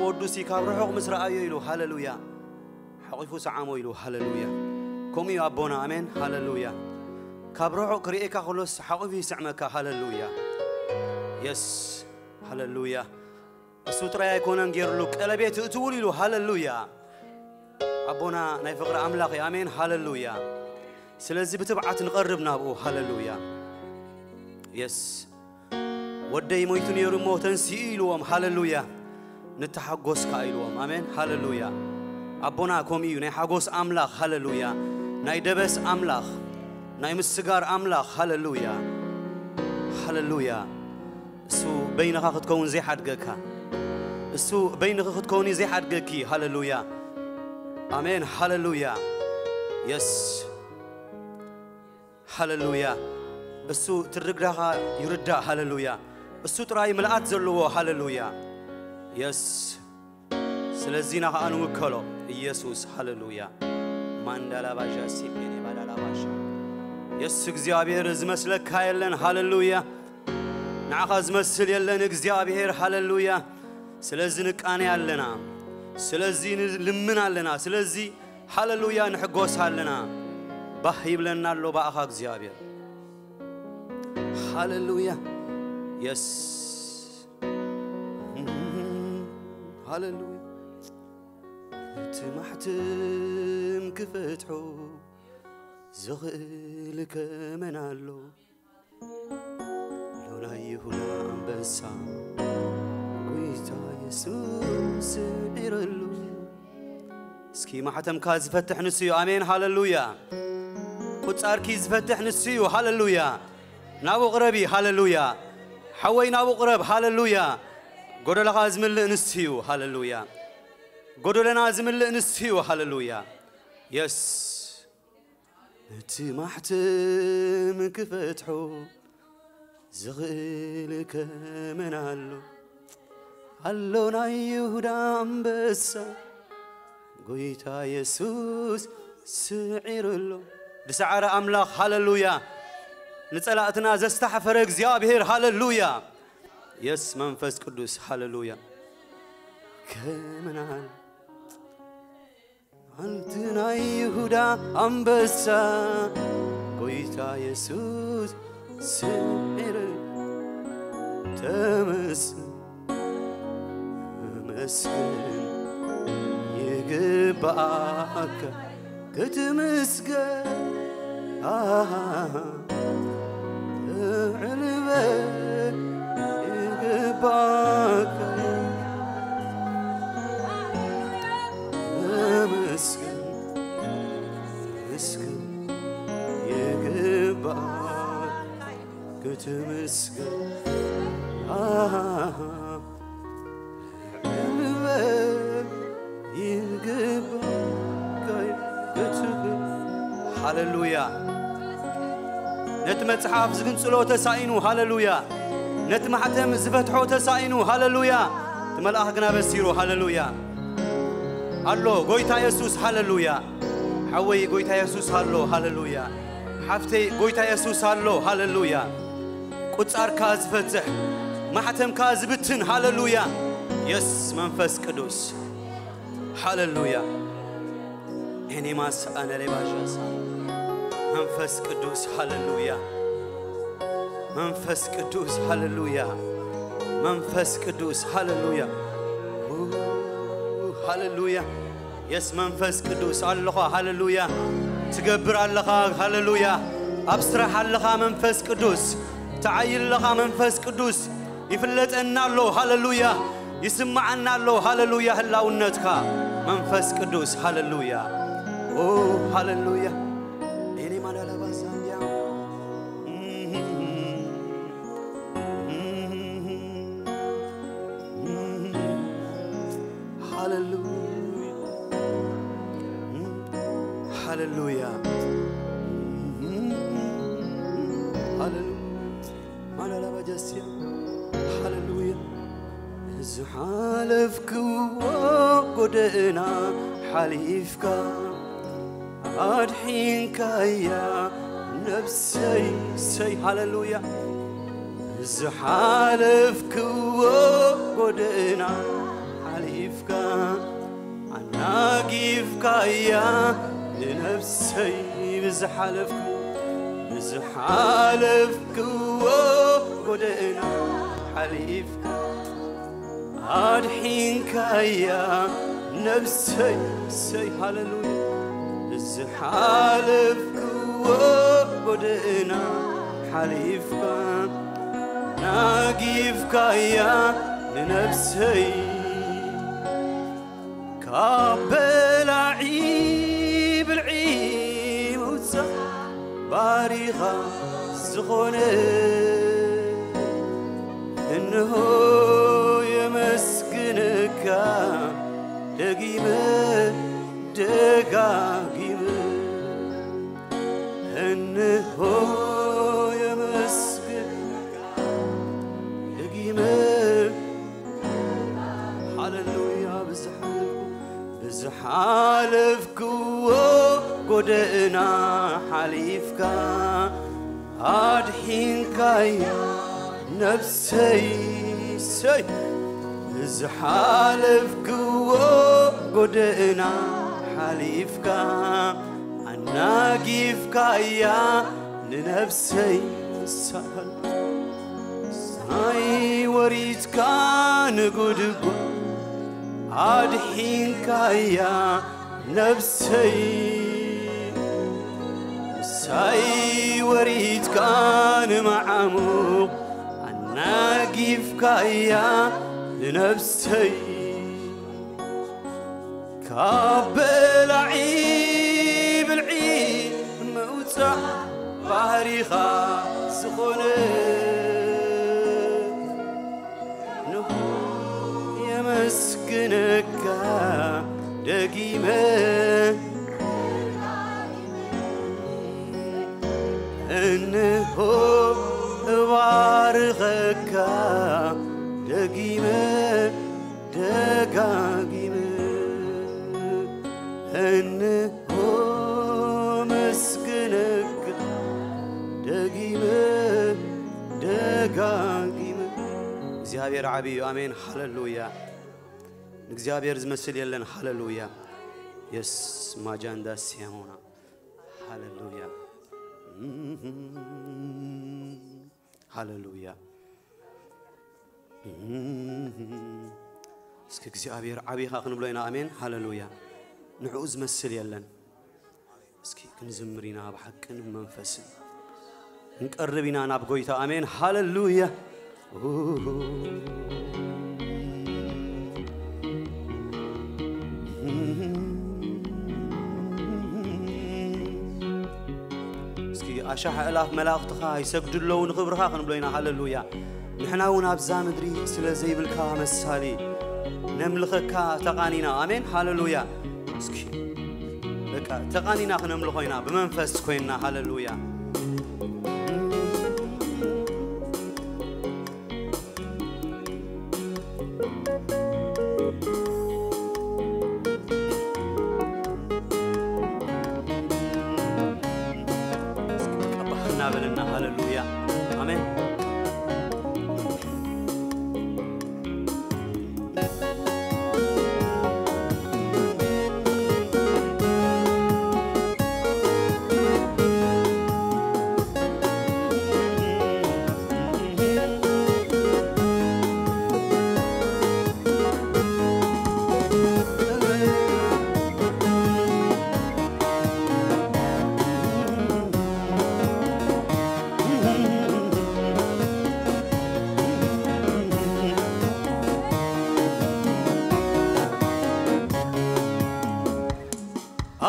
ወዱሲ ካብ ርሑቕ ምስ ረኣዮ ኢሉ ሃሌሉያ ሓቑፉ ሰዓሞ ኢሉ ሃሌሉያ። ከምኡ እዩ ኣቦና። ኣሜን ሃሌሉያ። ካብ ርሑቕ ክርእየካ ከሎስ ሓቑፉ ይስዕመካ። ሃሌሉያ። የስ ሃሌሉያ። እሱ ጥራይ ኣይኮነን ገይርሉ፣ ቀለቤት እእትውሉ ኢሉ። ሃሌሉያ። ኣቦና ናይ ፍቕሪ ኣምላኽ እዩ። ኣሜን ሃሌሉያ። ስለዚ ብትብዓት ንቐርብ ናብኡ። ሃሌሉያ። የስ ወደይ ሞይቱ ነይሩ እሞ ተንስኡ ኢልዎም። ሃሌሉያ። ንተሓጎስ ከኣ ኢልዎም። ኣሜን ሃሌሉያ። ኣቦና ከምኡ እዩ፣ ናይ ሓጎስ ኣምላኽ። ሃሌሉያ። ናይ ደበስ ኣምላኽ፣ ናይ ምስጋር ኣምላኽ። ሃሌሉያ። ሃሌሉያ። እሱ በይንኻ ክትከውን ዘይሓድገካ፣ እሱ በይንኺ ክትከውኒ ዘይሓድገኪ። ሃሌሉያ። ኣሜን ሃሌሉያ። የስ ሃሌሉያ። እሱ ትርግዳኻ ይርዳእ። ሃሌሉያ። እሱ ጥራይ ምልኣት ዘለዎ። ሃሌሉያ። የስ ስለዚና ኸኣ ንውከሎ ኢየሱስ። ሃሌሉያ። ማንዳላባሻ ሲፔኔ ባዳላባሻ። የስ እግዚኣብሔር ዝመስለካ የለን። ሃሌሉያ። ንዓኻ ዝመስል የለን እግዚኣብሔር። ሃሌሉያ። ስለዚ ንቃነ ኣለና፣ ስለዚ ንልምን ኣለና፣ ስለዚ ሃሌሉያ ንሕጎስ ኣለና። ባህ ይብለና ኣሎ ብኣኻ እግዚኣብሔር። ሃሌሉያ። የስ ሃሌሉያ። እቲ ማሕተም ክፈትሖ ዝኽእል ከመን ኣሎ? ሎና ይሁዳ ኣንበሳ ጎይታ የሱስ ስዒረሉ። እስኪ ማሕተምካ ዝፈትሕ ንሱ እዩ። ኣሜን ሃሌሉያ። ቁጻርኪ ዝፈትሕ ንሱ እዩ። ሃሌሉያ። ናብኡ ቅረቢ። ሃሌሉያ። ሓወይ ናብኡ ቅረብ። ሃሌሉያ። ጎደለኻ ዝምልእ ንሱ እዩ። ሃሌሉያ። ጎደለና ዝምልእ ንሱ እዩ። ሃሌሉያ። የስ እቲ ማሕተም ክፈትሖ ዝኽእል ከመን ኣሎ? ኣሎ ናይ ይሁዳ ኣንበሳ ጎይታ የሱስ ስዒሩ ኣሎ። ዝሰዓረ ኣምላኽ። ሃሌሉያ። ንጸላእትና ዘስታሕፈረ እግዚኣብሔር። ሃሌሉያ። የስ መንፈስ ቅዱስ። ሃሌሉያ። ከመን ኣሎ? ኣንቲ ናይ ይሁዳ ኣንበሳ ጎይታ የሱስ ስዒሩ። ተመስ-፣ ተመስገን ይግባኣካ ክትምስገን። ኣሃ፣ ትዕልበ ይግባካ። ተመስገን፣ ተመስገን ይግባካ ክትምስገን። ኣሃ፣ ሃሌሉያ። ነቲ መጽሓፍ ዝግንጽሎ ተሳኢኑ። ሃሌሉያ። ነቲ ማሕተም ዝፈትሖ ተሳኢኑ። ሃሌሉያ። እቲ መልኣኽ ግና በሲሩ። ሃሌሉያ። ኣሎ ጎይታ የሱስ። ሃሌሉያ። ሓወይ ጎይታ የሱስ ኣሎ። ሃሌሉያ። ሓፍተይ ጎይታ የሱስ ኣሎ። ሃሌሉያ። ቁጻርካ ዝፈትሕ፣ ማሕተምካ ዝብትን። ሃሌሉያ። የስ መንፈስ ቅዱስ። ሃሌሉያ። ኤኒማስ ኣነሌባሻሳ መንፈስ ቅዱስ። ሃሌሉያ። መንፈስ ቅዱስ። ሃሌሉያ። መንፈስ ቅዱስ። ሃሌሉያ። ሃሌሉያ። የስ መንፈስ ቅዱስ ኣለኻ። ሃሌሉያ። ትገብር ኣለኻ። ሃሌሉያ። ኣብ ስራሕ ኣለኻ መንፈስ ቅዱስ። ትዓይል ኣለኻ መንፈስ ቅዱስ። ይፍለጠና ኣሎ። ሃሌሉያ። ይስምዓና ኣሎ። ሃሌሉያ። ህላውነትካ መንፈስ ቅዱስ። ሃሌሉያ። ኦ ሃሌሉያ። ኤኔ ማዳላባ ሳንዲያ። ሃሌሉያ። ሃሌሉያ። ሃሌሉያ። ማላላባ ጃስያ። ሃሌሉያ። ዝሓለፍክዎ ጎደና ሓሊፍካ ኣድሒንካያ ነብሰይ። ሰይ ሃሌሉያ። ዝሓለፍክዎ ጎደና ሓሊፍ ኣናጊፍካያ ንነፍሰይ ብዝሓለፍኩ ብዝሓለፍክዎ ጎደና ሓሊፍካ ኣድሒንካያ ነፍሰይ ሰይ ሃለሉያ ብዝሓለፍክዎ ጎደና ሓሊፍካ ናጊፍካያ ንነፍሰይ ካብ በላዒ ብልዒ ምውፃእ ባሪኻ ዝኾነ እንሆ የመስግነካ ደጊመ ደጋጊመ እንሆ የመስግነካ ደጊመ ሃለሉያ ብዝሓለፍኩ ብዝሓለፍክዎ ጎደና ሓሊፍካ ኣድሒንካያ ነፍሰይ ሰይ ብዝሓለፍክዎ ጎደና ሓሊፍካ ኣናጊፍካያ ንነፍሰይ ሳይ ወሪድካ ንጉድጓ ኣድሒንካያ ነፍሰይ ሳይ ወሪድካ ንመዓሙቕ ኣናጊፍካያ ንነፍሰይ ካብ በላዒ ብልዒ ምውፃእ ባህሪኻ ዝኾነ ንሆ የመስግነካ ደጊመ እንሆ እባርኸካ ደጊመ ደጋጊመ እንሆ መስግነካ ደጊመ ደጋጊመ እግዚኣብሔር ዓብዩ ኣሜን ሃለሉያ ንእግዚኣብሔር ዝመስል የለን ሃለሉያ የስ ማጃንዳ ሲያሞና ሃለሉያ ሃለሉያ እስኪ እግዚኣብሔር ዓብኻ ክንብሎ ኢና ኣሜን ሃለሉያ ንዕኡ ዝመስል የለን እስኪ ክንዝምር ኢና ብሓቅን መንፈስን ክንቀርብ ኢና ናብ ጎይታ ኣሜን ሃለሉያ እስኪ ኣሻሕ ኣእላፍ መላእኽትኻ ይሰግዱ ኣለዉ ንኽብርኻ ክንብሎ ኢና ሃለሉያ ንሕና እውን ኣብዛ ምድሪ ስለ ዘይብልካ መሳሊ ነምልኸካ ተቓኒና ኣሜን ሃለሉያ እስኪ በቃ ተቓኒና ክነምልኾ ኢና ብመንፈስ ኮይንና ሃለሉያ ቀባሕ እናበለና ሃለሉያ ኣሜን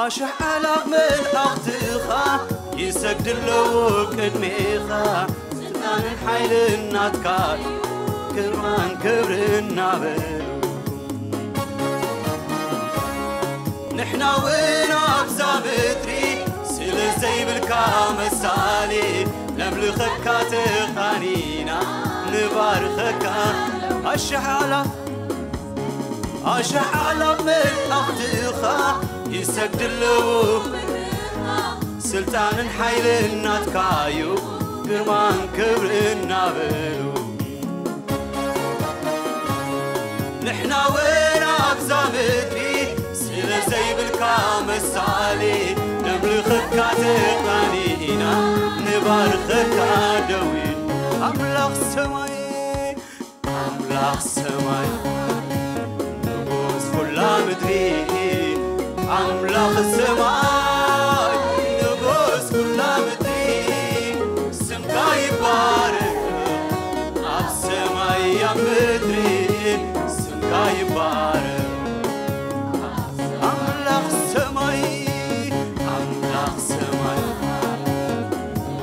ኣሽሕ ኣላፍ መልኣኽትኻ ይሰግድ ኣለዉ ቅድሜኻ ስልጣንን ሓይልን ናትካ ግርማን ክብርን ናበሉ ንሕና እውን ኣብዛ ምድሪ ስለ ዘይብልካ መሳሊ ነምልኸካ ተኻኒና ንባርኸካ ኣሽሕ ኣላፍ ኣሽሓላ መልኣኽትኻ ይሰግድለዉ ስልጣንን ሓይልን ናትካዩ ግርማን ክብርን ናበሉ ንሕና ወና ኣብዛ ምድሪ ስለ ዘይብልካ መሳሊ፣ ነምልኸካ ተቓኒና፣ ንባርኸካ ደዊን። ኣምላኽ ሰማይ፣ ኣምላኽ ሰማይ፣ ንጉስ ኩላ ምድሪ፣ ኣምላኽ ሰማይ፣ ንጉስ ኩላ ምድሪ፣ ስምካ ይባረክ ኣብ ሰማይ ኣብ ምድሪ፣ ስምካ ይባረክ ኣምላኽ ሰማይ፣ ኣምላኽ ሰማይ፣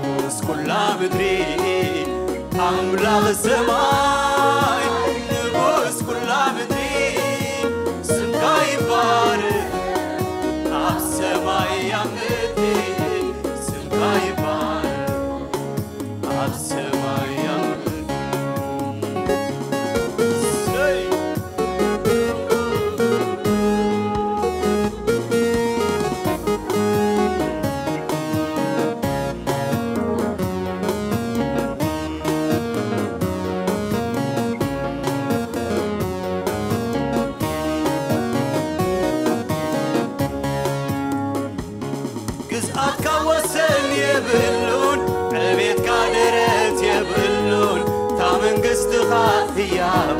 ንጉስ ኩላ ምድሪ፣ ኣምላኽ ሰማይ፣ ንጉስ ኩላ ምድሪ፣ ስምካ ይባረክ ኣብ ሰማይ ኣብ ምድሪ፣ ስምካ ይባረክ ኣብ ሰማይ ኣብ ምድሪ። ሰይ! ግዝኣትካ ወሰን የብሉን፣ ዕቤትካ ደረት የብሉን፣ እታ መንግስትኻ ህያው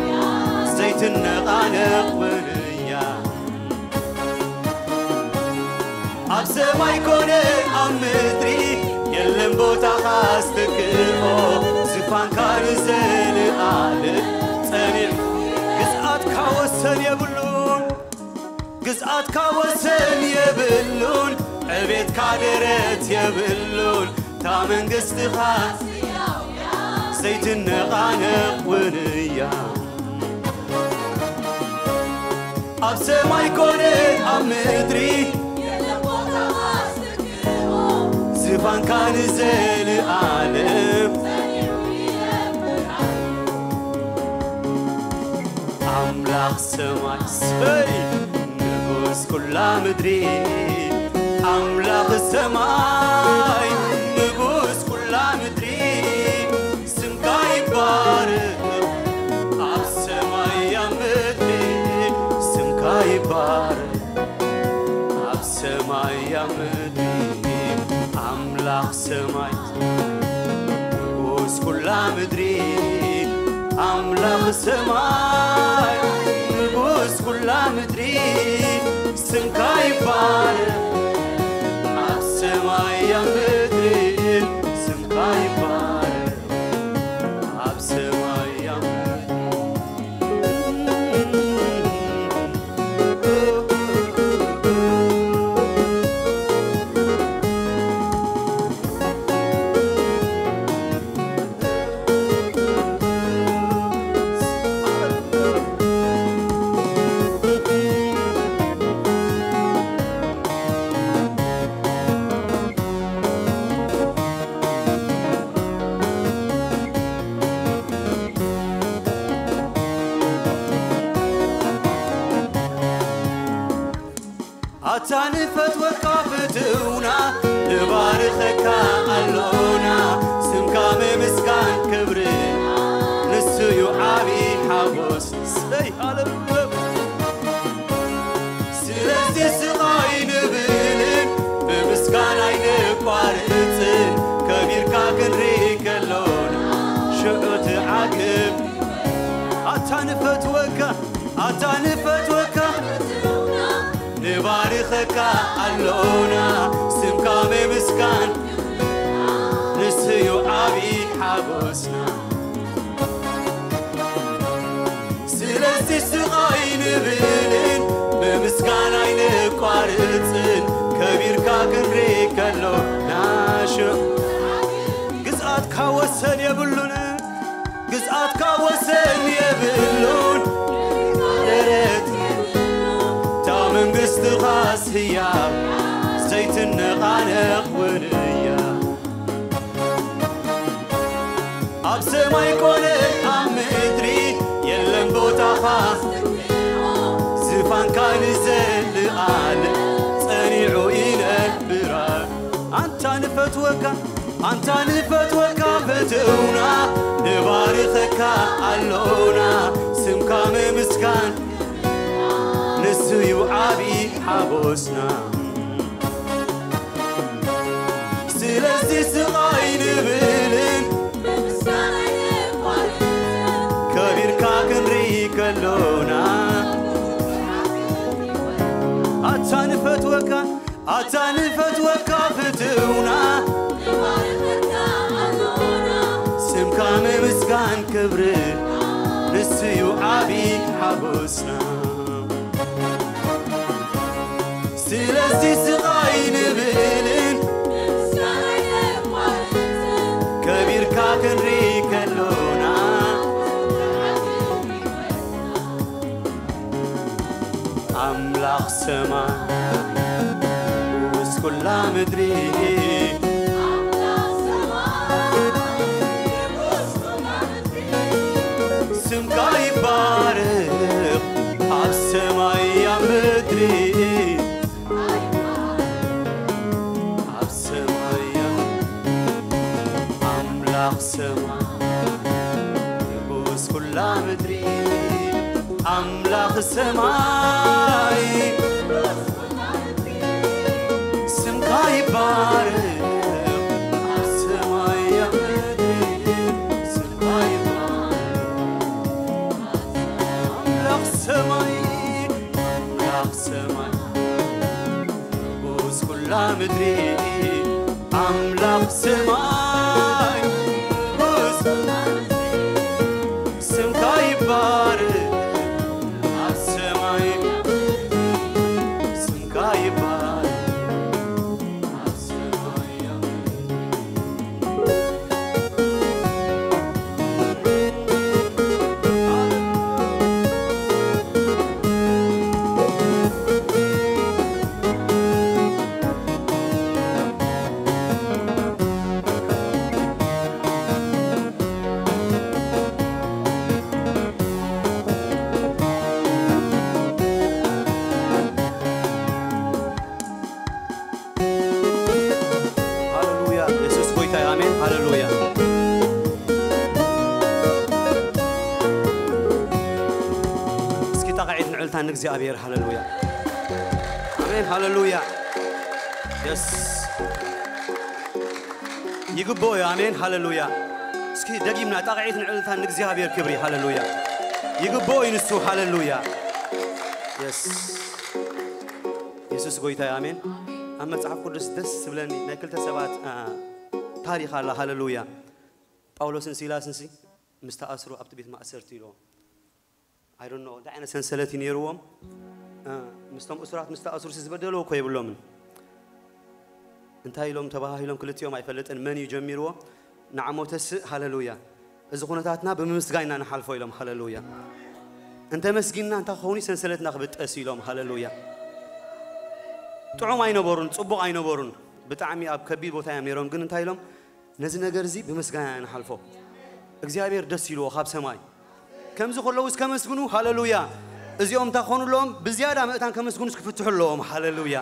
ዘይትነቓነቕ እውን እያ። ኣብ ሰማይ ኮነ ኣብ ምድሪ የለን ቦታኻ ስትክኦ፣ ዝፋንካ ንዘለኣለም ጸኒዑ። ግዝኣትካ ወሰን የብሉን፣ ግዝኣትካ ወሰን የብሉን፣ ዕቤትካ ደረት የብሉን፣ እታ መንግስትኻ ዘይትነቓነቕ እውን እያ። ኣብ ሰማይ ኮነ ኣብ ምድሪ ዝፋንካ ንዘለኣለም ኣምላኽ ሰማይ ሰይ ንጉስ ኩላ ምድሪ ኣምላኽ ሰማይ ንጉስ ኩላ ምድሪ ስምካ ይባረክ ኣብ ሰማይ ኣብ ምድሪ ስምካ ይባረክ ኣብ ሰማይ ኣብ ምድሪ ኣምላኽ ሰማይ ንጉስ ኩላ ምድሪ ኣምላኽ ሰማይ ንጉስ ኩላ ምድሪ ስምካ ይባረክ ኣብ ሰማይ ኣብ ምድሪ ስምካ ይባረክ ኣብ ሰማይ ኣብ ምድሪ ኣታ ንፈትወካ ፍትውና ንባርኸካ ኣሎና ስምካ ምምስጋን ክብሪ ንስዩ ዓቢ ሓጎስ ሰይ ሃለሉያ ስለዚ ስቓይ ንብልን ብምስጋናይ ንቋርጽን ከቢርካ ክንርኢ ከሎና ሽዑ ትዓግብ ኣታ ንፈትወካ ኣታ ንፈትወካ ንባርኸካ ኣሎና ስምካ ምምስጋን ንስዩ ዓቢ ሓጎስና ስለዚ ስቓይ ንብልን ብምስጋናይ ንቋርጽን ከቢርካ ክንርኢ ከሎና ሽዑ ግዝኣትካ ወሰን የብሉን ግዝኣትካ ወሰን የብሉን ደረት እታ መንግስትኻስ ህያብ ዘይትነቓነቕ እውን እያ ኣብ ሰማይ ኮነ ኣብ ምድሪ የለን ቦታኻ ዝፋንካ ንዘለኣለም ጸኒዑ ይነብራ ኣንታ ንፈትወካ ኣንታ ንፈትወካ ፍትውና ንባርኸካ ኣሎና ስምካ ምምስጋን እዩ ዓቢ ሓጎስና። ስለዚ ስቓይ ንብልን ከቢርካ ክንርኢ ከሎና፣ ኣታ ንፈትወካ፣ ኣታ ንፈትወካ ፍትውና፣ ስምካ ምምስጋን ክብሪ ንስዩ ዓቢ ሓጎስና። ስለዚ ስቓይ ንብልን ከቢርካ ክንርኢ ከሎና፣ ኣምላኽ ሰማይ ንጉስ ኩላ ምድሪ፣ ስምካ ይባረኽ ኣብ ሰማይ ኣብ ምድሪ፣ ኣብ ሰማይ ኣብ ኣምላኽ ሰማይ ንጉስ ኩላ ምድሪ፣ ኣምላኽ ሰማይ ስምካ ይባረኽ ኣብ ሰማይ ኣብ ምድሪ፣ ስምካ ይባረኽ ኣምላኽ ሰማይ፣ ኣምላኽ ሰማይ ንጉስ ኩላ ምድሪ፣ ኣምላኽ ሰማይ ንጉስ ስምካ ይባረኽ ኣብ ሰማይ፣ ስምካ ይባረኽ ኣብ ሰማይ። ሃሌሉያ። የሱስ ጎይታ እዩ። ኣሜን። ሃሌሉያ። እስኪ ጣቕዒት ንዕልታ ንእግዚኣብሔር። ሃሌሉያ። ኣሜን። ሃሌሉያ። የስ። ይግብኦ እዩ። ኣሜን። ሃሌሉያ። እስኪ ደጊምና ጣቕዒት ንዕልታ ንእግዚኣብሔር ክብሪ። ሃሌሉያ። ይግብኦ እዩ ንሱ። ሃሌሉያ። የስ። የሱስ ጎይታ እዩ። ኣሜን። ኣብ መጽሓፍ ቅዱስ ደስ ዝብለኒ ናይ ክልተ ሰባት፣ አ፣ ታሪኽ ኣላ። ሃሌሉያ። ጳውሎስን ሲላስን ሲ ምስ ተኣስሩ ኣብቲ ቤት ማእሰርቲ ኢልዎ። I don't know እንታይ ዓይነት ሰንሰለት እዩ ነይርዎም። እ፣ ምስቶም እሱራት ምስ ተኣስሩ ሲ ዝበደልዎ እኮ የብሎምን። እንታይ ኢሎም ተባሃሂሎም ክልቲኦም ኣይፈልጥን መን እዩ ጀሚርዎ። ንዓሞ ተስእ። ሃሌሉያ። እዚ ኩነታትና ብምምስጋን ኢና ንሓልፎ ኢሎም። ሃሌሉያ። እንተመስጊንና እንታይ ክኸውን እዩ? ሰንሰለትና ክብጠስ ኢሎም። ሃሌሉያ። ጥዑም ኣይነበሩን፣ ጽቡቕ ኣይነበሩን። ብጣዕሚ ኣብ ከቢድ ቦታ እዮም ነይሮም። ግን እንታይ ኢሎም? ነዚ ነገር እዚ ብምስጋና ኢና ንሓልፎ። እግዚኣብሔር ደስ ኢልዎ ካብ ሰማይ። ከምዚ ከለዉ እስከ መስግኑ። ሃሌሉያ። እዚኦም እንታይ ክኾኑ ኣለዎም? ብዝያዳ መእታን ከመስግኑስ ክፍትሑ ኣለዎም። ሃሌሉያ።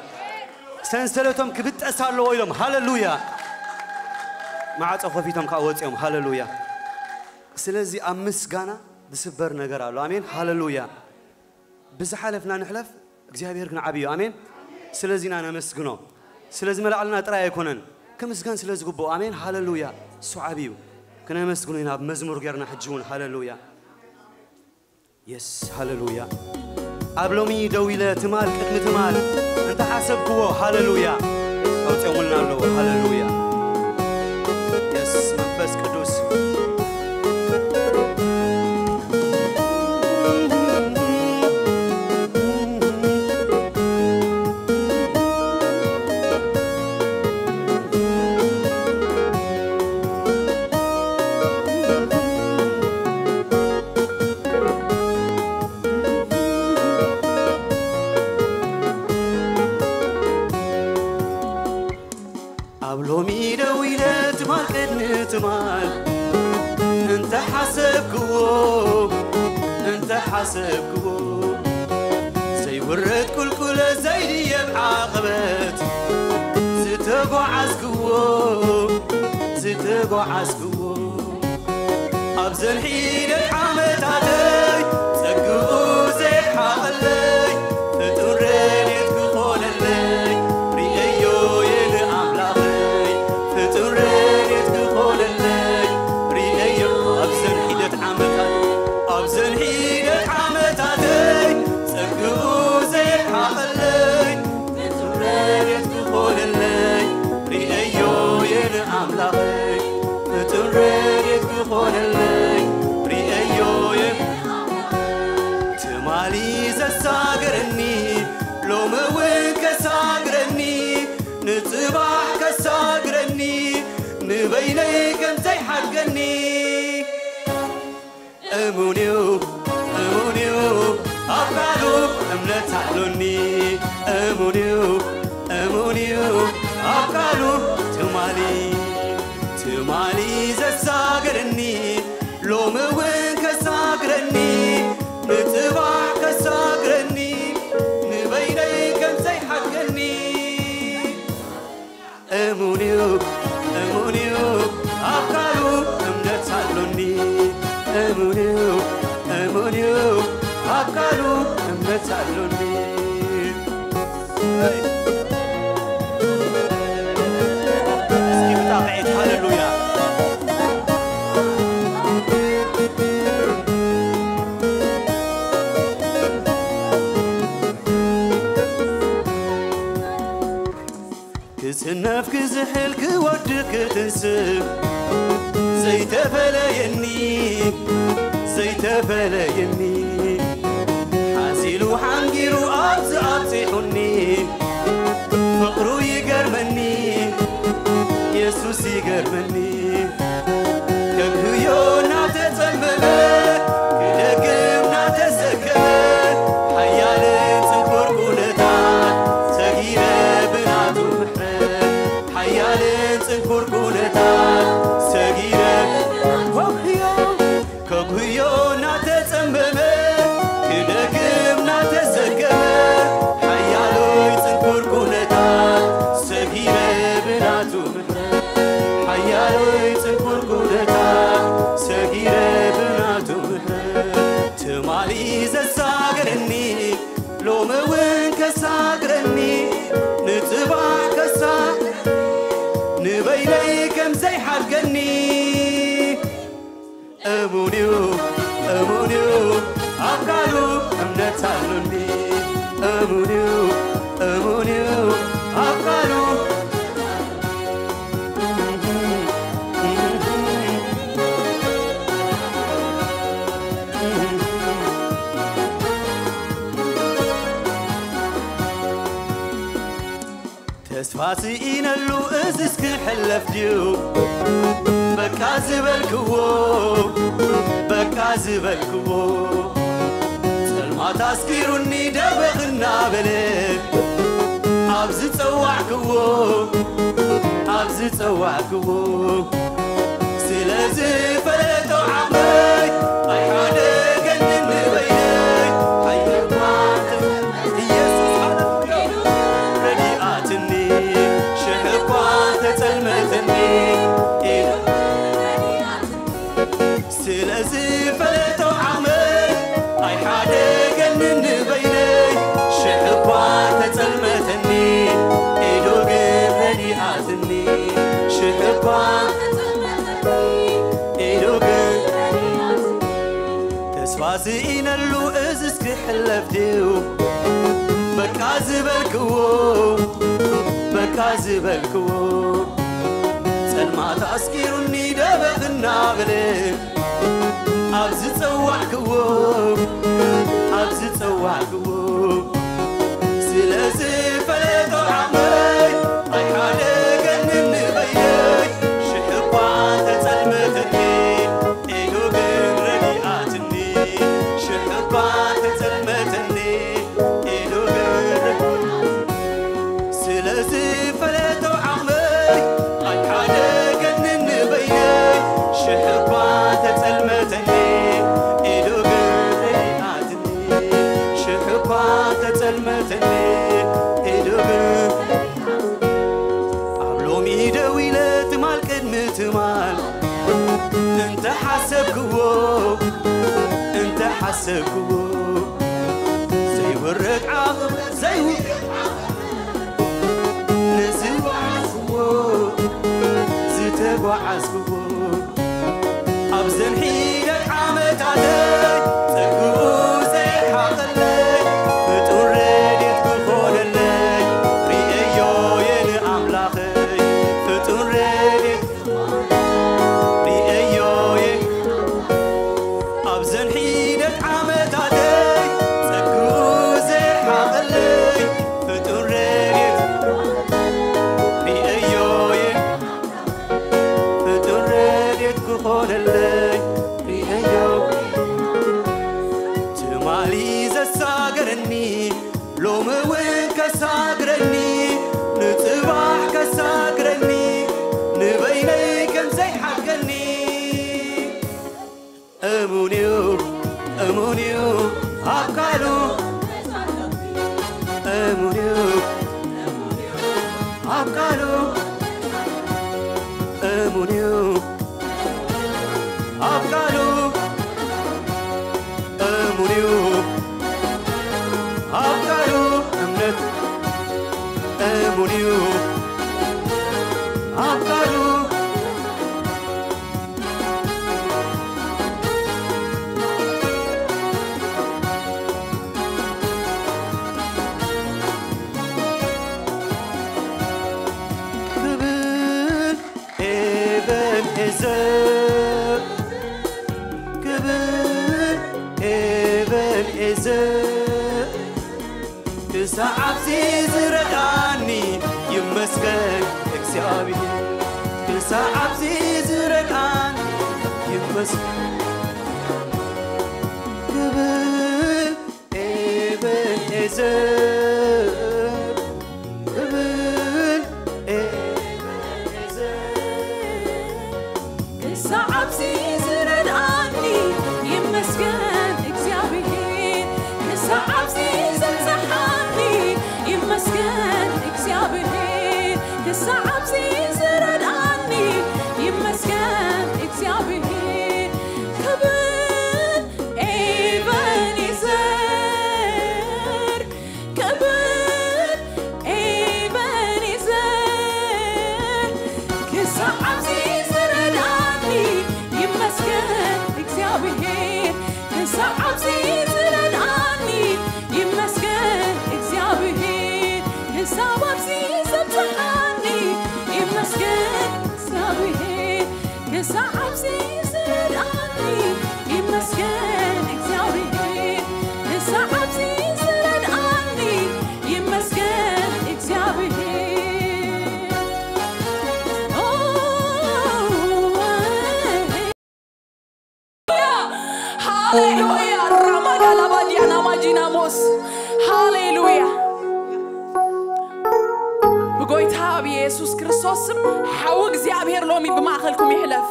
ሰንሰለቶም ክብጠስ ኣለዎ ኢሎም። ሃሌሉያ። ማዕጾ ከፊቶም ከዓ ወፂኦም። ሃሌሉያ። ስለዚ ኣብ ምስጋና ዝስበር ነገር ኣሎ። ኣሜን። ሃሌሉያ። ብዝሓለፍና ንሕለፍ፣ እግዚኣብሔር ግን ዓብዪ እዩ። ኣሜን። ስለዚ ኢና ነመስግኖ። ስለዚ መላዕልና ጥራይ ኣይኮነን፣ ክምስገን ስለ ዝግብኦ። ኣሜን። ሃሌሉያ። እሱ ዓብዪ እዩ። ክነመስግኖ ኢና፣ ኣብ መዝሙር ጌርና ሕጂ እውን። ሃሌሉያ። የስ፣ ሃሌሉያ። ኣብ ሎሚ ደው ኢለ ትማል ቅድሚ ትማል እንተሓሰብክዎ፣ ሃሌሉያ፣ ኣውፅኦምልና ኣለዉ። ሃሌሉያ። የስ፣ መንፈስ ቅዱስ። ኣብ ሎሚ ደው ኢለ ትማል ቅድሚ ትማል እንተ ሓሰብክዎ፣ እንተ ሓሰብክዎ፣ ዘይውረድ ቁልቁለት ዘይድየብ ዓቐበት ዝተጓዓዝክዎ፣ ዝተጓዓዝክዎ፣ ኣብዘን ሒደት ዓመታተይ ጸግኡ ዘይሓቐለይ ፍጡር እሙን እዩ፣ እሙን እዩ፣ ኣብ ቃሉ እምነት ኣሎኒ። እሙን እዩ፣ እሙን እዩ፣ ኣብ ቃሉ ትማሊ፣ ትማሊ ዘሳገረኒ፣ ሎሚ እውን ከሳግረኒ፣ ንጽባሕ ከሳግረኒ፣ ንበይነይ ከም ዘይሓድገኒ። እሙን እዩ፣ እሙን እዩ፣ ኣብ ቃሉ እምነት ኣሎኒ። እሙን እዩ፣ እሙን እዩ፣ ኣብ ቃሉ እምነት ኣሎኒ። እስኪ ብጣቕዒት ሃሌሉያ። ክጽነፍ ክዝሕል ክወድቅ ክትንስእ ዘይተፈለየኒ፣ ዘይተፈለየኒ፣ ሓዚሉ ሓንጊሩ ኣብዚ ኣብጺሑኒ። ፍቕሩ ይገርመኒ፣ የሱስ ይገርመኒ። ከምህዮ እናተጸመመ፣ ክደግም እናተሰከመ፣ ሓያልን ጽንኩር ኩነታት ሰጊረ ብናቱ ምሕረት። ሓያልን ጽንኩር ኩነታት ሰጊረ ከምህዮ፣ ከምህዮ እናተጸመመ፣ ክደግም እናተሰከመ፣ ሓያሎይ ጽንኩር ኩነታት ሰጊረ ብናቱ ምሕረት። ሓያሎይ ጽንኩር ኩነታት ሰጊረ ብናቱ ምሕረት። ትማሊ ዘሳገረኒ ሎሚ እውን ከሳግረኒ፣ ንጽባሕ ከሳግረኒ፣ ንበይነይ ከም ዘይሓድገኒ። እሙን እዩ፣ እሙን እዩ፣ ኣብ ቃሉ እምነት ኣሎኒ። እሙን እዩ፣ እሙን እዩ፣ ኣብ ቃሉ ተስፋ ስኢነሉ እዝስ ክሕለፍ ድዩ? በቃ ዝበልክዎ፣ በቃ ዝበልክዎ። ጸልማት ኣስኪሩኒ ደበኽ እናበለ፣ ኣብ ዝጸዋዕክዎ፣ ኣብ ዝጸዋዕክዎ። ስለ ዝፈለጦ ዓቕመይ ኣይሓደገንን ንበይነይ። ሓይሊ እኳ እንተ-፣ ኢየሱስ ሃሌሉያ። ረዲኣትኒ ሽሕ እኳ ተጸልመተኒ ኢሉ። ስለ ዝፈለጦ ዓቕመይ ኣይሓደገንን ንበይነይ። ሽሕ እኳ ተጸልመተኒ ኢሉ ግን ረዲኣትኒ። ሽሕ እኳ ኢሉ ግን ተስፋ ስኢነሉ እዝስ ክሕለፍ ድዩ? በቃ ዝበልክዎ፣ በቃ ዝበልክዎ። ጸልማት ኣስኪሩኒ ደበኽ እናበለ፣ ኣብ ዝጸዋዕክዎ፣ ኣብ ዝጸዋዕክዎ። ስለ ዝፈለጦ ዓቕመይ ኣይሓደገንን ንበይነይ። ሽሕ እኳ ተጸልመተኒ ኢሉ ግን ረዲኣትኒ። ሽሕ እኳ ተጸልመተኒ ኢሉ ግን ስለ ዝፈለጦ ዓቕመይ ኣይሓደገንን ንበይነይ። ሽሕ እኳ ተጸልመተኒ ኢሉ ግን ረዲኣትኒ። ሽሕ እኳ ተጸልመተኒ ኢሉ ግን ኣብ ሎሚ ደው ኢለ ትማል ቅድሚ ትማል እንተ ሓሰብክዎ፣ እንተ ሓሰብክዎ ዘይውረድ ዓቕሚ ዘይውረድ ንዝጓዓዝክዎ፣ ዝተጓዓዝክዎ ኣብዘን ሒደት ዓመታተይ ጸግኡ ዘይሓቐለይ ፍጡር ረድኤት ክኾነለይ ርእየዮ እየ ንኣምላኸይ ፍጡር ረድኤት ርእየዮ እየ ኣብዘን ሒደት ዓመታተይ ጸግኡ ዘይሓቐለይ ፍጡር ረድኤት ርእየዮ እየ ፍጡር ረድኤት ክኾነለይ ርእየዮ ኣብ ቃሉ እሙን እዩ፣ ኣብ ቃሉ እሙን እዩ፣ ኣብ ቃሉ እምነት እሙን እዩ፣ ኣብ ቃሉ ክብል ኤበንኤዘር፣ ክብል ኤበንኤዘር፣ ክሳዕ ኣብዚ ዝረድኣኒ ይመስገን እግዚኣብሔር፣ ክሳዕ ኣብዚ ዝረድኣኒ ይመስገን። ክብል ኤበንኤዘር፣ ክብል ኤበንኤዘር፣ ክሳዕ ኣብዚ ዝረድኣኒ ይመስገን እግዚኣብሔር፣ ክሳዕ ኣብዚ ዘብጽሓኒ ይመስገን እግዚኣብሔር፣ ክሳዕ ኣብዚ ዝረድኣኒ ይመስገን እግዚኣብሔር። ክብል ኤበንኤዘር፣ ክብል ኤበንኤዘር፣ ክሳዕ ኣብዚ ዝረድኣኒ ይመስገን እግዚኣብሔር፣ ክሳዕ ኣብዚ ዝረድኣኒ ይመስገን እግዚኣብሔር፣ ክሳብ ኣብዚ ዘብጽሓኒ ይመስገን እግዚኣብሔር፣ ክሳዕ ኣብዚ ዝረድኣኒ ይመስገን እግዚኣብሔር፣ ክሳዕ ኣብዚ ዝረድኣኒ ይመስገን እግዚኣብሔር። ኦ፣ ሃሌሉያ። ራማጋላባዲያና ማጂናሞስ። ሃሌሉያ። ብጎይታ ብኢየሱስ ክርስቶስ ስም ሓዊ እግዚኣብሔር ሎሚ ብማእከልኩም ይሕለፍ።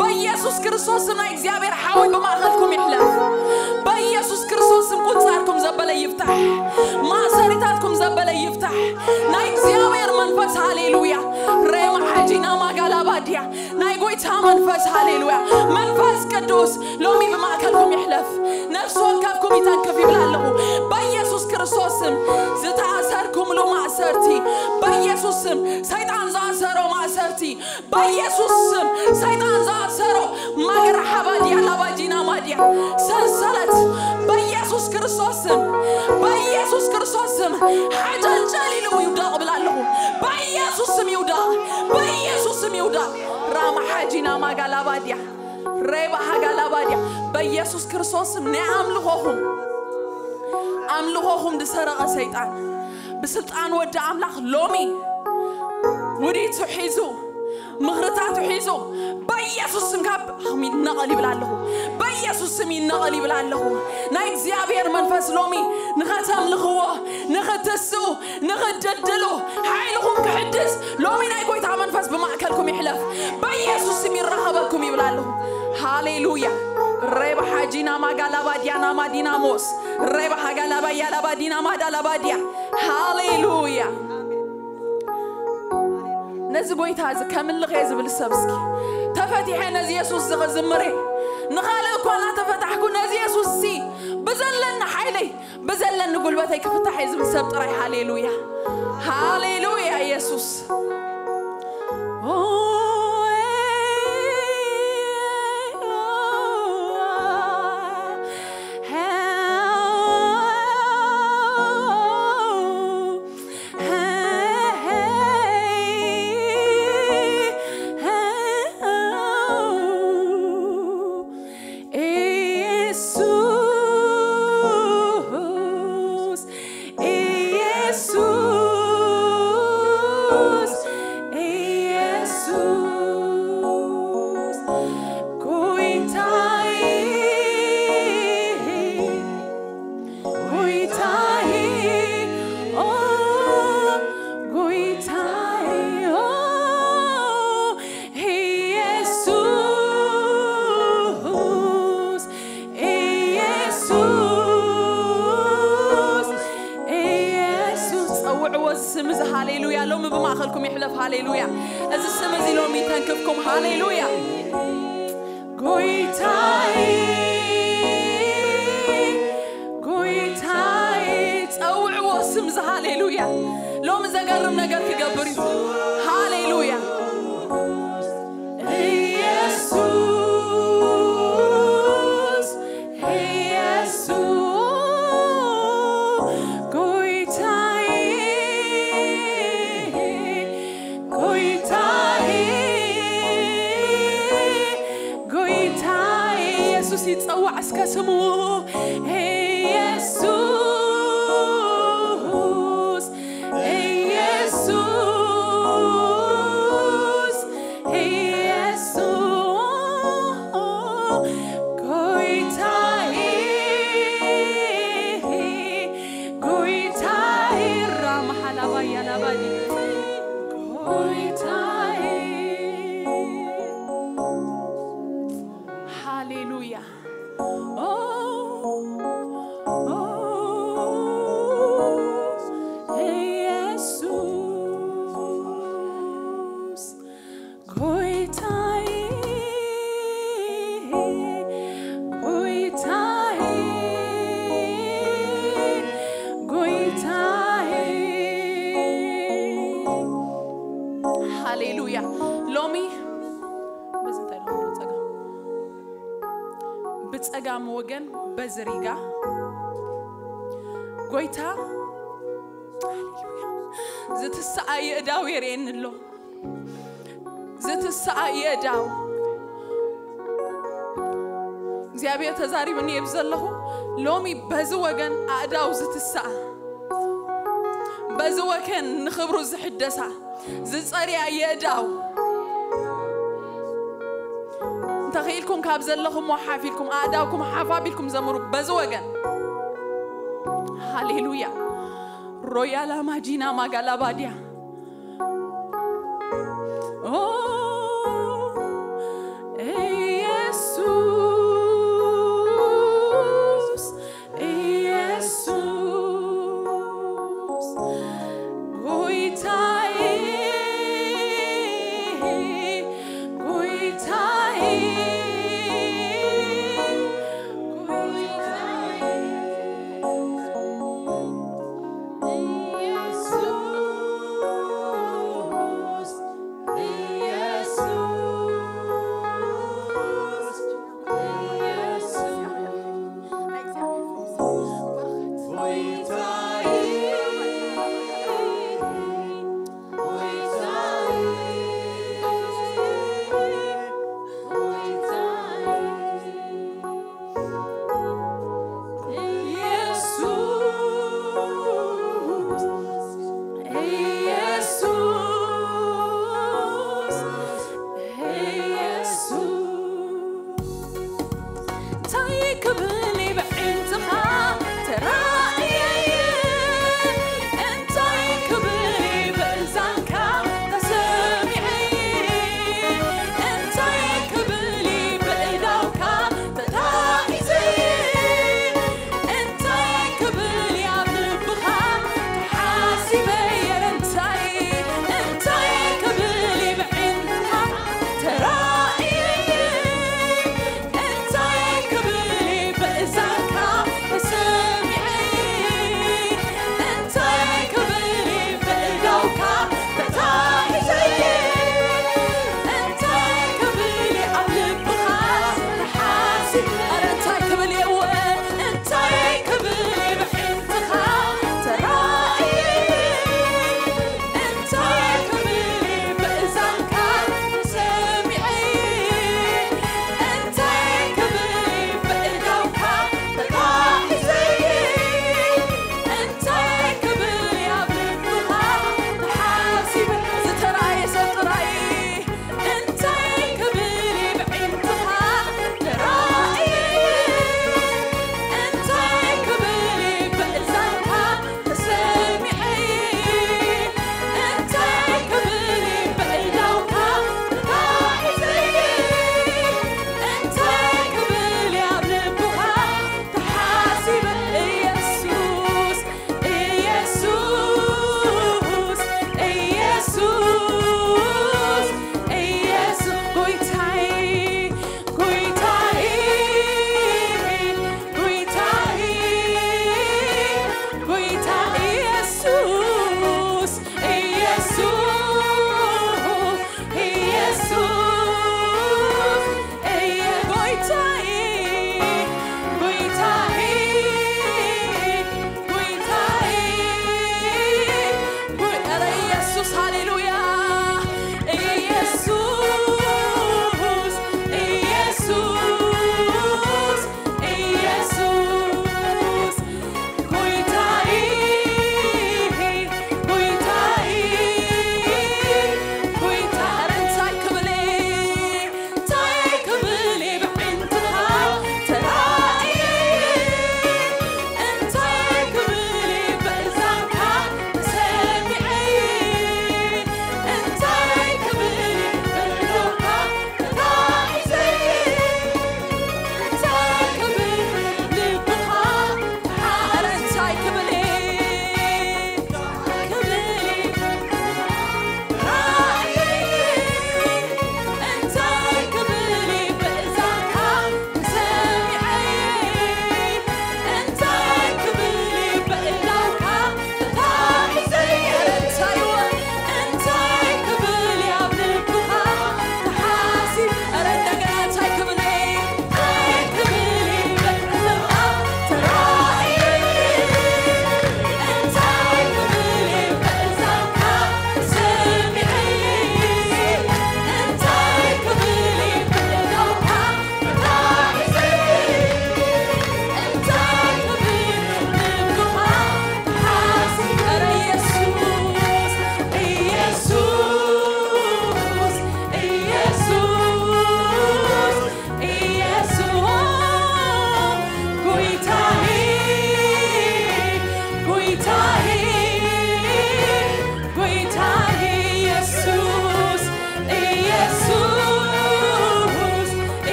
በኢየሱስ ክርስቶስ ስም ናይ እግዚኣብሔር ሓዊ ብማእከልኩም ይሕለፍ። በኢየሱስ ክርስቶስ ስም ቁጻርኩም ዘበለ ይፍታሕ። ማእሰሪታትኩም ዘበለ ይፍታሕ። ናይ እግዚኣብሔር መንፈስ፣ ሃሌሉያ። ሬማ ሓጂና ማጋላባዲያ። ናይ ጎይታ መንፈስ፣ ሃሌሉያ። መንፈስ ቅዱስ ሎሚ ብማእከልኩም ይሕለፍ። ነፍሲ ወከፍኩም ይተንክፍ ይብል ኣለኹ። በኢየሱስ ክርስቶስ ስም ዝተኣሰርኩምሉ ማእሰርቲ፣ በኢየሱስ ስም ሰይጣን ዝኣሰሮ ማእሰርቲ፣ በኢየሱስ ስም ሰይጣን ዝኣሰሮ ማገራ ሓባድያ ላባጂና ማድያ ሰንሰለት በኢየሱስ ክርስቶስ ስም፣ በኢየሱስ ክርስቶስ ስም ሓጨልጨል ኢሉ ይውደቕ እብል ኣለኹ። በኢየሱስ ስም ይውደቕ፣ በኢየሱስ ስም ይውደቕ። ራማ ሓጂና ማጋ ላባድያ ሬባ ሃጋ ላባድያ በኢየሱስ ክርስቶስ ስም ናይ ኣምልኾኹም ኣምልኾኹም ዝሰረቐ ሰይጣን ብስልጣን ወዲ ኣምላኽ ሎሚ ውዲቱ ሒዙ ምኽርታቱ ሒዙ በኢየሱስ ስም ካብ ይነቐል ይብል ኣለኹ። በኢየሱስ ስም ይነቐል ይብል ኣለኹ። ናይ እግዚኣብሔር መንፈስ ሎሚ ንኸተምልኽዎ፣ ንኽትስኡ፣ ንኽትድልድሉ፣ ሓይልኹም ክሕድስ ሎሚ ናይ ጎይታ መንፈስ ብማእከልኩም ይሕለፍ። በኢየሱስ ስም ይራኸበኩም ይብል ኣለኹ። ሃሌሉያ። ሬባ ሓጂና ማጋላባድያ ናማዲናሞስ ሬባ ሃጋላባያ ላባዲና ማዳ ላባድያ። ሃሌሉያ። ነዚ ጎይታ እዚ ከምልኽ እየ ዝብል ሰብ እስኪ ተፈቲሐ ነዚ የሱስ እዚ ክዝምር እየ። ንኻልእ እኳ እናተፈታሕኩ ነዚ የሱስ እዚ ብዘለኒ ሓይለይ ብዘለኒ ጉልበተይ ክፍታሕ እየ ዝብል ሰብ ጥራይ። ሃሌሉያ፣ ሃሌሉያ። የሱስ ኢየሱስ፣ ኢየሱስ፣ ሃሌሉያ። ሎሚ ብማእኸልኩም ይሕለፍ። ሃሌሉያ። እዚ ስም እዚ ሎሚ ይተንክፍኩም። ሃሌሉያ። ጎይታይ፣ ጎይታይ፣ ጸውዕዎ ስም እዚ። ሃሌሉያ። ሎሚ ዘገርም ነገር ክገብር እዩ። ሃሌሉያ። ኢየሱስ፣ ኢየሱስ፣ ጎይታይ፣ ጎይታይ፣ ጎይታይ፣ ኢየሱስ ይጸዋዕ እስከ ስሙ። ኢየሱስ፣ ኢየሱስ፣ ኢየሱስ፣ ጎይታይ፣ ጎይታይ፣ ራማሃላባ ያላባዲ፣ ጎይታይ። ሃሌሉያ። ኦ፣ ኦ፣ ኢየሱስ፣ ጎይታይ፣ ጎይታይ፣ ጎይታይ። ሃሌሉያ። ሎሚ በዚ እንታይ ኢሎም? ብጸጋም፣ ብጸጋም ወገን በዚ ሪጋ ጎይታ፣ ሃሌሉያ፣ ዝትስኣ የእዳው የርእየኒ ኣሎ። ዝትስኣ የእዳው እግዚኣብሔር ተዛሪብኒ እየ ዘለኹ። ሎሚ በዚ ወገን ኣእዳው ዝትስኣ፣ በዚ ወገን ንኽብሩ ዝሕደሳ፣ ዝጸርያ የእዳው። እንተኽኢልኩም ካብ ዘለኹምዎ ሓፍ ኢልኩም ኣእዳውኩም ሓፍ ኣቢልኩም ዘምሩ በዚ ወገን። ሃሌሉያ። ሮያላ ማጂና ማጋላባዲያ። ኦ፣ ኢየሱስ፣ ኢየሱስ፣ ጎይታዬ፣ ጎይታዬ፣ ጎይታዬ። ኢየሱስ፣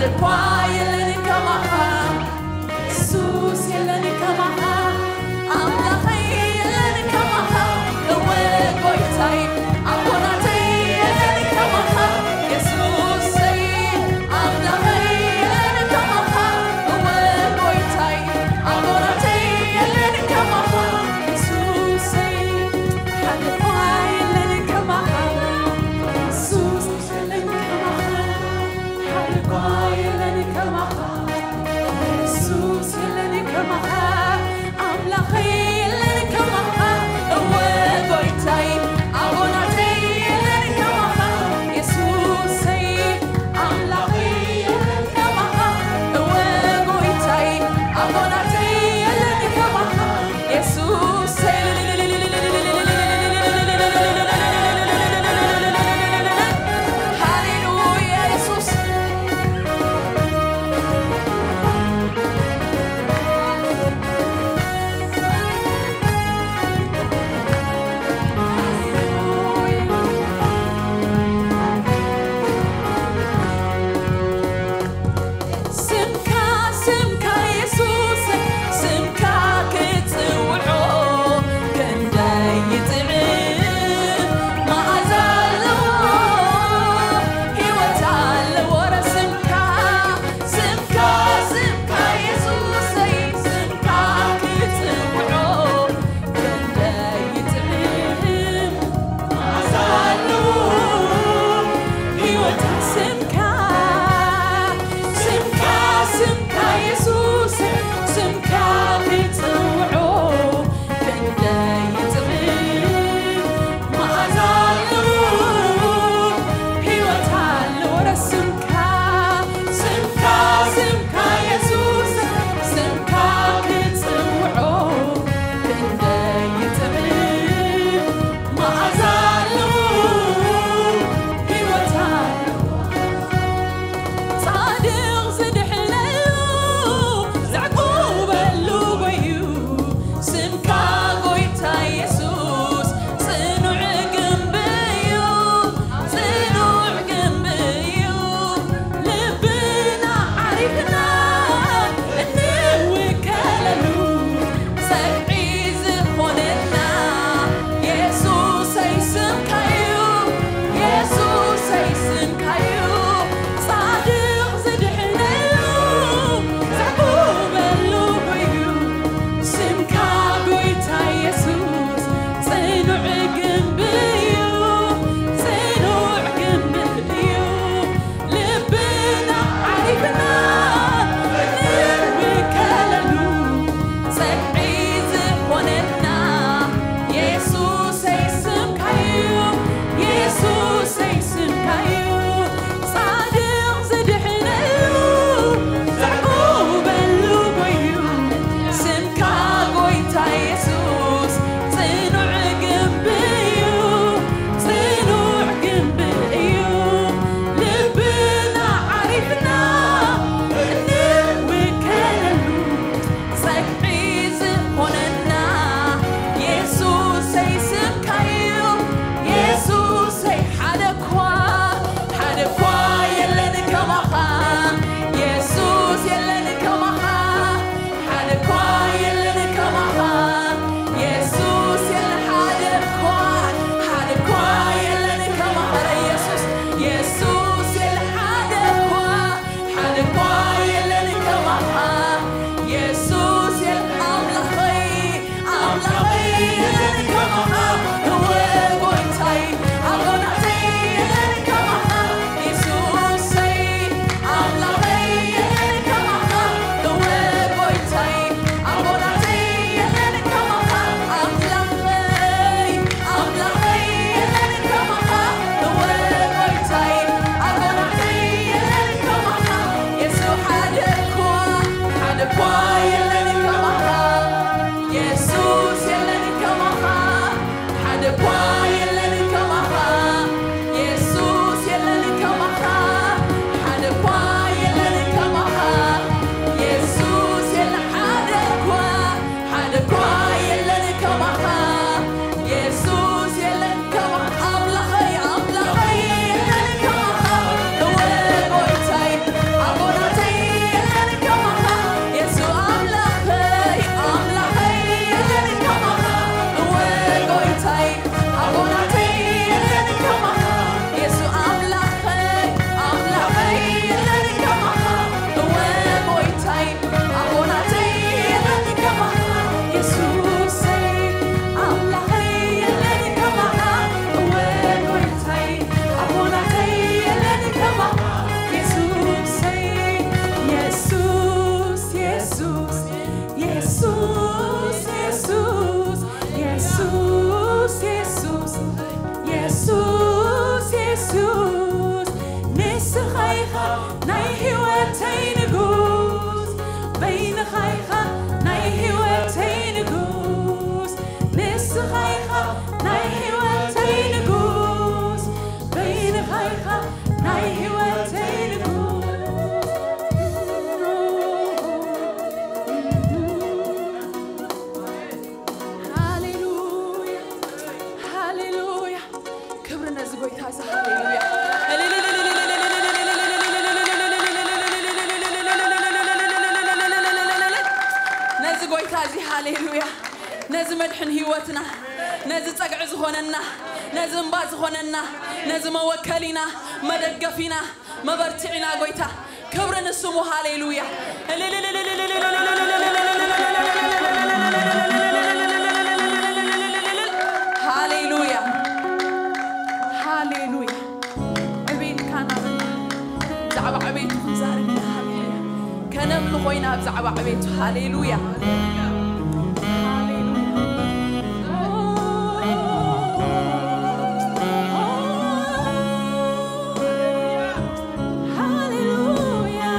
እኳ የለን ከማኻ፣ የሱስ የለን ከማኻ፣ ኣምላኸይ የለን ከማኻ፣ እወ ጎይታይ፣ ኣቦናተይ የለን ከማኻ፣ የሱሰይ፣ ኣምላኸይ የለን ከማኻ፣ እወ ጎይታይ፣ ኣቦናተይ የለን ከማኻ፣ የሱሰይ፣ ሓደ እኳ የለን ከማኻ፣ የሱስ የለን ከማኻ። ሓደ እኳ የለን ከማኻ፣ የሱስ የለን ከማኻ፣ ሃሌሉያ። ክብሪ ነዚ ጎይታ እዚ። ሃሌሉያ። ነዚ ጎይታ እዚ። ሃሌሉያ። ነዚ መድሕን ህይወትና፣ ነዚ ጸግዒ ዝኾነና፣ ነዚ እምባ ዝኾነና፣ ነዚ መወከሊና፣ መደገፊና፣ መበርትዒና ጎይታ። ክብሪ ንስሙ። ሃሌሉያ። ሃሌሉያ። ሃሌሉያ። ዕቤትካ ናበና። ብዛዕባ ዕቤቱ ክንዛረብ ኢና። ሃሌሉያ። ከነምልኾ ኢና ብዛዕባ ዕቤቱ። ሃሌሉያ። ሃሌሉያ። ሃሌሉያ።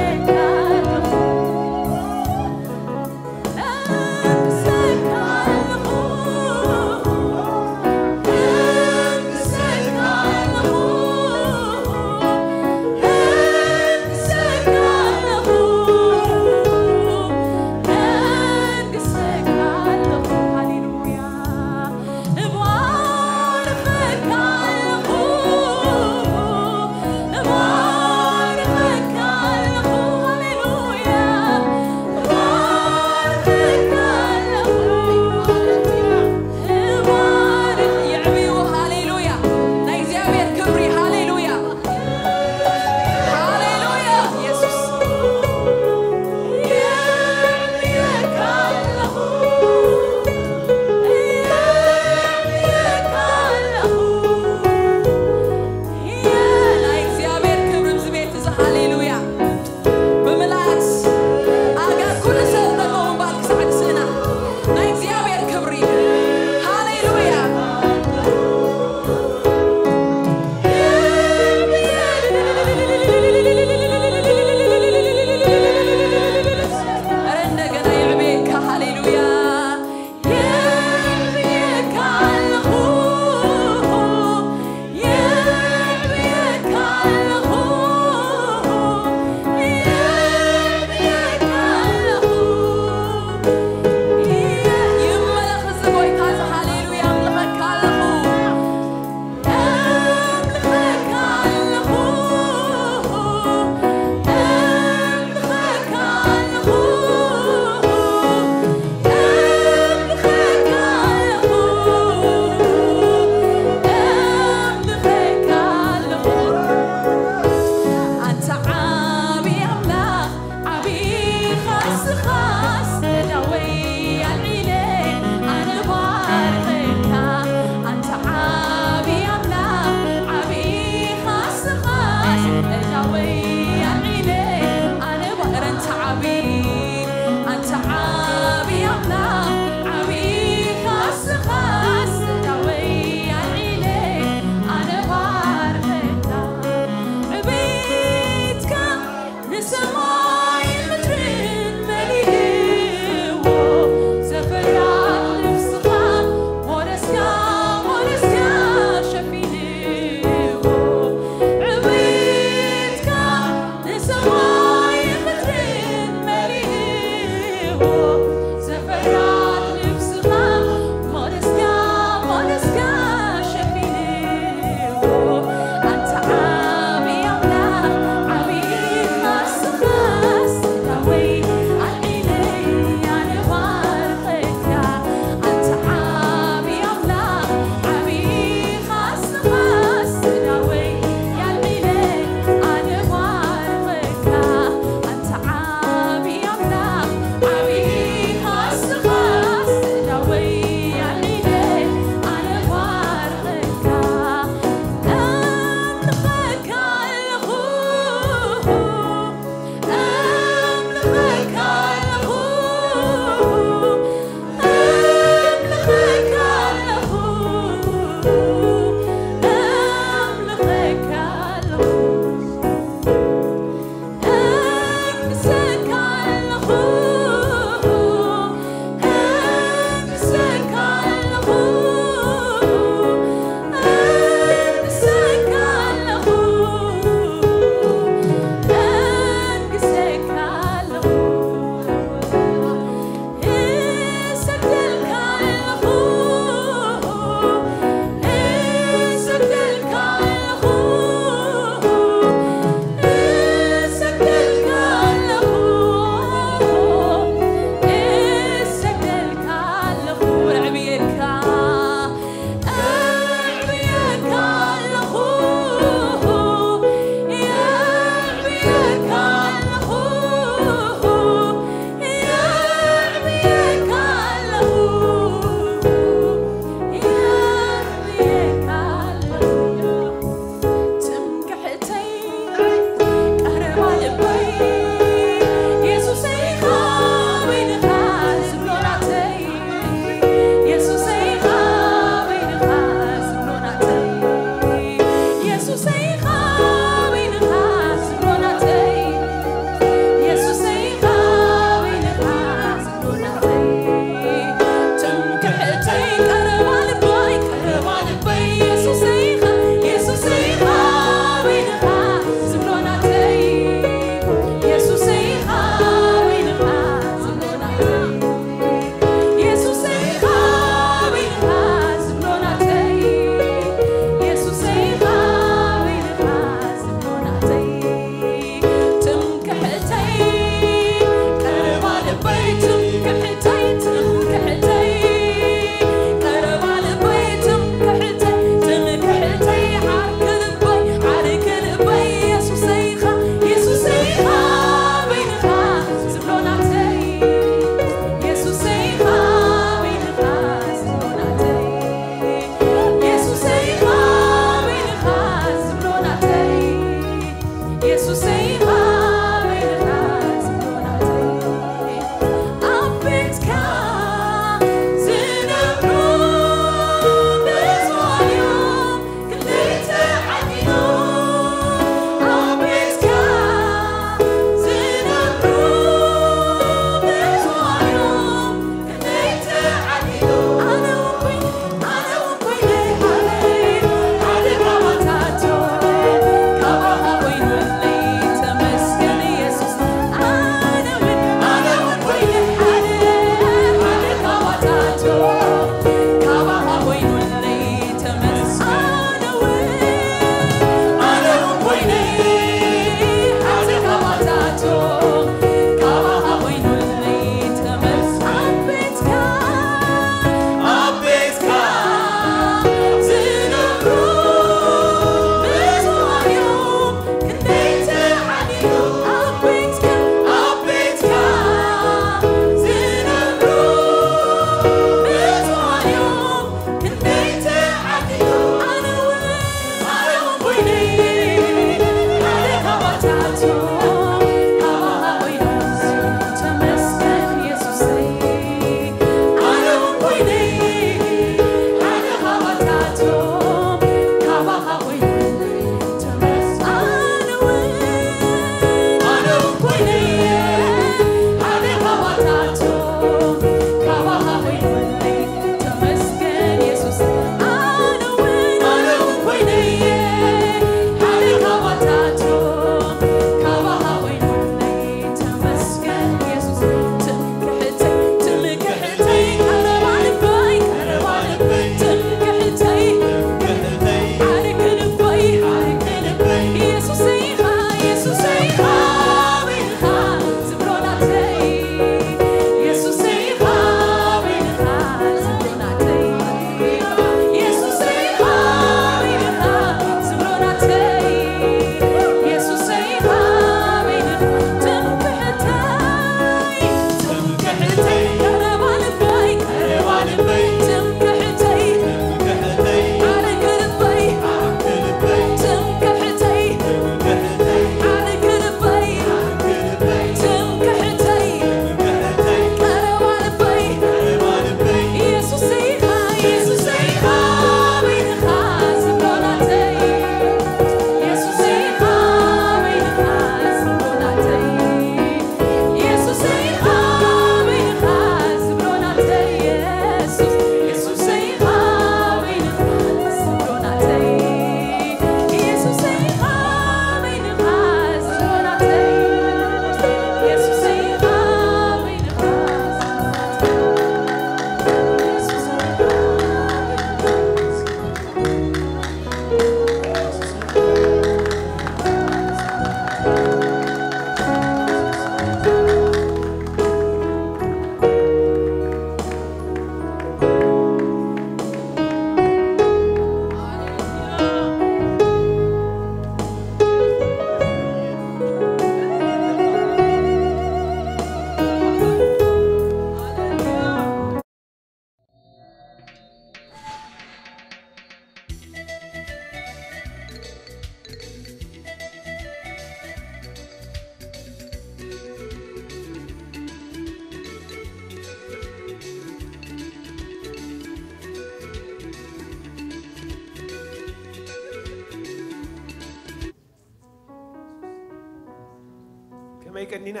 ከመይ ቀኒና?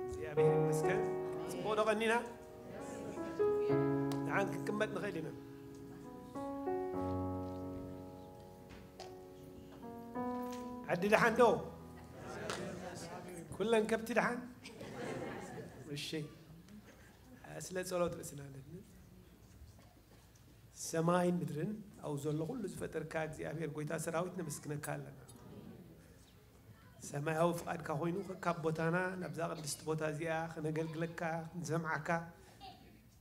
እግዚኣብሔር ይመስገን። ጽቡቕ ዶ ቀኒና? ደሓን ክንቅመጥ ንኽእል ኢና። ዓዲ ደሓን ዶ? ኩለን ከብቲ ደሓን? እሺ። ስለ ጸሎት ርእስና ኣለኒ። ሰማይን ምድርን ኣብኡ ዘሎ ኩሉ ዝፈጠርካ እግዚኣብሔር ጎይታ ሰራዊት ነመስግነካ ኣለና። ሰማያዊ ፍቓድካ ኮይኑ ካብ ቦታና ናብዛ ቅድስቲ ቦታ እዚኣ ክነገልግለካ፣ ክንሰምዓካ፣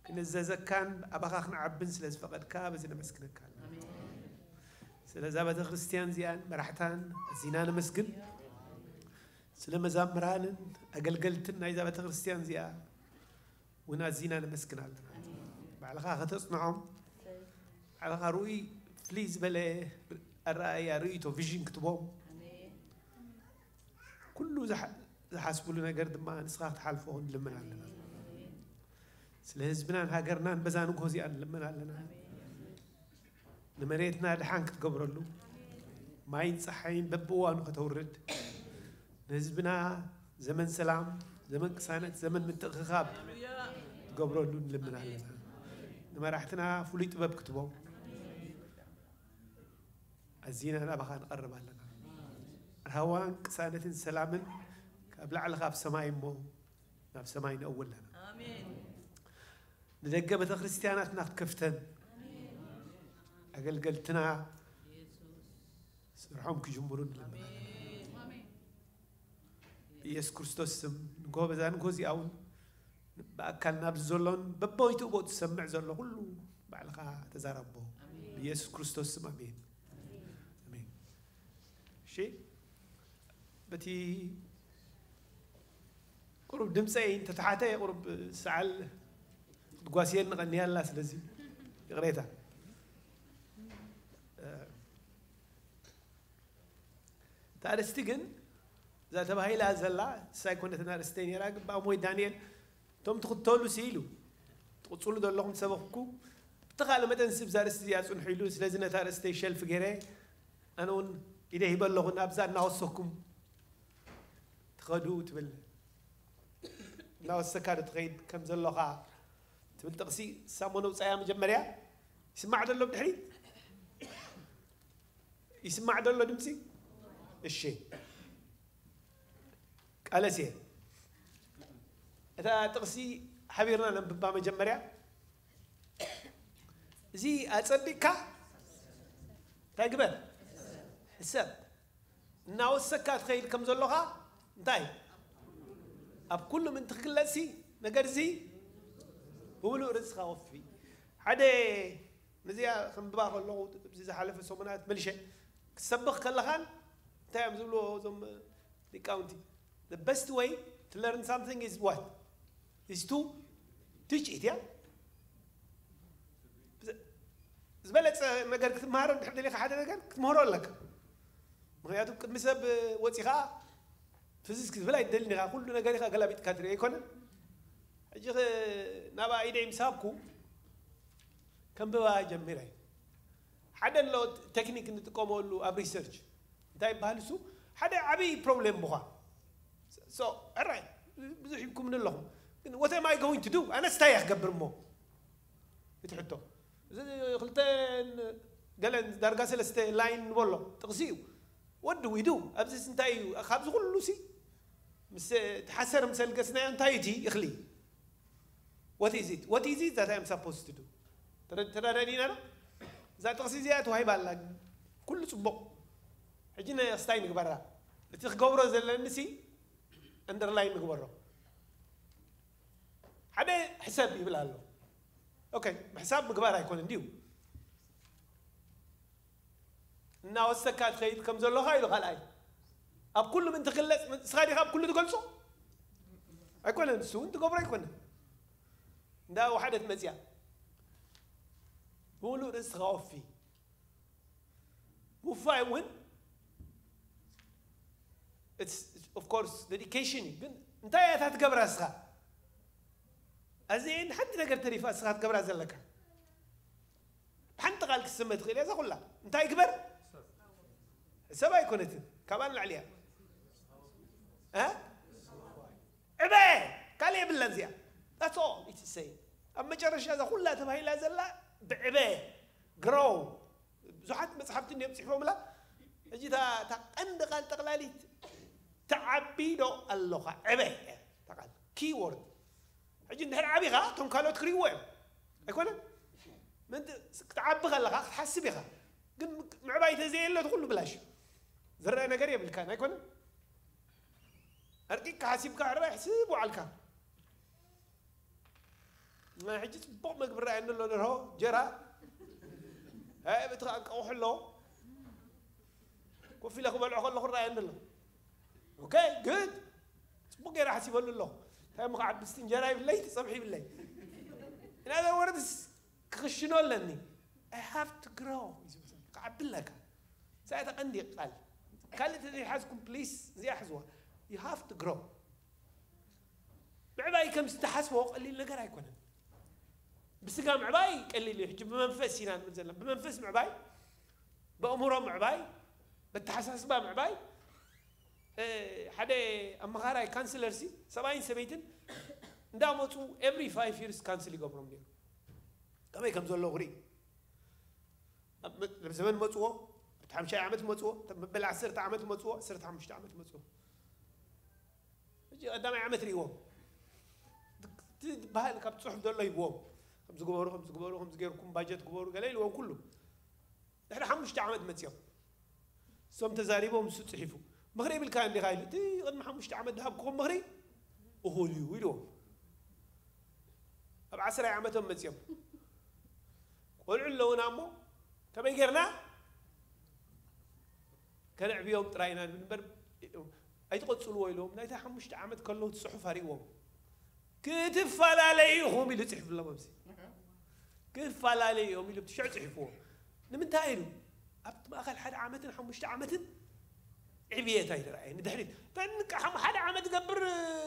ክንእዘዘካን ኣባኻ ክንዓብን ስለ ዝፈቐድካ በዚ ነመስግነካ ኣለና። ስለዛ ቤተ ክርስቲያን እዚኣን መራሕታን ኣዚና ነመስግን። ስለ መዛምራንን ኣገልገልትን ናይዛ ቤተ ክርስቲያን እዚኣ እውን ኣዚና ነመስግን ኣለና። ባዕልኻ ከተጽንዖም፣ ባዕልኻ ርኡይ ፍልይ ዝበለ ኣረኣእያ ርእይቶ ቪዥን ክትቦም፣ ኩሉ ዝሓ- ዝሓስብሉ ነገር ድማ ንስኻ ክትሓልፎ ንልምን ኣለና። ስለ ህዝብናን ሃገርናን በዛ ንግሆ እዚኣ ንልምን ኣለና። ንመሬትና ድሓን ክትገብረሉ፣ ማይን ፀሓይን በብእዋኑ ከተውርድ፣ ንህዝብና ዘመን ሰላም፣ ዘመን ቅሳነት፣ ዘመን ምትእኽኻብ ክትገብረሉ ንልምን ኣለና። ንመራሕትና ፍሉይ ጥበብ ክትቦም ኣዚና ናባኻ ንቐርብ ኣለና። ራህዋን ቅሳነትን ሰላምን ካብ ላዕሊ ካብ ሰማይ እሞ ናብ ሰማይ ነእዊ ኣለና። ኣሜን። ንደገ ቤተ ክርስቲያናትና ክትከፍተን፣ ኣገልገልትና ስርሖም ክጅምሩ ንልምና። ብኢየሱስ ክርስቶስ ስም ንጎ በዛ ንጎ እዚኣ እውን ብኣካል ናብዚ ዘሎን በበይትኡ ቦት ዝሰምዕ ዘሎ ኩሉ ባዕልኻ ተዛረቦ። ብኢየሱስ ክርስቶስ ስም ኣሜን። ኣሜን። እሺ፣ በቲ ቁሩብ ድምፀይ እንተተሓተ ቁሩብ ሰዓል ክትጓስየኒ ቀንያ ኣላ። ስለዚ ይቕሬታ። እታ ኣርእስቲ ግን እዛ ተባሂላ ዘላ ንሳ ኣይኮነትን ኣርእስተይ ነይራ። ግን ብኣሞይ ዳንኤል እቶም ትኽተሉ ሲ ኢሉ ትቕፅሉ ዘለኹም ሰበኽኩ ብተኻለ መጠን ስብ እዛ ኣርእስቲ እዚኣ ፅንሑ ኢሉ። ስለዚ ነታ ኣርእስተይ ሸልፍ ገይረ ኣነ እውን ኢደ ሂበ ኣለኹ። ናብዛ እናወሰኩም ትኸዱ ትብል እናወሰካ ዶ ትኸይድ ከም ዘሎኻ ትብል ጥቕሲ ሳሞ ነውፃያ መጀመርያ ይስማዕ ደሎ ብድሕሪት ይስማዕ ደሎ ድምፂ እሺ ቃለሴ እታ ጥቕሲ ሓቢርና ነንብባ መጀመርያ እዚ ኣፀቢቕካ እንታይ ግበር ሕሰብ እናወሰካ ትኸይድ ከም ዘሎኻ እንታይ ኣብ ኩሉ ምእንቲ ክግለጽሲ ነገር እዚ ብምሉእ ርእስኻ ወፊ ሓደ ነዚኣ ከንብባ ከለኹ እዚ ዝሓለፈ ሰሙናት መልሸ ክሰብኽ ከለኻን እንታይ እዮም ዝብልዎ እዞም ሊቃውንቲ the best way to learn something is what is to teach it yeah ዝበለፀ ነገር ክትምሃሮ ድሕር ደሊካ ሓደ ነገር ክትምህሮ ኣለካ ምክንያቱ ቅድሚ ሰብ ወፂኻ ፍዝዝ ክትብል ኣይደልን ኢኻ ኩሉ ነገር ኢኻ ገላቢጥካ ትርኢ ኣይኮነ ሕጂ ናብኣ ኢደ ምስ ሃብኩ ከንብባ ጀሚረ ሓደ ኣሎ ቴክኒክ እንጥቀመሉ ኣብ ሪሰርች እንታይ ይበሃል እሱ ሓደ ዓብይ ፕሮብሌም ምዃን ሕራይ ብዙሕ ይብኩም ንለኹም ግን what am I going to do ኣነስ እንታይ እየ ክገብር እሞ እቲ ሕቶ እዚ ክልተ ገለን ዳርጋ ሰለስተ ላይን ንበሎ ጥቕሲ እዩ what do we do ኣብዚስ እንታይ እዩ ካብዚ ኩሉ ሲ ምስ ተሓሰር ምስ ኣልገስናዮ እንታይ እዩ እቲ እኽሊ what is it what is it that I am supposed to do ተረዳዲና ዶ እዛ ጥቕሲ እዚኣ ተዋሂባ ኣላ ኩሉ ፅቡቕ ሕጂ ነስታይ ንግበራ እቲ ክገብሮ ዘለኒ ሲ underline ንግበሮ ሓደ ሕሰብ ይብል ኣሎ okay ምሕሳብ ምግባር ኣይኮነ እንዲዩ እናወሰካ ትኸይድ ከም ዘለኻ ኢሉ ካልኣይ ኣብ ኩሉ ምእንቲ ክግለፅ ንስኻ ዲኻ ኣብ ኩሉ ትገልፆ ኣይኮነን ንሱ እውን ትገብሮ ኣይኮነን እንዳ ወሓደት መፅያ ብምሉእ ርእስኻ ወፊ ምውፋይ እውን of course dedication እዩ ግን እንታይ እያ እታ ትገብራ እስኻ ኣዘየን ሓንቲ ነገር ተሪፋ እስኻ ትገብራ ዘለካ ብሓንቲ ቃል ክትስመ ትኽእል እያ እዛ ኩላ እንታይ ግበር ሰብ ኣይኮነትን ካብኣ ንላዕሊ እያ እ ዕበየ ካልእ የብላን እዚኣ። That's all it's say። ኣብ መጨረሻ እዛ ኩላ ተባሂላ ዘላ ብዕበየ grow። ብዙሓት መጽሓፍቲ እንዲዮም ጽሒፎምላ። ሕጂ እታ እታ ቀንዲ ቃል ጠቕላሊት ትዓቢ ዶ ኣለኻ ዕበየ እያ እታ ቃል። Keyword። ሕጂ እንድሕር ዓቢኻ እቶም ካልኦት ክርእይዎ እዮም ኣይኮነን? ምእንቲ ክትዓቢ ከለኻ ክትሓስብ ኢኻ። ግን ምዕባይ ተዘየሎ እቲ ኩሉ ብላሽ እዩ። ዝረአ ነገር የብልካን ኣይኮነን? ኣርቂቅካ ሓሲብካ ዕረ ሕስብ ውዓልካ። ናይ ሕጂ ጽቡቕ መግቢ ረኣየኒ ኣሎ ደርሆ ጀራ። ኣይ በቲ ከኣ እንቃቑሖ ኣሎ። ኮፍ ኢለ ክበልዖ ከለኹ ረኣየኒ ኣሎ። Okay good። ጽቡቕ ገይረ ሓሲበሉ ኣለኹ። እንታይ እሞ ክዓቢ እስቲ እንጀራ ይብለይ እቲ ጸብሒ ይብለይ። In other words ክኽሽኖ ኣለኒ። I have to grow ክዓቢ ኣለካ። እዛ እታ ቀንዲ ቃል። ካልእ ተዘይሓዝኩም please እዚኣ ሕዝዋ። You have to grow። ምዕባይ ከም ዝተሓስቦ ቀሊል ነገር ኣይኮነን። ብስጋ ምዕባይ ቀሊል እዩ። ሕጂ ብመንፈስ ኢና ንብል ዘለና። ብመንፈስ ምዕባይ፣ ብኣእምሮ ምዕባይ፣ በተሓሳስባ ምዕባይ። እ፣ ሓደ ኣመኻራይ ካንስለር ሲ ሰብኣይን ሰበይትን እንዳመፁ every five years ካንስል ይገብሮም ነይሩ። ከመይ ከም ዘለዉ ክርኢ። ኣብ መ- ኣብ ዘመን መፅዎ፣ ኣብቲ ሓምሻይ ዓመት መፅዎ፣ መበል ዓሰርተ ዓመት መፅዎ፣ ዓሰርተ ሓሙሽተ ዓመት መፅዎ። ሕጂ ቀዳማይ ዓመት ርእይዎም። እቲ ዝበሃል ካብ ፅሑፍ ዘሎ ይብዎም። ከምዚ ግበሩ፣ ከምዚ ግበሩ፣ ከምዚ ገይርኩም ባጀት ግበሩ ገለ ኢልዎም ኩሉ። ድሕሪ ሓሙሽተ ዓመት መፅዮም። እሶም ተዛሪቦም እሱ ፅሒፉ። ምኽሪ ይብልካ እንዲኻ ኢሉ። እቲ ቅድሚ ሓሙሽተ ዓመት ዝሃብክዎም ምኽሪ እኹል እዩ ኢልዎም። ኣብ ዓስራይ ዓመቶም መፅዮም። ቆልዑ ኣለውና እሞ ከመይ ጌርና ከነዕብዮም ጥራይ ኢና ንብል እምበር ኣይትቐጽልዎ ኢሎም ናይታ ሓሙሽተ ዓመት ከለዉ እቲ ጽሑፍ ኣርእዎም ክትፈላለዩ ኢኹም ኢሉ ጽሒፍሎም ኣብዚ ክትፈላለዩ እዮም ኢሉ ብትሽዕ ጽሒፍዎ ንምንታይ ኢሉ ኣብቲ ማእኸል ሓደ ዓመትን ሓሙሽተ ዓመትን ዕብየት ኣይተረኣየ ንድሕሪት ተንቃ ሓደ ዓመት ገብር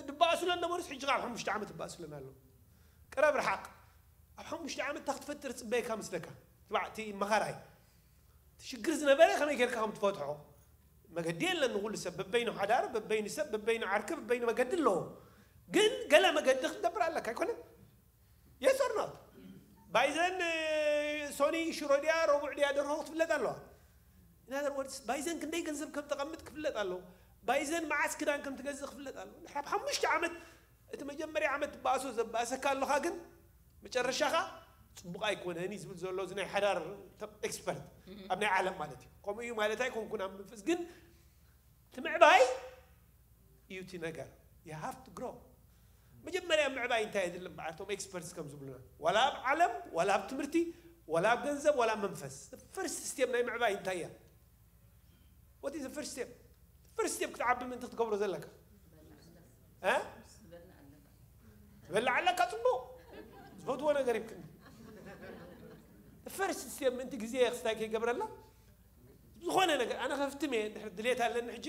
ድባእሱለን ነበሩስ ሕጂ ካብ ሓሙሽተ ዓመት ይባእሱለን ኣለዉ ቅረብ ርሓቕ ኣብ ሓሙሽተ ዓመት እታ ክትፈጥር ጽበየካ ምስለካ ትባዕ እቲ መኻራይ እቲ ሽግር ዝነበረ ከመይ ጌርካ ከም ትፈትሖ መገዲ የለን ንኩሉ ሰብ በበይኑ ሓዳር በበይኑ ሰብ በበይኑ ዓርኪ በበይኑ መገዲ ኣለዎ ግን ገለ መገዲ ክትገብር ኣለካ ኣይኮነ yes or not ባይዘን ሶኒ ሽሮ ድያ ረቡዕ ድያ ደርሆ ክትፍለጥ ኣለዋ in other words ባይዘን ክንደይ ገንዘብ ከም ተቐምጥ ክፍለጥ ኣለዎ ባይዘን መዓስ ክዳን ከም ትገዝእ ክፍለጥ ኣለዎ ንድሕር ሓሙሽተ ዓመት እቲ መጀመርያ ዓመት ትበኣሶ ዘበኣሰካ ኣለኻ ግን መጨረሻኻ ፅቡቕ ኣይኮነን እዩ ዝብል ዘሎ እዚ ናይ ሓዳር ኤክስፐርት ኣብ ናይ ዓለም ማለት እዩ ከምኡ እዩ ማለት ኣይኮንኩን ኣብ መንፈስ ግን እቲ ምዕባይ እዩ እቲ ነገር you have to grow መጀመርያ ምዕባይ እንታይ የድሊ በዓል እቶም ኤክስፐርትስ ከም ዝብሉና ዋላ ኣብ ዓለም ዋላ ኣብ ትምህርቲ ዋላ ኣብ ገንዘብ ዋላ ኣብ መንፈስ ፈርስት ስቴፕ ናይ ምዕባይ እንታይ እያ what is the first step first step ክትዓቢ ምእንቲ ክትገብሮ ዘለካ ትበልዕ ኣለካ ፅቡቕ ዝፈትዎ ነገር ይብክኒ ፈርስት ስቴፕ ምእንቲ ግዜ ክስታይ ከይገብረላ ዝኾነ ነገር ኣነ ከፍትም እየ ድሕር ድሌት ኣለኒ ሕጂ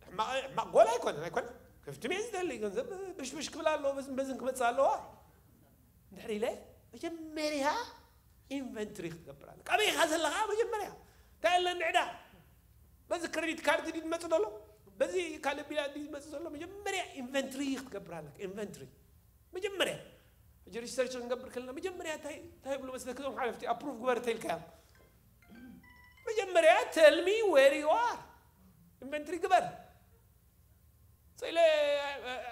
ሕማቕ ጎል ኣይኮነን ኣይኮነ ከፍትም እየ ዝደሊ ገንዘብ ብሽብሽ ክብል ኣለዎ በዝን በዝን ክመፅእ ኣለዋ እንድሕር ኢለ መጀመርያ ኢንቨንትሪ ክትገብር ኣለ ካበይ ኢኻ ዘለኻ መጀመርያ እንታይ ኣለኒ ዕዳ በዚ ክሬዲት ካርድ ድዩ ዝመፅእ ዘሎ በዚ ካልእ ቢላ ድዩ ዝመፅእ ዘሎ መጀመርያ ኢንቨንትሪ ክትገብር ኣለካ ኢንቨንትሪ መጀመርያ ሕጂ ሪሰርች ክንገብር ከለና መጀመርያ እንታይ እንታይ ይብሉ መስለክ እዞም ሓለፍቲ ኣፕሩቭ ግበር ተይልካዮም መጀመርያ tell me where you are ኢንቨንትሪ ግበር ስኢለ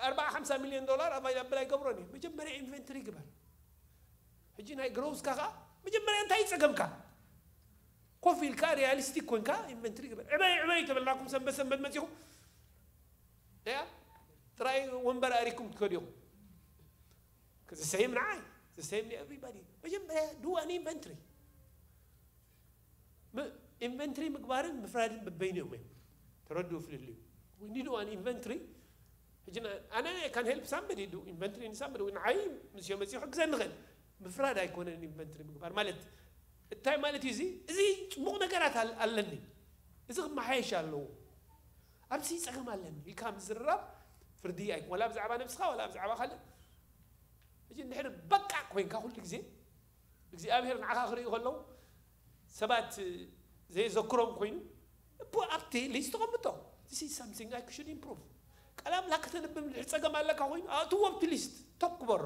ኣርባዓ ሓምሳ ሚልዮን ዶላር ኣቫይላብል ኣይገብሮን እዩ መጀመርያ ኢንቨንትሪ ግበር ሕጂ ናይ ግሮውስካ ከዓ መጀመርያ እንታይ ይፀገምካ ኮፍ ኢልካ ሪያሊስቲክ ኮንካ ኢንቨንትሪ ግበር ዕበይ ዕበይ ተበልናኩም ሰንበት ሰንበት መፂኹም ያ ጥራይ ወንበር ኣሪኩም ትከድኹም ዝሰይም ንዓይ ዝሰይም ንኤቭሪባዲ መጀመርያ do an inventory ኢንቨንትሪ ምግባርን ምፍራድን በበይኑ እዮም እዮም ተረድኡ ፍልልዩ we need an inventory ሕጂ ኣነ can help somebody do inventory somebody ንዓይ ምስ መፅኡ ክሕግዘ ንኽእል ምፍራድ ኣይኮነን ኢንቨንትሪ ምግባር ማለት እንታይ ማለት እዩ እዚ እዚ ፅቡቕ ነገራት ኣለኒ እዚ ክመሓየሽ ኣለዎ ኣብዚ ፀገም ኣለኒ ኢልካ ምዝርራብ ፍርዲ ኣይኮን ወላ ብዛዕባ ነብስኻ ወላ ብዛዕባ ካልእ ሕጂ እንድሕር በቃ ኮይንካ ኩሉ ግዜ እግዚኣብሔር ንዓኻ ክርእዩ ከለዉ ሰባት ዘየዘክሮም ኮይኑ እቡ ኣብቲ ሊስት ተቐምጦ this is something I should improve ቃል ኣምላኽ ከተንብብ እንድሕር ጸገም ኣለካ ኮይኑ ኣእትዎ ኣብቲ ሊስት፣ ቶፕ ግበሮ።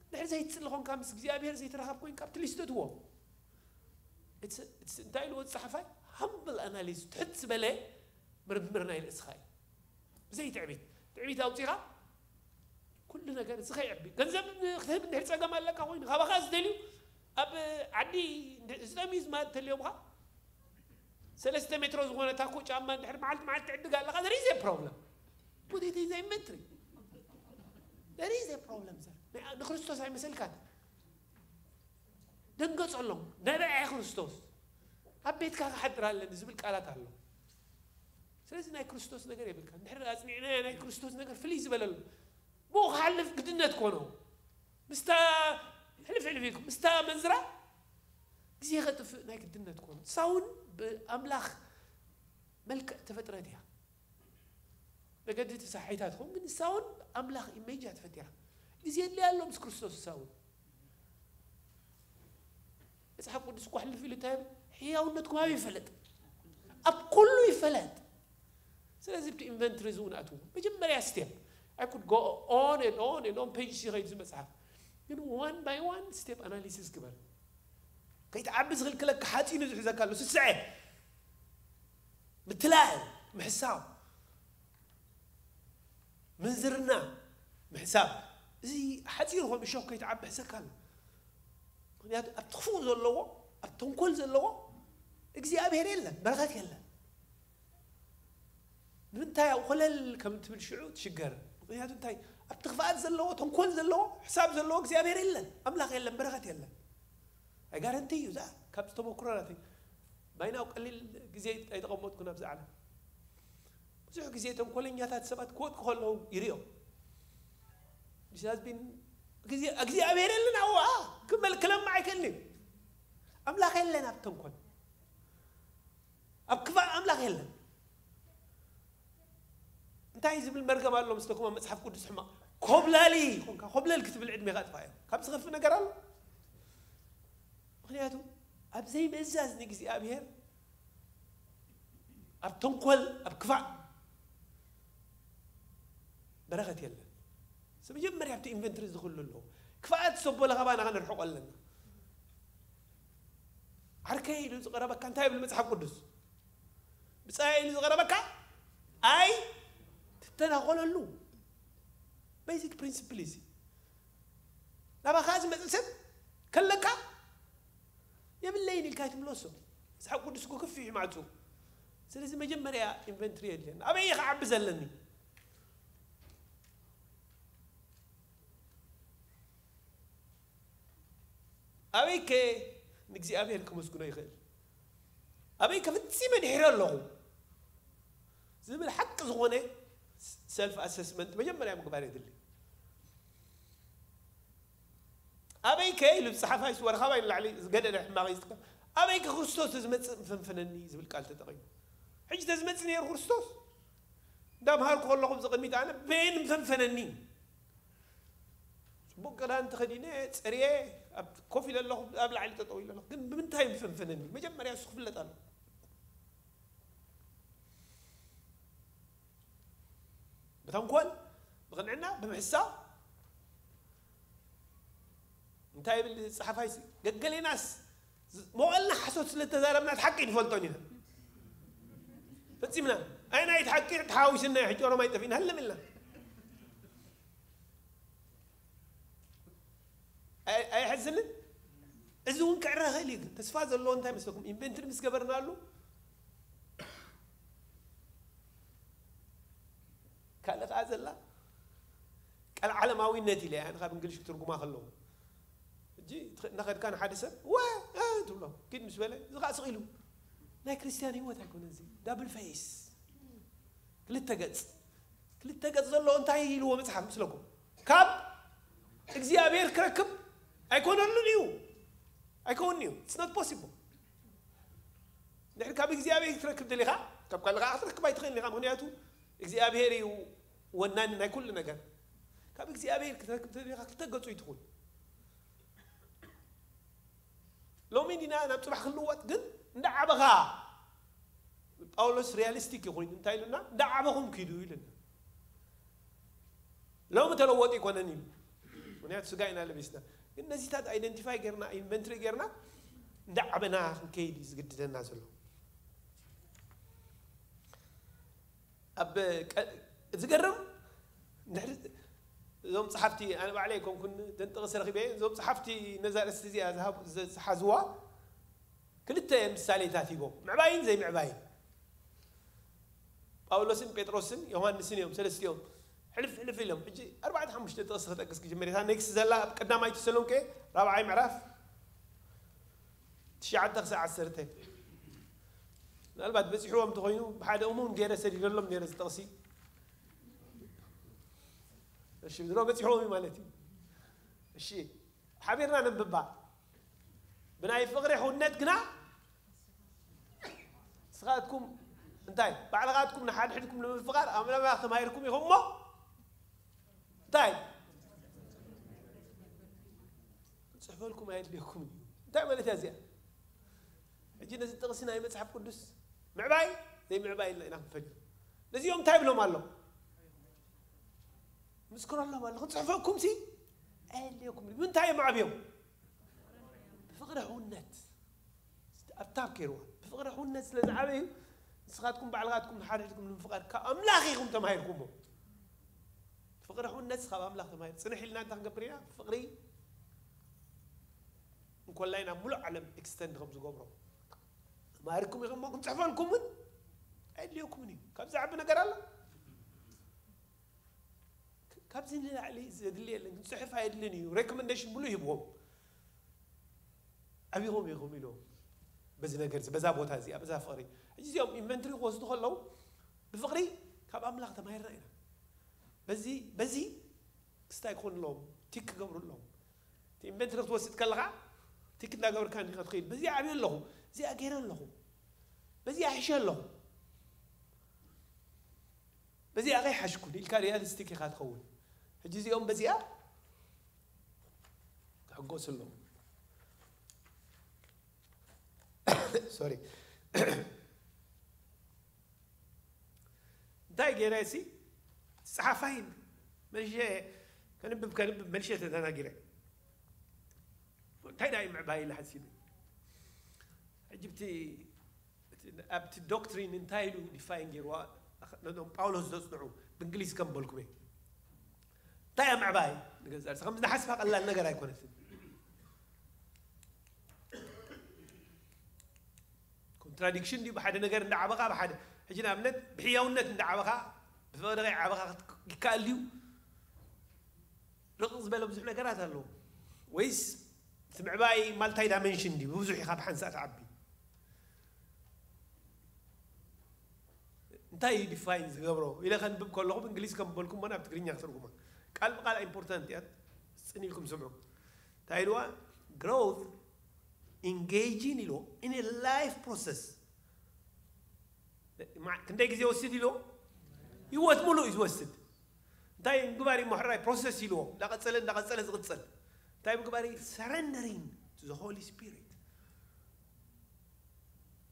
እንድሕር ዘይትጽሊ ኾንካ፣ ምስ እግዚኣብሔር ዘይትራኸብ ኮይንካ ኣብቲ ሊስት እትዎ። It's- it's- እንታይ ኢልዎ ዝጸሓፋይ? ሃምብል ኣናሊዝ፣ ትሕት ዝበለ ምርምር ናይ ርእስኻ እዩ። ብዘይ ትዕቢት። ትዕቢት ኣውጺኻ ኩሉ ነገር እዚ ከይዕቢ። ገንዘብ ክትህብ እንድሕር ጸገም ኣለካ ኮይኑ፣ ካባኻ ዝደልዩ ኣብ ዓዲ እንድ- ዝጠምዩ ዝማድ ተልዮምኻ ሰለስተ ሜትሮ ዝኾነ ታኮ ጫማ እንድሕር መዓልቲ መዓልቲ ትዕድግ ኣለኻ፣ there is a problem። Put it in the inventory. There is a problem, sir. ናይ- ንክርስቶስ ኣይመሰልካን። ደንገጸሎም። ነቢዐ ክርስቶስ ኣብ ቤትካ ክሓድር ኣለኒ ዝብል ቃላት ኣሎ። ስለዚ ናይ ክርስቶስ ነገር የብልካ። እንድሕር ኣጽኒዕናዮ ናይ ክርስቶስ ነገር ፍልይ ዝበለሉ። ብኡ ክሓልፍ ግድነት ኮኖ። ምስታ ሕልፍ ሕልፍ ኢልኩም፣ ምስታ መንዝራ ግዜ ከጥፍእ ናይ ግድነት ኮኖ። ንሳ እውን ብኣምላኽ መልክዕ ተፈጥረት እያ። መገዲ ተሳሒታ ትኸውን፣ ግን ንሳ እውን ኣምላኽ ኢሜጅ እያ ተፈጢራ። ግዜ የድልያ ኣሎ ምስ ክርስቶስ ንሳ እውን። መጽሓፍ ቅዱስ እኮ ሕልፍ ኢሉ እንታይ ይብል? ሕያውነትኩም ኣበይ ይፈለጥ? ኣብ ኩሉ ይፈለጥ። ስለዚ ብቲ ኢንቨንትሪ እዚ እውን ኣትዎ። መጀመርያ ስቴፕ። I could go on and on and on page ይኸይድ እዚ መጽሓፍ። ግን one by one step analysis ግበር። ከይትዓቢ ዝኽልክለካ ሓፂኑ ዝሕዘካ ኣሎ። ስስዐ፣ ምትላል፣ ምሕሳው፣ ምንዝርና፣ ምሕሳብ። እዚ ሓፂሩ ከም እሾኽ ከይትዓቢ ሕዘካ ኣሎ። ምክንያቱ ኣብቲ ክፉእ ዘለዎ፣ ኣብ ተንኮል ዘለዎ እግዚኣብሔር የለን፣ በረኸት የለን። ንምንታይ ኣብኡ ኮለል ከም ትብል ሽዑ ትሽገር። ምክንያቱ እንታይ? ኣብቲ ክፍኣት ዘለዎ፣ ተንኮል ዘለዎ፣ ሕሳብ ዘለዎ እግዚኣብሔር የለን፣ ኣምላኽ የለን፣ በረኸት የለን። ኣይ ጋረንቲ እዩ እዛ ካብ ተመክሮ ናተይ። ባይናው ቀሊል ግዜ ኣይተቐመጥኩን ኣብዚ ዓለም። ብዙሕ ግዜ ተንኮለኛታት ሰባት ክወድቁ ከለዉ ይርእዮም። This has been ግዜ እግዚኣብሔር የለን ኣብኡ ክመል ክለምዕ ኣይክእልን እዩ። ኣምላኽ የለን ኣብ ተንኮል፣ ኣብ ክፋእ ኣምላኽ የለን። እንታይ ዝብል መርገም ኣሎ ምስለኩም ኣብ መጽሓፍ ቅዱስ ሕማቕ? ኮብላሊ ኮንካ፣ ኮብለል ክትብል ዕድሜኻ ኣጥፋእ እዮም። ካብ ዝኸፍእ ነገር ኣሎ? ምክንያቱ ኣብ ዘይምእዛዝ ንእግዚኣብሔር፣ ኣብ ተንኮል፣ ኣብ ክፋእ በረኸት የለን። እዚ መጀመርያ ኣብቲ ኢንቨንትሪ ዝኽሉ ኣለዎ። ክፍኣት ሰብ በለ ካባና ከነርሕቆ ኣለና። ዓርከይ ኢሉ ዝቐረበካ እንታይ ይብል መጽሓፍ ቅዱስ? ብጻይ ኢሉ ዝቐረበካ ኣይ ትተናኾለሉ። ቤዚክ ፕሪንሲፕል እዚ። ናባኻ ዝመጽእ ሰብ ከለካ የብለይን ኢልካ ኣይትምለሶ። መጽሓፍ ቅዱስ እኮ ከፊሕ እዩ ማዕጹ። ስለዚ መጀመርያ ኢንቨንትሪ የድልየና። ኣበይ እየ ክዓቢ ዘለኒ? ኣበይ ከ ንእግዚኣብሔር ከመስግኖ ይኽእል? ኣበይ ከ ፈጺመ ድሒረ ኣለኹ ዝብል ሓቂ ዝኾነ ሰልፍ ኣሰስመንት መጀመርያ ምግባር የድሊ። ኣበይ ከ ኢሉ ዝጸሓፋይ ወረኻባይ ንላዕሊ ዝገደደ ሕማቕ እዩ ዝጥቀም። ኣበይ ከ ክርስቶስ ተዝመጽእ ምፈንፈነኒ ዝብል ቃል ተጠቒሙ። ሕጂ ተዝመጽእ ነይሩ ክርስቶስ እንዳምሃርኩ ከለኹ ኣብዚ ቅድሚት ኣነ በየን ምፈንፈነኒ? ጽቡቕ ክዳን ተኸዲነ፣ ጸርየ፣ ኣብ ኮፍ ኢለ ኣለኹ፣ ኣብ ላዕሊ ጠጠው ኢለ ኣለኹ። ግን ብምንታይ ምፈንፈነኒ? መጀመርያ እሱ ክፍለጥ ኣሎ። ብተንኮል፣ ብቕንዕና፣ ብምሕሳብ እንታይ ይብል ጸሓፋይሲ? ገገሌናስ ዝ- መዋእልና ሓሶት ስለ ተዛረብና እቲ ሓቂ ንፈልጦን ኢና። ፈጺምና። ኣይ ናይቲ ሓቂ ተሓዊስና ሕጂ ኦሮማይ ጠፊእና ህልም ኢልና። ኣይ- ኣይሕዝንን? እዚ እውን ክዕረ ይኽእል እዩ። ግን ተስፋ ዘለዎ እንታይ መስለኩም? ኢንቨንትሪ ምስ ገበርናሉ ካልእ ከኣ ዘላ ቃል ዓለማዊነት ኢለ እያ፣ ካብ እንግሊሽ ክትርጉማ ከለኹ። ሕጂ ትኸ- እናኸድካ ንሓደ ሰብ፣ "ወ-፣ እ" ትብሎ። ኪድ ምስ በለ፣ እዚ ከኣ ስቕ ኢሉ። ናይ ክርስትያን ህይወት ኣይኮነን እዚ። ዳብል ፌስ። ክልተ ገጽ። ክልተ ገጽ ዘለዎ እንታይ ኢልዎ መጽሓፍ ምስለኩም? ካብ እግዚኣብሔር ክረክብ ኣይኮነሉን እዩ። ኣይከውንን እዩ። It's not possible። ድሕሪ ካብ እግዚኣብሔር ክትረክብ ደሊኻ፣ ካብ ካልእ ከዓ ክትረክብ ኣይትኽእልን ኢኻ። ምኽንያቱ እግዚኣብሔር እዩ ወናኒ ናይ ኩሉ ነገር። ካብ እግዚኣብሔር ክትረክብ ደሊኻ ክልተ ገጹ እዩ ትኹን። ሎሚ ዲና ናብ ጽባሕ ክልወጥ ግን እንዳዓበኻ፣ ጳውሎስ ሪያሊስቲክ እዩ ኮይኑ እንታይ ኢሉና? እንዳዓበኹም ኪዱ ኢሉና። ሎሚ ተለወጡ ይኮነን እዩ። ምክንያቱ ስጋ ኢና ለቢስና። ግን ነዚታት ኣይደንቲፋይ ጌርና፣ ኢንቨንትሪ ጌርና እንዳዓበና ክንከይድ እዩ ዝግድደና ዘሎ። ኣብ ቀ- ዝገርም እንድሕሪ እዞም ጸሓፍቲ፣ ኣነ ባዕለይ ኣይኮንኩን፣ ደንጥቕስ ረኺበ፣ እዞም ጸሓፍቲ ነዛ ርእስቲ እዚኣ ዝሃብ- ዝሓዝዋ ክልተ ምሳሌታት ሂቦም፣ ምዕባይን ዘይምዕባይን። ጳውሎስን ጴጥሮስን ዮሃንስን እዮም ሰለስቲኦም ሕልፍ ሕልፍ ኢሎም። ሕጂ ኣርባዕተ ሓሙሽተ ጥቕሲ ክጠቅስ ክጅምር እየ። እታ ኔክስት ዘላ ኣብ ቀዳማይ ተሰሎንቄ ራብዓይ ምዕራፍ ትሽዓተ ክሳብ ዓሰርተ። ምናልባት በፂሕዎም እንተኾይኑ ብሓደ እሙን ገይረ ሰዲደሎም ነይረ እዚ ጥቕሲ። እሺ፣ ድሮ በፂሕዎም እዩ ማለት እዩ። እሺ፣ ሓቢርና ነንብባ። ብናይ ፍቕሪ ሕውነት ግና ንስኻትኩም እንታይ ባዕልኻትኩም ንሓድሕድኩም ንምፍቓር ኣምላኽ ተማሂርኩም ኢኹም እሞ እንታይ ክጽሕፈልኩም ኣየድልየኩም እዩ። እንታይ ማለት እያ እዚኣ? ሕጂ ነዚ ጥቕሲ ናይ መጽሓፍ ቅዱስ ምዕባይ ዘይምዕባይ ኢልና ኢና ክንፈልዮ። ነዚኦም እንታይ ብሎም ኣሎ? ምስክረሎም ኣሎ። ክጽሕፈኩም ሲ ኣየድልየኩም እዩ። ብምንታይ እዮም ኣዕብዮም? ብፍቕሪ ሕውነት። ኣብታ ከይርዋ ብፍቕሪ ሕውነት ስለ ዝዓበዩ ንስኻትኩም ባዕልኻትኩም ንሓድሕድኩም ንምፍቓር ካብ ኣምላኽ ኢኹም ተማሂርኩሞ። ፍቕሪ ሕውነት ካብ ኣምላኽ ተማሂር። ጽንሕ ኢልና እንታይ ክንገብር ኢና? ፍቕሪ እንኮላይ ናብ ሙሉእ ዓለም ኤክስተንድ ከም ዝገብሮ ተማሂርኩም ኢኹም እሞ ክንጽሕፈልኩም እውን ኣየድልየኩምን እዩ። ካብ ዝዓቢ ነገር ኣሎ? ካብዚ ንላዕሊ ዘድሊ የለን። ክንጽሕፍ ኣየድልን እዩ። ሬኮመንዴሽን ሙሉእ ይህብዎም። ኣቢኹም ኢኹም ኢሉ በዚ ነገር እዚ፣ በዛ ቦታ እዚኣ፣ በዛ ፍቕሪ። ሕጂ እዚኦም ኢንቨንትሪ ክወስዱ ከለዉ ብፍቕሪ ካብ ኣምላኽ ተማሂርና ኢና። በዚ በዚ ክስታይ ክኾኑ ኣለዎም፣ ቲክ ክገብሩ ኣለዎም። እቲ ኢንቨንትሪ ክትወስድ ከለኻ ቲክ እንዳገበርካ እንዲኻ ትኸይድ። በዚኣ ዓብየ ኣለኹ፣ እዚኣ ገይረ ኣለኹ፣ በዚኣ ሕሸ ኣለኹ፣ በዚኣ ከይሓሽኩን ኢልካ ሪያሊስቲክ ኢኻ ትኸውን። ሕጂ እዚኦም በዚኣ ክሕጎሱ ኣለዎም። ሶሪ። እንታይ ገይረ ሲ ጸሓፋይን መልሼ ከንብብ ከንብብ መልሼ ተደናጊረ። እንታይ ዳይ ምዕባይ ኢለ ሓሲበ። ሕጂ ብቲ ኣብቲ ዶክትሪን እንታይ ኢሉ ዲፋይን ገይርዋ ነቶም ጳውሎስ ዘጽንዑ ብእንግሊዝ ከም በልኩመ እንታይ እያ ምዕባይ ንገዛ ርእሲ ከም ዝሓስባ ቀላል ነገር ኣይኮነትን። ኮንትራዲክሽን ድዩ? ብሓደ ነገር እንዳዓበኻ ብሓደ ሕጂ ንኣብነት ብሕያውነት እንዳዓበኻ ብፍቕሪ ከይዓበኻ ይከኣል ድዩ? ርቕቕ ዝበለ ብዙሕ ነገራት ኣለዎ። ወይስ እቲ ምዕባይ ማልታይ ዳይመንሽን ድዩ? ብብዙሕ ኢኻ ብሓንሳእ ትዓቢ። እንታይ እዩ ዲፋይን ዝገብሮ ኢለ ከንብብ ከለኹ ብእንግሊዝ ከም በልኩሞ ናብ ትግርኛ ክትርጉማ ቃል ብቃል ኢምፖርታንት እያ። ጽን ኢልኩም ስምዑ። እንታይ ኢልዋ? ግሮውት ኢንጌጂን ኢልዎ ኢን ላይፍ ፕሮሰስ። ክንደይ ግዜ ወስድ ኢልዎ? ህይወት ሙሉእ እዩ ዝወስድ። እንታይ ምግባር እዩ? ምሕራይ ፕሮሰስ ኢልዎ እንዳቐጸለ እንዳቐጸለ ዝቕጽል እንታይ ምግባር እዩ? ሰረንደሪንግ ቱ ዘ ሆሊ ስፒሪት።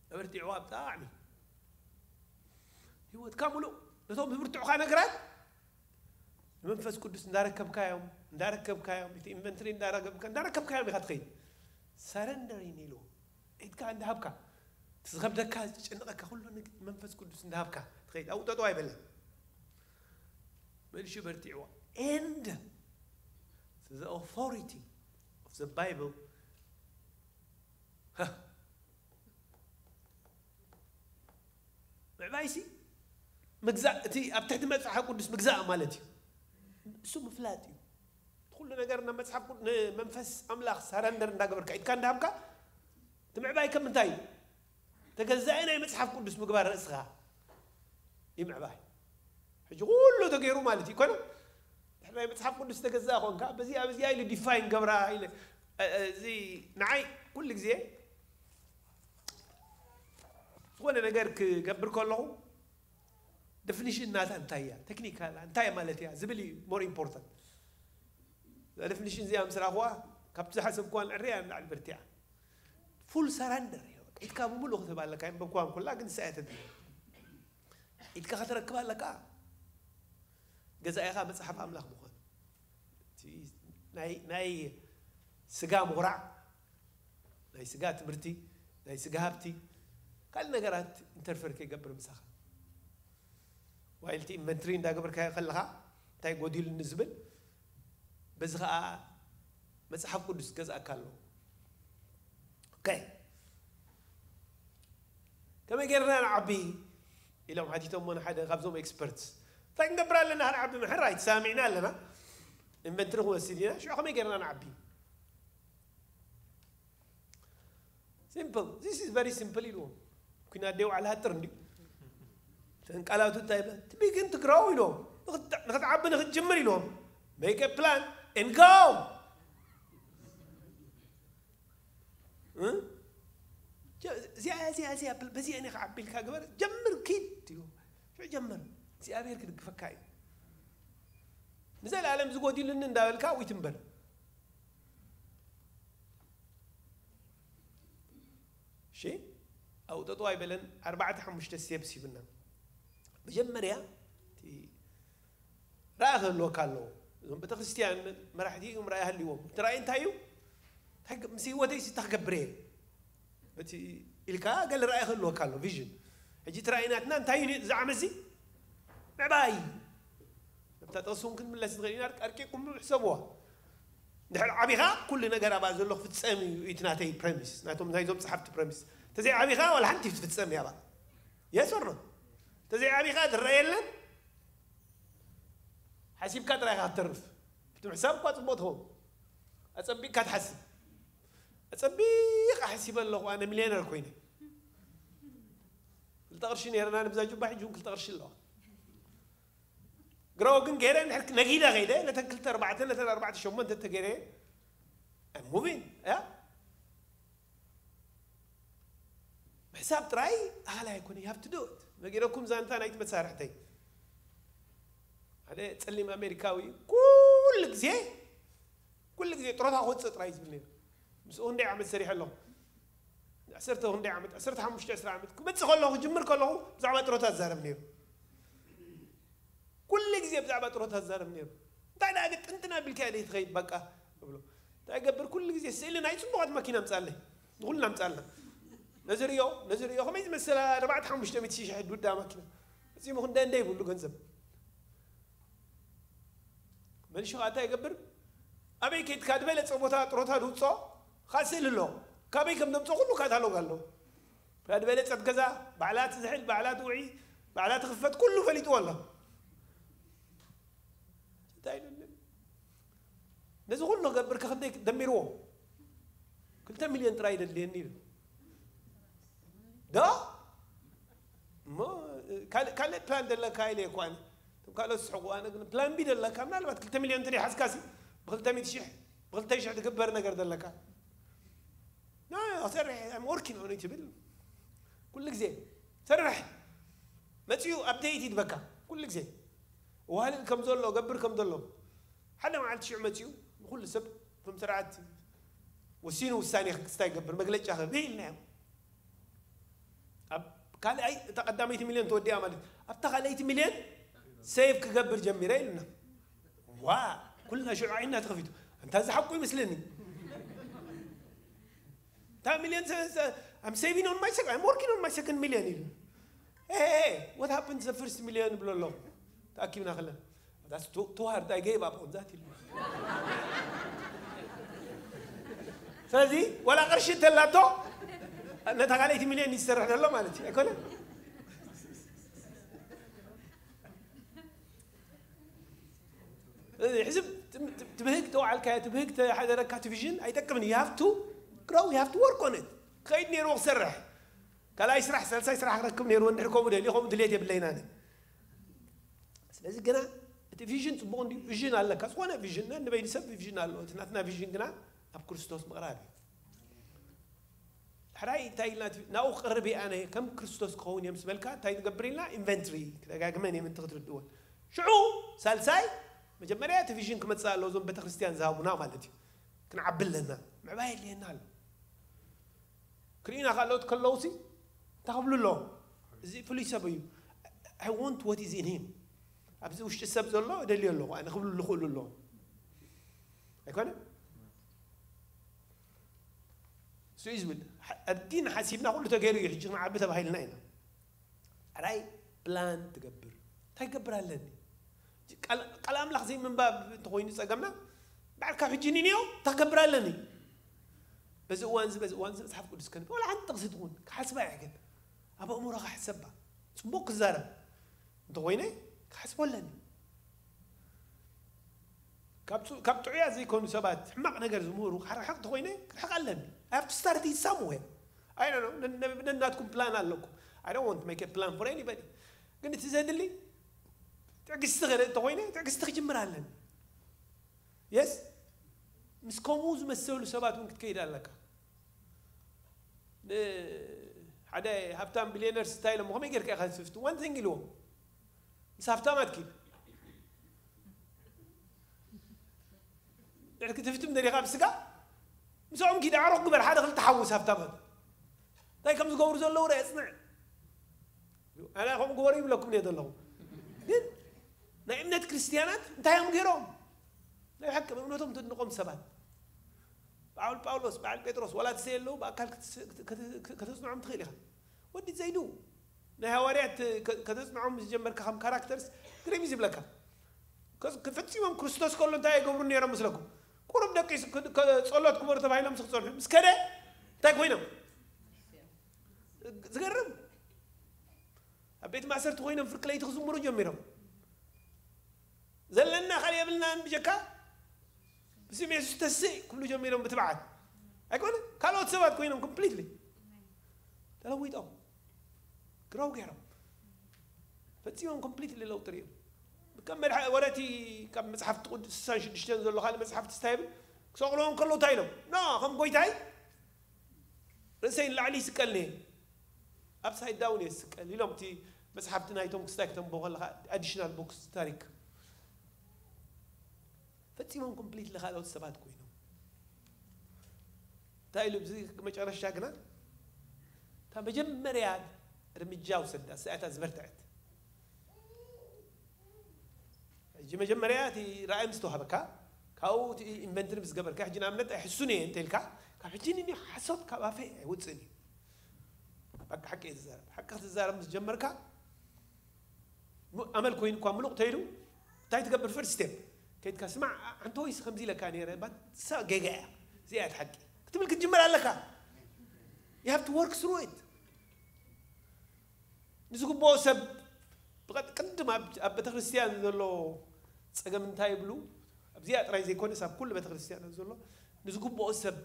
ተበርቲዕዋ ብጣዕሚ ህይወትካ ሙሉእ ነቶም ዝብርትዑኻ ነገራት ንመንፈስ ቅዱስ እንዳረከብካዮም እንዳረከብካዮም እቲ ኢንቨንትሪ እንዳረከብካ እንዳረከብካዮም ኢኻ ትኸይድ። ሰረንደሪን ኢልዎ ኢድካ እንዳሃብካ እቲ ዝኸብደካ ዝጨንቐካ ኩሉ ንግ- መንፈስ ቅዱስ እንዳሃብካ ትኸይድ። ኣብኡ ጠጠው ኣይበለን። መልሹ በርቲዕዋ and the authority of the Bible ምዕባይሲ ምግዛእ እቲ ኣብ ትሕቲ መጽሓፍ ቅዱስ ምግዛእ ማለት እዩ። እሱ ምፍላጥ እዩ። ኩሉ ነገር ናብ መጽሓፍ ቅዱስ ንመንፈስ ኣምላኽ ሰረንደር እንዳገበርካ ኢድካ እንዳሃብካ እቲ ምዕባይ ከም እንታይ እዩ? ተገዛኢ ናይ መጽሓፍ ቅዱስ ምግባር ርእስኻ ይምዕባይ። ሕጂ ኩሉ ተገይሩ ማለት እዩ ኮነ ድሕሪ ናይ መጽሓፍ ቅዱስ ተገዛእ ኮንካ በዚኣ በዚኣ ኢሉ ዲፋይን ገብራ ኢለ እዚ ንዓይ ኩሉ ግዜ ዝኾነ ነገር ክገብር ከለኹ ደፊኒሽን ናታ እንታይ እያ ቴክኒካል እንታይ ማለት እያ ዝብል እዩ ሞር ኢምፖርታንት። እዛ ደፊኒሽን እዚኣ ምስ ረኣኽዋ ካብቲ ዝሓሰብክዋ ንዕርያ ንላዕሊ በርቲዓ። ፉል ሰራንደር እዩ። ኢድካ ብምሉእ ክትህብ ኣለካ። የንበብክዋ እንኩላ ግን ንሳ እያ ተድልዮ። ኢድካ ከተረክብ ኣለካ። ገዛኢኻ መጽሓፍ ኣምላኽ ምዃን። ናይ ናይ ስጋ ምኹራዕ፣ ናይ ስጋ ትምህርቲ፣ ናይ ስጋ ሃብቲ፣ ካልእ ነገራት ኢንተርፈር ከይገብር ምሳኻ። ዋይልቲ ኢንቨንትሪ እንዳገበርካዮ ከለኻ እንታይ ጎዲሉኒ ዝብል፣ በዚ ኸዓ መጽሓፍ ቅዱስ ገዝኣካ ኣለዎ። ኦኬ፣ ከመይ ጌርና ንዓቢ ኢሎም ሓቲቶሞ ንሓደ ካብዞም ኤክስፐርትስ። እንታይ ክንገብር ኣለና ክንዓቢ? ምሕራይ ተሰማሚዕና ኣለና፣ ኢንቨንትሪ ክንወስድ ኢና። ሽዑ ከመይ ጌርና ንዓቢ? ሲምፕል፣ this is very simple ኢልዎም። ኩናት ደይ ዋዕላ ሃጥር እንዲ ተንቃላቱ እንታይ ይብላ? ትቢግን ትግራው ኢልዎም። ንኽት- ንኽትዓቢ ንኽትጅምር ኢልዎም። Make a plan and go። እ? ጀ- እዚኣ እዚኣ እዚኣ ብል- በዚኣ እኔ ክዓቢ ኢልካ ግበር። ጀምር፣ ኪድ እዩ። ሽዑ ጀምር፣ እግዚኣብሔር ክድግፈካ እዩ። ንዘለኣለም ዝጎዲሉኒ እንዳበልካ ዊት እምበር። እሺ፣ ኣብኡ ጠጠው ኣይበለን። ኣርባዕተ ሓሙሽተ ስቴፕስ ሂብና። መጀመርያ እቲ ራእይ ክህልወካ ኣለዎ። እዞም ቤተክርስትያን መራሕቲ እዮም ራእይ ሃልይዎም። እቲ ራእይ እንታይ እዩ? እንታይ ገ- ምስ ህይወተይ እንታይ ክገብር እየ? በቲ ኢልካ ገለ ራእይ ክህልወካ ኣሎ፣ ቪዥን። ሕጂ እቲ ራእይ ናትና እንታይ እዩ እዚ ዓመት እዚ? ምዕባይ። ነብታ ጥቕሲ እውን ክንምለስ ንኽእል ኢና። ኣርቂቕኩም ሕሰብዋ። እንድሕር ዓቢኻ ኩሉ ነገር ኣብኣ ዘሎ ክፍጸም እዩ። እቲ ናተይ ፕረሚስ፣ ናቶም ናይዞም ጸሓፍቲ ፕረሚስ። እንተዘይዓቢኻ ዋላ ሓንቲ ትፍጸም እያ ኣብኣ። የስ ኦር ኖ? እንተዘይዓቢኻ ዝረአ የለን። ሓሲብካ ጥራይ ኢኻ ክትተርፍ። እቲ ምሕሳብ እኳ ጽቡቕ ትኸውን። ኣጸቢቕካ ትሓስብ። ኣጸቢቐ ሓሲበ ኣለኹ፣ ኣነ ሚልዮነር ኮይነ። ክልተ ቅርሺ ነይረና ንብዛ ጁባ፣ ሕጂ እውን ክልተ ቅርሺ ኣለዋ። ግረው ግን ገይረ እንድሕር ነጊደ ከይደ፣ ነተን ክልተ ኣርባዕተ፣ ነተን ኣርባዕተ ሸሞንተ ተገይረ፣ I'm moving፣ እያ። ምሕሳብ ጥራይ ኣኻላይ ኣይኮነ፣ you have to do it። ነጊረኩም ዛንታ ናይቲ መሳርሕተይ። ሓደ ጸሊም ኣሜሪካዊ ኩሉ ግዜ፣ ኩሉ ግዜ ጥሮታ ክወጽእ ጥራይ ዝብል ነይሩ። ምስኡ ክንደይ ዓመት ሰሪሐ ኣለኹ? ዓሰርተ ክንደይ ዓመት? ዓሰርተ ሓሙሽተ፣ ዕስራ ዓመት። ክመጽእ ከለኹ፣ ክጅምር ከለኹ ብዛዕባ ጥሮታ ዝዛረብ ነይሩ። ኩሉ ግዜ ብዛዕባ ጥሮታ ዝዛረብ ነይሩ። እንታይ ደኣ ግን ጥንጥን ኣቢልካ ደይ ትኸይድ በቃ እብሎ። እንታይ ገብር? ኩሉ ግዜ ስእሊ ናይ ጽቡቓት ማኪና ኣምጻለይ። ንኹልና ኣምጻልና። ነዚ ሪኦ፣ ነዚ ሪኦ፣ ከመይ ዝመሰላ ኣርባዕተ ሓሙሽተ ሚእቲ ሺሕ ድውዳ ማኪና። ፈጺሙ ክንደ እንደ ይብሉ ገንዘብ። መልሹ ኸኣ እንታይ ይገብር? ኣበይ ከይድካ ዝበለጸ ቦታ ጥሮታ ድውጾ፣ ኸኣ ስእሊ ኣሎ። ካበይ ከም ደምጾ ኩሉ ካታሎግ ኣሎ። እታ ዝበለጸት ገዛ፣ ባዕላ ትዝሕል፣ ባዕላ ትውዒ፣ ባዕላ ትኽፈት፣ ኩሉ ፈሊጥዎ ኣሎ። እንታይ ኢሉ? ነዚ ኩሉ ክገብር ከ ክንደይ ደሚርዎ? ክልተ ሚልዮን ጥራይ ደድልየኒ ኢሉ። ዶ? እሞ ካልእ ካልእ ፕላን ደለካ ኢለ እኮ ኣነ። እቶም ካልኦት ዝስሕቁ፣ ኣነ ግን ፕላን ቢ ደለካ፣ ምናልባት ክልተ ሚልዮን እንተ ሓዝካሲ፣ ብክልተ ሚእቲ ሺሕ፣ ብክልተ ሺሕ ትግበር ነገር ደለካ። ኖ፣ ኖ፣ ሰርሕ፣ I'm working on it ትብል። ኩሉ ግዜ ሰርሕ። መጺኡ ኣፕደይት ይድበካ። ኩሉ ግዜ ዋልእ ከም ዘሎ፣ ገብር ከም ዘሎ። ሓደ መዓልቲ ሽዑ መጺኡ ንኹሉ ሰብ ከም ስርዓት ወሲኑ ውሳኔ ክስታይ ይገብር፣ መግለጫ ክህብ ኢልናዮ። ኣብ ካልኣይ፣ እታ ቀዳመይቲ ሚልዮን ተወዲኣ ማለት፣ ኣብታ ካልኣይቲ ሚልዮን ሴቭ ክገብር ጀሚረ ኢልና። ዋ፣ ኩልና ሽዑ ዓይንና ተኸፊቱ። ኣንታ እዚ ሓቁ ይመስለኒ። እታ ሚልዮን ሰ-፣ ሰ-፣ I'm saving on my second, I'm working on my second million ኢሉ። Hey, hey, hey, what happened to the first million ብሎ ኣሎ። ተኣኪብና ከለና። That's too, too hard, I gave up on that ኢሉ። ስለዚ፣ ዋላ ቅርሺ እንተላቶ፣ ነታ ካልኣይቲ ሚልዮን ይሰርሕ ዘሎ ማለት እዩ፣ ኣይኮነን? ሕዝብ ትም-፣ ትም-፣ ትብህግ ተዋዓልካዮ፣ ትብህግ ተሓደረካ፣ እቲ ቪዥን ኣይጠቅምን። You have to grow, you have to work on it። ክኸይድ ነይርዎ ክሰርሕ። ካልኣይ ስራሕ፣ ሳልሳይ ስራሕ ክረክብ ነይርዎ፣ እንድሕር ከምኡ ደልዩ፣ ከምኡ ድሌት የብለይን ኣነ። ስለዚ ግና እቲ ቪዥን ጽቡቕ እንድዩ፣ ቪዥን ኣለካ። ዝኾነ ቪዥን፣ ነንበይኑ ሰብ ቪዥን ኣለዎ። እቲ ናትና ቪዥን ግና ናብ ክርስቶስ ምቕራብ እዩ። ሕራይ እንታይ ኢልና እቲ፣ ናብኡ ክቐርብ እየ ኣነ፣ ከም ክርስቶስ ክኸውን እየ ምስ በልካ፣ እንታይ ትገብር ኢልና? ኢንቨንትሪ፣ ክደጋግመን እየ ምእንቲ ክትርድእዎን። ሽዑ፣ ሳልሳይ፣ መጀመርያ እቲ ቪዥን ክመጽእ ኣለዎ፣ እዞም ቤተክርስትያን ዝሃቡና ማለት እዩ። ክንዓቢ ኣለና። ምዕባይ የድልየና ኣሎ። ክርእዩና ካልኦት ከለውሲ፣ እንታይ ክብሉ ኣለዎም? እዚ ፍሉይ ሰብ እዩ። I want what is in him። ኣብዚ ውሽጢ ሰብ ዘሎ እደልዮ ኣለኹ፣ ኣነ ክብሉ ዝኽእሉ ኣለዎም። ኣይኮነ? እሱ እዩ ዝብል። ኣዲን ሓሲብና ኩሉ ተገይሩ እዩ። ሕጂ ክንዓቢ ተባሂልና ኢና። ራይ ፕላን ትገብር። እንታይ ገብር ኣለኒ? ቃል ኣምላኽ ዘይምንባብ እንተኾይኑ ጸገምና፣ በዓል ካብ ሕጂ ንንዮ እንታይ ክገብር ኣለኒ? በዚ እዋን እዚ፣ በዚ እዋን እዚ መጽሓፍ ቅዱስ ከንብ፣ ዋላ ሓንቲ ጥቕሲ ትኹን፣ ክሓስባ እየ ግን፣ ኣብ ኣእምሮኻ ሕሰባ። ጽቡቕ ክዛረብ እንተኾይነ፣ ክሓስቦ ኣለኒ። ካብ ጥዑያ ዘይኮኑ ሰባት ሕማቕ ነገር ዝምህሩ ክርሕቕ ተኾይነ ክርሕቕ ኣለኒ። I have to start it somewhere. I don't know። ነናትኩም ፕላን ኣለኩም። I don't want to make a plan for anybody. ግን እቲ ዘድሊ ትዕግስቲ ክርኢ ተኾይነ ትዕግስቲ ክጅምር ኣለኒ። የስ ምስ ከምኡ ዝመሰሉ ሰባት እውን ክትከይድ ኣለካ። ሓደ ሃብታም ቢልዮነር ስታይ ኢሎም ከመይ ጌርካ ኢኻ ስፍቲ ዋን ቲንግ ኢልዎም ምስ ሃብታማት ኪድ ድሕሪ ክትፍትም ደሊኻ ብስጋ ምስኦም ኪድ ኣዕሩኽ ግበር ሓደ ክልተ ሓውስ ሃብታማት እንታይ ከም ዝገብሩ ዘለዉ ርአ ጽንዕ ኣነ ከምኡ ግበሩ ይብለኩም እየ ዘለኹ ግን ናይ እምነት ክርስትያናት እንታይ እዮም ገይሮም ናይ ሓቂ ብእምነቶም ትድንቆም ሰባት በዓል ጳውሎስ በዓል ጴጥሮስ ዋላ ትሰየ ኣለዉ ብኣካል ከተጽንዖም ትኽእል ኢኻ ወዲ ዘይዱ ናይ ሃዋርያት ከተጽንዖም ዝጀመርካ ከም ካራክተርስ ግሪም እዩ ዝብለካ ፈጺሞም ክርስቶስ ከሎ እንታይ የገብሩ ነይሮም ምስለኩም ቁሩብ ደቂሱ ጸሎት ክበሩ ተባሂሎም ክጸንሑ ምስ ከደ እንታይ ኮይኖም ዝገርም ኣብ ቤት ማእሰርቲ ኮይኖም ፍርቂ ለይቲ ክዝምሩ ጀሚሮም ዘለና ካልእ የብልናን ብጀካ ብስም የሱስ ተስእ ክብሉ ጀሚሮም ብትብዓት ኣይኮነ ካልኦት ሰባት ኮይኖም ኮምፕሊትሊ ተለዊጦም ግረው ገይሮም ፈጺሞም ኮምፕሊትሊ ለውጢ ርእዮም ከም መድሓ ወረቲ ካብ መጽሓፍቲ ቅዱስ ስሳን ሽዱሽተን ዘሎ ካልእ መጽሓፍቲ ስታ ይብል ክሰቕልዎም ከለዉ እንታይ ኢሎም ኖ ከም ጎይታይ ርእሰይ ንላዕሊ ይስቀል ነየ ኣፕሳይድ ዳውን እየ ዝስቀል ኢሎም እቲ መጽሓፍቲ ናይቶም ክስታይ ክተንብቦ ከለኻ ኣዲሽናል ቦክስ ታሪክ ፈጺሞም ኮምፕሊትሊ ካልኦት ሰባት ኮይኖም እንታይ ኢሉ ብዚ መጨረሻ ግና እታ መጀመርያ እርምጃ ውሰዳ እሳያታ ዝበርትዐት ሕጂ መጀመርያ እቲ ራእይ ምስ ተዋህበካ ካብኡ እቲ ኢንቨንትሪ ምስ ገበርካ ሕጂ ንኣብነት ኣይሕሱን እየ እንተ ኢልካ ካብ ሕጂ ንኒ ሓሶት ካብ ኣፈይ ኣይወፅእን እዩ በቃ ሓቂ እየ ዝዛረብ ሓቂ ክትዛረብ ምስ ጀመርካ ኣመል ኮይኑ እኳ ምሉቕ ተይሉ እንታይ ትገብር ፈርስት ስቴፕ ከይድካ ስማዕ ሓንቲ ወይስ ከምዚ ኢለካ ነረ ሳ ጌጋ እያ እዚኣ እያ ሓቂ ክትብል ክትጅምር ኣለካ you have to work through it ንዝግብኦ ሰብ ቅድም ኣብ ቤተክርስትያን ዘሎ ፀገም እንታይ ይብሉ ኣብዚኣ ጥራይ ዘይኮነስ ኣብ ኩሉ ቤተክርስትያን ዘሎ ንዝግብኦ ሰብ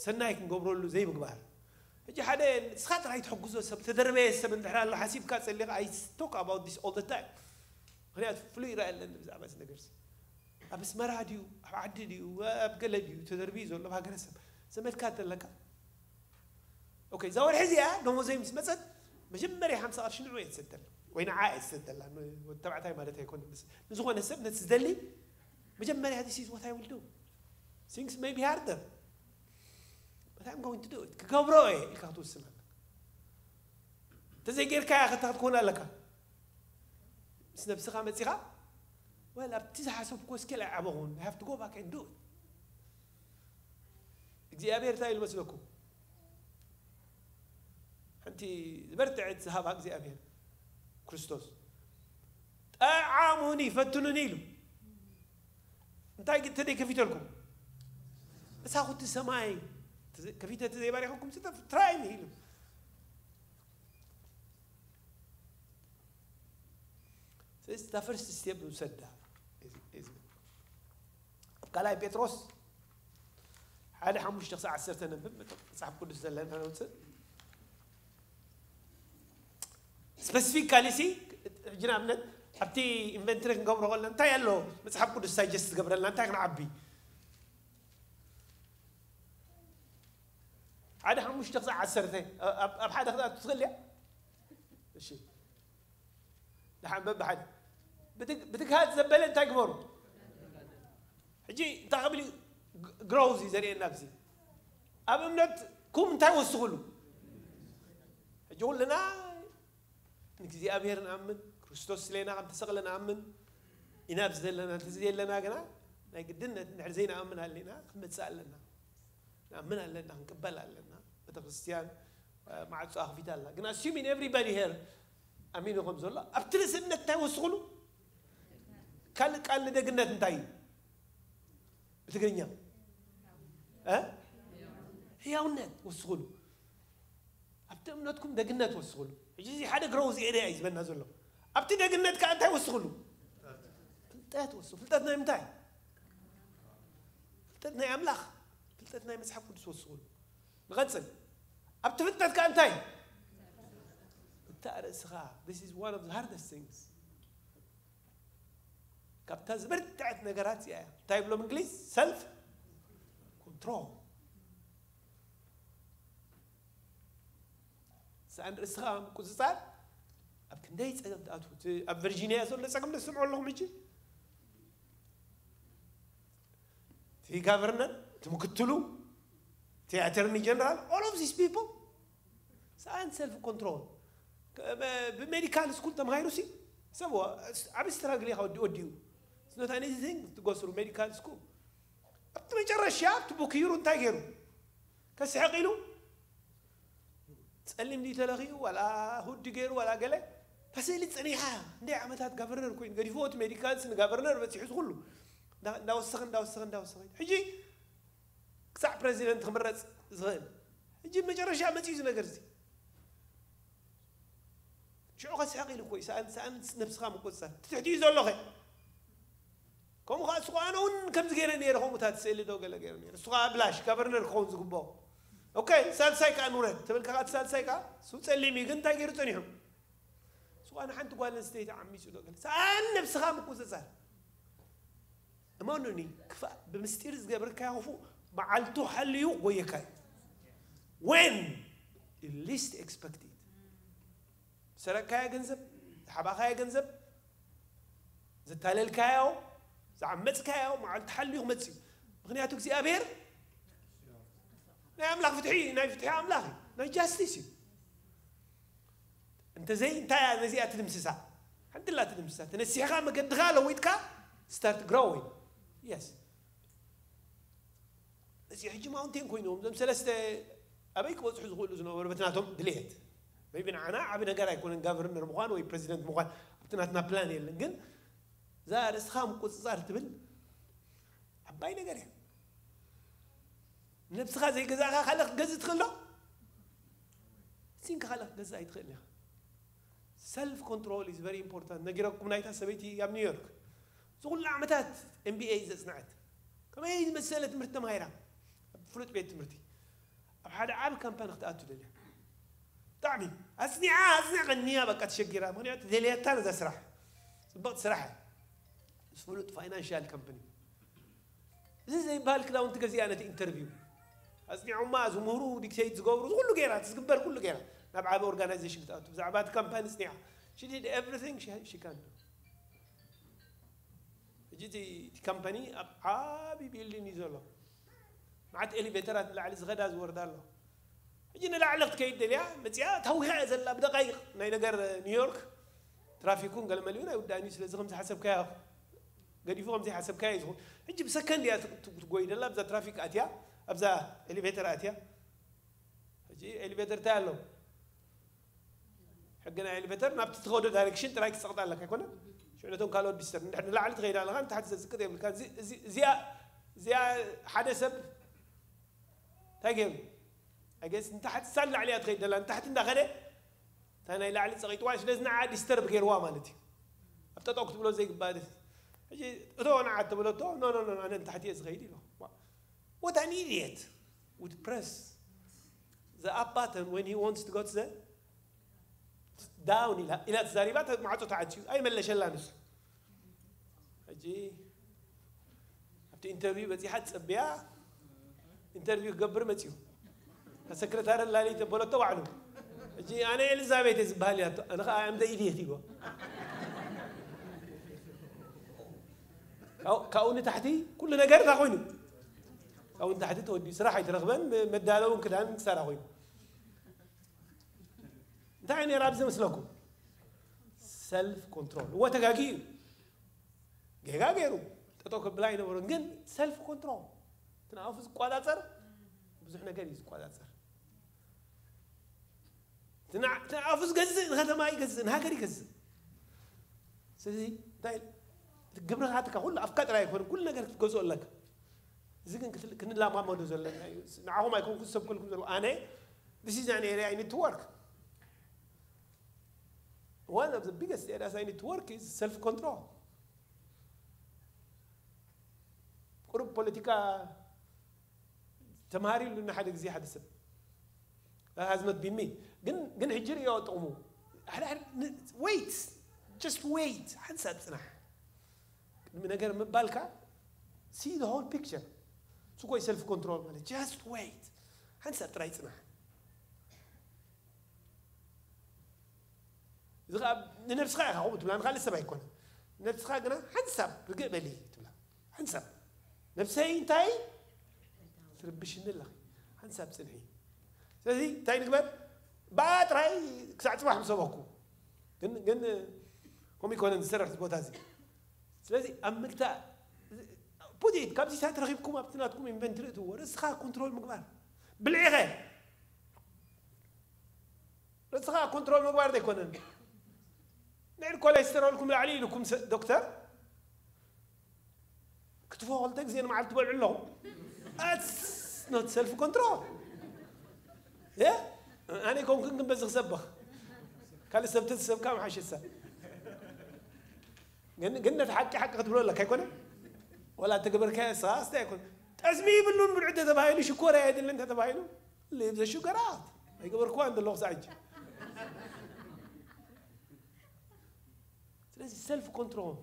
ሰናይ ክንገብረሉ ዘይምግባር ሕጂ ሓደ ንስኻ ጥራይ ትሕግዞ ሰብ ተደርበየ ሰብ እንድሕር ኣሎ ሓሲብካ ጸሊኻ I talk about this all the time ምክንያቱ ፍሉይ ይረኣየለን ብዛዕባ እዚ ነገር ኣብ ኣስመራ ድዩ ኣብ ዓዲ ድዩ ኣብ ገለ ድዩ ተደርብዩ ዘሎ ሃገረሰብ ዘመድካ እንተለካ ኦኬ እዛ ወርሒ እዚኣ ደሞዘይ ምስ መፀት መጀመርያ ሓምሳ ቅርሺ ንዑ እየ ዝሰደላ ወይ ንዓ እየ ዝሰደላ ወዲ ተባዕታይ ማለት ኣይኮነ ንዝኾነ ሰብ ነቲ ዝደሊ መጀመርያ this is what I will do things may be harder but I'm going to do it ክገብሮ እየ ኢልካ ክትውስን ኣለካ እንተዘይጌርካያ ከታ ክትኮን ኣለካ ምስ ነብስኻ መፂኻ well ኣብቲ ዝሓሰብኩ ስኬል ኣይዓበኹን I have to go back and do it እግዚኣብሔር እንታይ ኢሉ መስለኩም ሓንቲ ዝበርትዐት ዝሃባ እግዚኣብሔር ክርስቶስ ጠዓሙኒ ፈትኑኒ ኢሉ እንታይ ተደይ ከፊተልኩም እሳኹቲ ሰማይ ከፊተ ተዘይባሪኸኩም ትራይኒ ኢሉ ስለዚ እታ ፈርስት ስቴፕ ንውሰዳ ኣብ ካልኣይ ጴጥሮስ ሓደ ሓሙሽተ ክሳዕ ዓሰርተ ነንብብ መጽሓፍ ቅዱስ ዘለና ነውፅእ ስፐሲፊካሊ ሲ ሕጂ ንኣብነት ኣብቲ ኢንቨንትሪ ክንገብሮ ከለና እንታይ ኣሎ መፅሓፍ ቅዱስ ሳጀስት ዝገብረልና እንታይ ክንዓቢ ሓደ ሓሙሽተ ክሳዕ ዓሰርተ ኣብ ሓደ ክትኣቱ ትኽእል እያ እሺ ደሓን በብሓደ ብትግሃት ዘበለ እንታይ ግበሩ ሕጂ እንታይ ክብል ግሮውዝ እዩ ዘርእየና ኣብዚ ኣብ እምነት ኩም እንታይ ወስኽሉ ሕጂ ኩልና ንእግዚኣብሔር ንኣምን ክርስቶስ ስሌና ከም ተሰቕለ ንኣምን ኢና ኣብዚ ዘለና እንተዚ ዘለና ግና ናይ ግድነት እንድሕር ዘይንኣምን ኣለና ክንመጽእ ኣለና። ንኣምን ኣለና፣ ክንቅበል ኣለና። ቤተክርስትያን ማዕጾ ኣኽፊታ ኣላ። ግን assuming everybody here ኣሚኑ ከም ዘሎ ኣብቲ ርእሲ እምነት እንታይ ወስኹሉ? ካልእ ቃል ንደግነት እንታይ እዩ? ብትግርኛ እ ህያውነት ወስኹሉ። ኣብቲ እምነትኩም ደግነት ወስኹሉ። ሕጂ እዚ ሓደ growth area እዩ ዝበና ዘሎ። ኣብቲ ደግነት ከዓ እንታይ ወስኹሉ? ፍልጠት ወስኹ። ፍልጠት ናይ ምንታይ? ፍልጠት ናይ ኣምላኽ፣ ፍልጠት ናይ መጽሓፍ ቅዱስ ወስኹሉ። ንቐጽል። ኣብቲ ፍልጠት ከዓ እንታይ? እታ ርእስኻ። This is one of the hardest things. ካብታ ዝበርትዐት ነገራት እያ። እንታይ ብሎም እንግሊዝ? Self control። ሰኣን ርእስኻ ምቁፅፃር ኣብ ክንደይ ፀገም ትኣትዉ። እቲ ኣብ ቨርጂኒያ ዘሎ ፀገም ዶ ትሰምዑ ኣለኹም ሕጂ? እቲ ጋቨርነር፣ እቲ ምክትሉ፣ እቲ ኣተርኒ ጀነራል፣ all of these people ሰኣን ሰልፍ ኮንትሮል። ብሜዲካል ስኩል ተማሂሩ ሲ ሰብ ዓብ ስትራግል ኢኻ ወዲ ወዲኡ ስኖት ኣኒቲንግ ትጎስሩ ሜዲካል ስኩል ኣብቲ መጨረሻ ኣብቲ ቡክይሩ እንታይ ገይሩ ከስሕቕ ኢሉ ጸሊም ድዩ ተለኺኡ ዋላ ሁዲ ገይሩ ዋላ ገለ ተስእሊ ጸኒሓ እንደ ዓመታት ጋቨርነር ኮይኑ ገዲፍዎ እቲ ሜዲካልስ ንጋቨርነር በጺሑ ዝኩሉ እንዳወሰኸ እንዳወሰኸ እንዳወሰኸ ሕጂ ክሳዕ ፕረዚደንት ክምረጽ ዝኽእል ሕጂ መጨረሻ መጺኡ እዚ ነገር እዚ ሽዑ ከስሕቕ ኢሉ እኮ እዩ ሰኣን ሰኣን ነብስኻ ምቁፅፀር ትትሕቲ እዩ ዘሎ ኸ ከምኡ ከዓ እሱ ኣነ እውን ከምዚ ገይረ ነይረ ከምኡታት ስእሊ ዶ ገለ ገይረ ነይረ እሱ ከዓ ብላሽ ጋቨርነር ክኸውን ዝግብኦ ኦኬ ሳልሳይ ከዓ ንውረድ ትብል ከዓ እቲ ሳልሳይ ከዓ እሱ ፀሊም እዩ ግን እንታይ ገይሩ ፀኒሑ እሱ ከዓ ንሓንቲ ጓል ኣንስተይቲ ዓሚፁ ዶ ገለ ሰኣን ነብስኻ ምቁፅፀር እመኑኒ ክፋእ ብምስጢር ዝገብርካዮ ክፉእ መዓልቱ ሓልዩ ጎየካ እዩ when you least expect it ዝሰረቅካዮ ገንዘብ ዝሓባኻዮ ገንዘብ ዘታለልካዮ ዝዓመፅካዮ መዓልቲ ሓልዩ ክመፅእ እዩ ምክንያቱ እግዚኣብሔር ናይ ኣምላኽ ፍትሒ ናይ ፍትሒ ኣምላኽ እዩ ናይ ጃስቲስ እዩ እንተዘይ እንታይ እያ ነዚኣ ትድምስሳ ሓንቲ ላ ትድምስሳ ተነሲሕኻ መገድኻ ለዊጥካ start growing yes እዚ ሕጂ ማውንቴን ኮይኖም ዞም ሰለስተ ኣበይ ክበፅሑ ዝኽእሉ ዝነበሩ በቲ ናቶም ድልየት maybe ንዓና ዓቢ ነገር ኣይኮነን ጋቨርነር ምዃን ወይ ፕሬዚደንት ምዃን ኣብቲ ናትና ፕላን የለን ግን እዛ ርእስኻ ምቁፅፃር ትብል ዓባይ ነገር እያ ነብስኻ ዘይገዛእኻ ካልእ ክትገዝእ ትኽእል ዶ ሲንካ ካልእ ክትገዝእ ኣይትኽእል ኢኻ self control is very important ነጊረኩም ናይታ ሰበይቲ ኣብ ኒውዮርክ ዝኩሉ ዓመታት MBA ዘጽንዐት ከመይ ዝመሰለ ትምህርቲ ተማሂራ ኣብ ፍሉጥ ቤት ትምህርቲ ኣብ ሓደ ዓቢ ካምፓኒ ክትኣቱ ደልያ ብጣዕሚ ኣጽኒዓ ኣጽኒዓ ቀኒያ በቃ ተሸጊራ ምክንያቱ ደልያታ ነዛ ስራሕ ጽብቕቲ ስራሕ ምስ ፍሉጥ ፋይናንሻል ካምፓኒ እዚ ዘይበሃል ክዳውንቲ ገዚኣ ነቲ ኢንተርቪው ኣጽኒዖማ ዝምህሩ ዲክቴት ዝገብሩ ኩሉ ገይራ እቲ ዝግበር ኩሉ ገይራ ናብ ዓቢ ኦርጋናይዜሽን ክትኣቱ ብዛዕባ እቲ ካምፓኒ ጽኒዓ she did everything she can do ሕጂ እቲ ካምፓኒ ኣብ ዓቢ ቢልዲን እዩ ዘሎ መዓት ኤሊቬተራት ንላዕሊ ዝኸዳ ዝወርዳ ኣሎ ሕጂ ንላዕሊ ክትከይድ ደልያ መፅያ ታዊኻ እያ ዘላ ብደቃይቕ ናይ ነገር ኒውዮርክ ትራፊኩን ገለመሊኡን ኣይውዳእን እዩ ስለዚ ከም ዝሓሰብካያ ገዲፉ ከም ዘይሓሰብካያ እዩ ዝኸውን ሕጂ ብሰከንድ እያ ትጎይ ደላ ኣብዛ ትራፊክ ኣትያ ኣብዛ ኤሊቬተር ኣትያ ሕጂ ኤሊቬተር እንታይ ኣሎ ሕጊ ናይ ኤሊቬተር ናብቲ ትኸዶ ዳይሬክሽን ጥራይ ክፀቕጥ ኣለካ ኣይኮነ ሽዕነቶም ካልኦት ዲስተር ንድሕር ንላዕሊ ትኸይድ ኣለካ ንታሕቲ ዘዝቅጥ የብልካ እዚኣ ሓደ ሰብ እንታይ ገይሩ ኣገስ ንታሕቲ ሳል ላዕሊ እያ ትኸይድ ደላ ንታሕቲ እንዳኸደ እታ ናይ ላዕሊ ፀቂጥዋ ስለዚ ንዓ ዲስተርብ ገይርዋ ማለት እዩ ኣብ ጠጠው ክትብሎ ዘይግባእ ሕጂ እቶ ንዓ ተብለቶ ኖ ኖ ኖ ኣነ ንታሕቲ እየ ዝኸይድ ኢሎ What an idiot would press the up button when he wants to go to the down ኢላ ኢላ ተዛሪባ ማዕፆ ተዓፅዩ ኣይመለሸላ ንሱ ሕጂ ኣብቲ ኢንተርቪው በፂሓ ፀብያ ኢንተርቪው ክገብር መፅዩ ሰክረታሪ ላሊ ተበለቶ ባዕሉ ሕጂ ኣነ ኤልዛቤት ዝበሃል እያ ኣነ ከዓ ኣምደ ኢድየት ይጎ ካብኡ ንታሕቲ ኩሉ ነገር እታ ኮይኑ ካብኡ ንታሕቲ ተወዲኡ ስራሕ ኣይትረኽበን መዳለውን ክዳን ክሳራ ኮይኑ እንታይ ነራ ኣብዚ መስለኩም ሰልፍ ኮንትሮል እወ ተጋጊ እዩ ጌጋ ገይሩ ጠጠው ከብላ ኣይነበሮን። ግን ሰልፍ ኮንትሮል፣ እቲ ንኣፉ ዝቆጻጸር ብዙሕ ነገር እዩ ዝቆጻጸር። እቲ ንዓ-፣ እቲ ንኣፉ ዝገዝእ ንከተማ ይገዝእ፣ ንሃገር ይገዝእ። ስለዚ እንታይ ግብርኻ ትካ ኩሉ ኣፍካ ጥራይ ኣይኮነ፣ ኩሉ ነገር ክትገዝኦ ኣለካ። እዚ ግን ክትል-፣ ክንለማመዶ ዘለና እዩ። ንዓኹም ኣይኮንኩ ዝሰብከልኩም ዘለኹ። ኣነ፣ this is an area I need to work. One of the biggest areas I need to work is self control. ቁሩብ ፖለቲካ ተማሃሪሉ እና ሓደ ግዜ ሓደ ሰብ has not been me። ግን ግን ሕጂ ርእዮ ጥቕሙ። ሓደ ሓደ ን-፣ wait, just wait፣ ሓንሳብ ጽናሕ። ቅድሚ ነገር ምባልካ see the whole picture። እሱ እኮ እዩ self control ማለት። Just wait፣ ሓንሳብ ጥራይ ጽናሕ። እዚ ኸኣ ንነብስኻ ኢኻ ከምኡ ትብላ፣ ንኻልእ ሰብ ኣይኮነን። ነብስኻ ግና ሓንሳብ ርግእ በሊ ትብላ። ሓንሳብ ነብሰይ እንታይ ትርብሽኒ ኣለኺ? ሓንሳብ ጽንሒ። ስለዚ እንታይ ንግበር? ብኣ ጥራይ ክሳዕ ጽባሕ ምሰበኩ። ግን ግን ከምኡ ይኮነን ዝሰርሕ እዚ ቦታ እዚ። ስለዚ ኣብ ምግታእ put it፣ ካብዚታት ረኺብኩም ኣብቲ ናትኩም ኢንቨንትሪ እትዎ ርእስኻ ኮንትሮል ምግባር። ብልዒኸ ርእስኻ ኮንትሮል ምግባር ዘይኮነን። ልዕሊ ኮሌስተሮልኩም ላዕሊ ኢልኩም ሰ-፣ ዶክተር ክትፎ ክልተ ግዜ ንመዓልቲ ትበልዑ ኣለኹም። That's not self control። እ? ኣነ ኮንኩን ግን በዚ ክሰብኽ። ካልእ ሰብ ተዝሰብካ ምሓሸ ሰብ። ግን፣ ግን ነቲ ሓቂ ሓቂ ክትብሎ ኣለካ ኣይኮነ? ወላ እተገበርካዮ ንስኻ ስታይ ኣይኮነ። ጠስሚ ይብሉን ብልዑ ተተባሂሉ፣ ሽኮር ኣየድልን ተተባሂሉ፣ leave the sugar out። ኣይገበርኩዋን ዘለኹ ሳዕ ሕጂ። ስለዚ ሰልፍ ኮንትሮል፣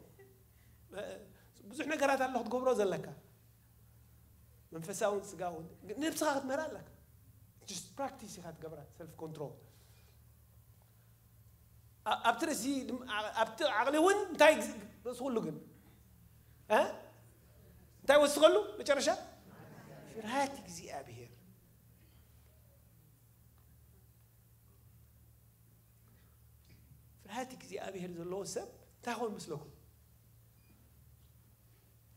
እ፣ ብዙሕ ነገራት ኣሎ ክትገብሮ ዘለካ። መንፈሳውን ስጋውን። ግን ነብስኻ ክትመራ ኣለካ። Just ፕራክቲስ ኢኻ ትገብራ፣ ሰልፍ ኮንትሮል። ኣ-፣ ኣብቲ ርእሲ ድም-፣ ኣ-፣ ኣብቲ ዓቕሊ እውን እንታይ ግዝ-፣ ርእሲ ኩሉ ግን? እ? እንታይ ወስኸሉ? መጨረሻ? ፍርሃት እግዚኣብሔር። ፍርሃት እግዚኣብሔር ዘለዎ ሰብ እንታይ ኾን ምስለኩም?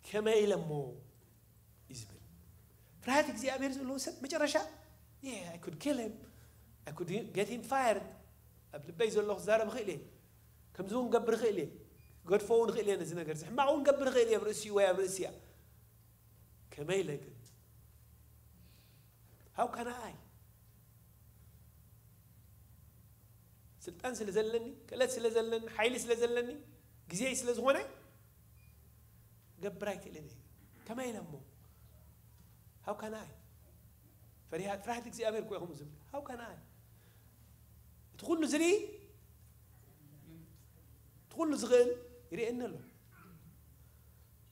ከመይ ኢለ እሞ እዩ ዝብል። ፍርሃት እግዚኣብሔር ዘለዎ ሰብ መጨረሻ፣ "Yeah, I could kill him. I could get him fired." ኣብ ልበይ ዘሎ ክዛረብ እኽእል እየ። ከምዚ እውን ገብር እኽእል እየ። ክገድፎ እውን እኽእል እየ ነዚ ነገር እዚ። ሕማቕ እውን ገብር እኽእል እየ ኣብ ርእሲኡ ወይ ኣብ ርእሲኣ። ከመይ ኢለ ግን? How can I? ስልጣን ስለ ዘለኒ፣ ክእለት ስለ ዘለኒ፣ ሓይሊ ስለ ዘለኒ፣ ግዜይ ስለ ዝኾነ፣ ገብር ኣይክእልን እየ። ከመይ ኢለ እሞ? How can I? ፈሪሃ-፣ ፍርሃት እግዚኣብሔር እኮ እዩ ከምኡ ዝብል። How can I? እቲ ኩሉ ዝርኢ፣ እቲ ኩሉ ዝኽእል ይርእየኒ ኣሎ።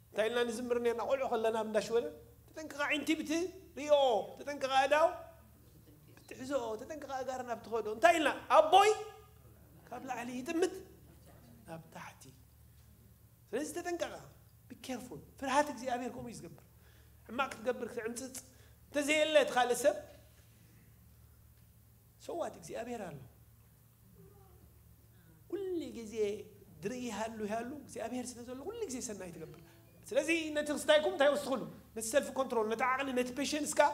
እንታይ ኢልና ንዝምር ነርና? ቆልዑ ከለና ኣብ እንዳ ሽወደን፣ "ተጠንቀቓ ዒንቲ ብቲ ሪኦ፣ ተጠንቀቓ ኣእዳው ብትሕዝኦ፣ ተጠንቀቓ ኣእጋር ናብ ትኸዶ." እንታይ ኢልና? ኣቦይ ካብ ላዕሊ ይጥምት ናብ ታሕቲ። ስለዚ ተጠንቀቓ፣ be careful። ፍርሃት እግዚኣብሔር ከምኡ እዩ ዝገብር። ሕማቕ ክትገብር፣ ክትዕምጽጽ እንተዘየለ እቲ ካልእ ሰብ፣ so what? እግዚኣብሔር ኣሎ። ኩሉ ግዜ ድርኢ ይሃሉ ይሃሉ እግዚኣብሔር ስለ ዘሎ ኩሉ ግዜ ሰናይ ትገብር። ስለዚ ነቲ ክስታይኩም እንታይ ወስኽሉ? ነቲ ሰልፍ ኮንትሮል፣ ነቲ ዓቕሊ፣ ነቲ ፔሸንስ ከኣ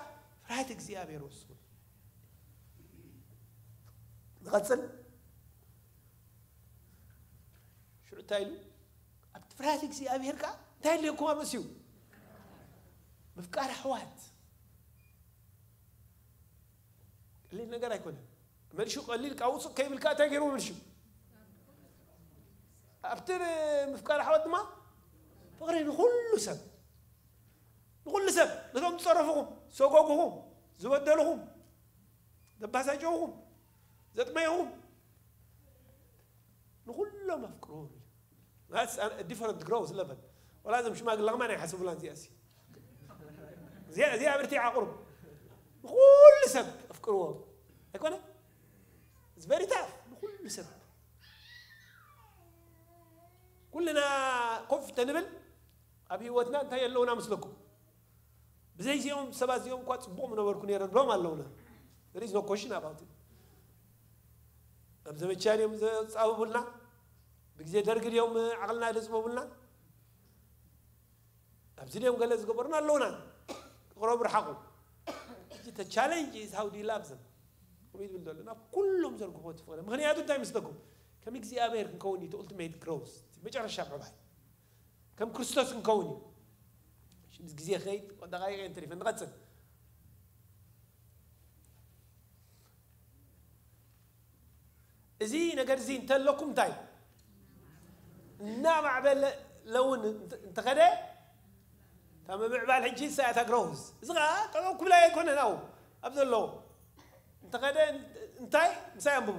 ፍርሃት እግዚኣብሔር ወስኽሉ። ንቐጽል። ሽዑ እንታይ ኢሉ? ኣብቲ ፍርሃት እግዚኣብሔር ከኣ እንታይ ኣለኩም ኣብ ርእሲኡ? ምፍቃር ኣሕዋት። ቀሊል ነገር ኣይኮነን። መልሹ ቀሊል፣ ካብ ውጹእ ከይብልካ እንታይ ገይርዎ መልሹ? ኣብቲ ምፍቃር ኣሕዋት ድማ ፍቕሪ ንኹሉ ሰብ። ንኹሉ ሰብ፣ ነቶም ዝጸረፉኹም፣ ዝሰጎጉኹም፣ ዝበደሉኹም፣ ዘባሳጨውኹም፣ ዘጥመይኹም፣ ንኹሎም ኣፍቅርዎም እዩ። That's a different growth level። ወላ እዞም ሽማግለ ከማን ኣይሓስቡላን እዚኣ ሲ። እዚኣ፣ እዚኣ ብርቲዓ ቁሩብ። ንኹሉ ሰብ ኣፍቅርዎ። ኣይኮነ? It's very tough። ንኹሉ ሰብ። ኩልና ኮፍ ተንብል ኣብ ህይወትና እንታይ ኣለውና መስለኩም? ብዘይ እዚኦም ሰባት እዚኦም እኳ ጽቡቕ ምነበርኩ ነይረ ንብሎም ኣለውና። There is no question about it። ኣብ ዘመቻ ድዮም ዘጻብቡልና? ብግዜ ደርግ ድዮም ዓቕልና ዘጽበቡልና? ኣብዚ ድዮም ገለ ዝገበሩና ኣለውና። ቅረቡ ርሓቑ። እቲ challenge is how do you love them? ከምኡ ይብል ዘሎ ናብ ኩሎም ዘርግፎ ትፍቕደ ምክንያቱ እንታይ ምስለኩም? ከም እግዚኣብሔር ክንከውን እዩ። Ultimate growth መጨረሻ ምዕባይ ከም ክርስቶስ ክንከውን እዩ። ምስ ግዜ ከይድ ደቃይቀ እንተሪፈ ንቐፅል። እዚ ነገር እዚ እንተለኩም እንታይ እናማዕበለ ለውን እንተኸደ እታ ምምዕባል ሕጂ ሳያታ ግሮዝ እዚ ከዓ ጠጠው ክብላ ኣይኮነን። ኣው ኣብ ዘለዎ እንተኸደ እንታይ ምሳይ ኣንብቡ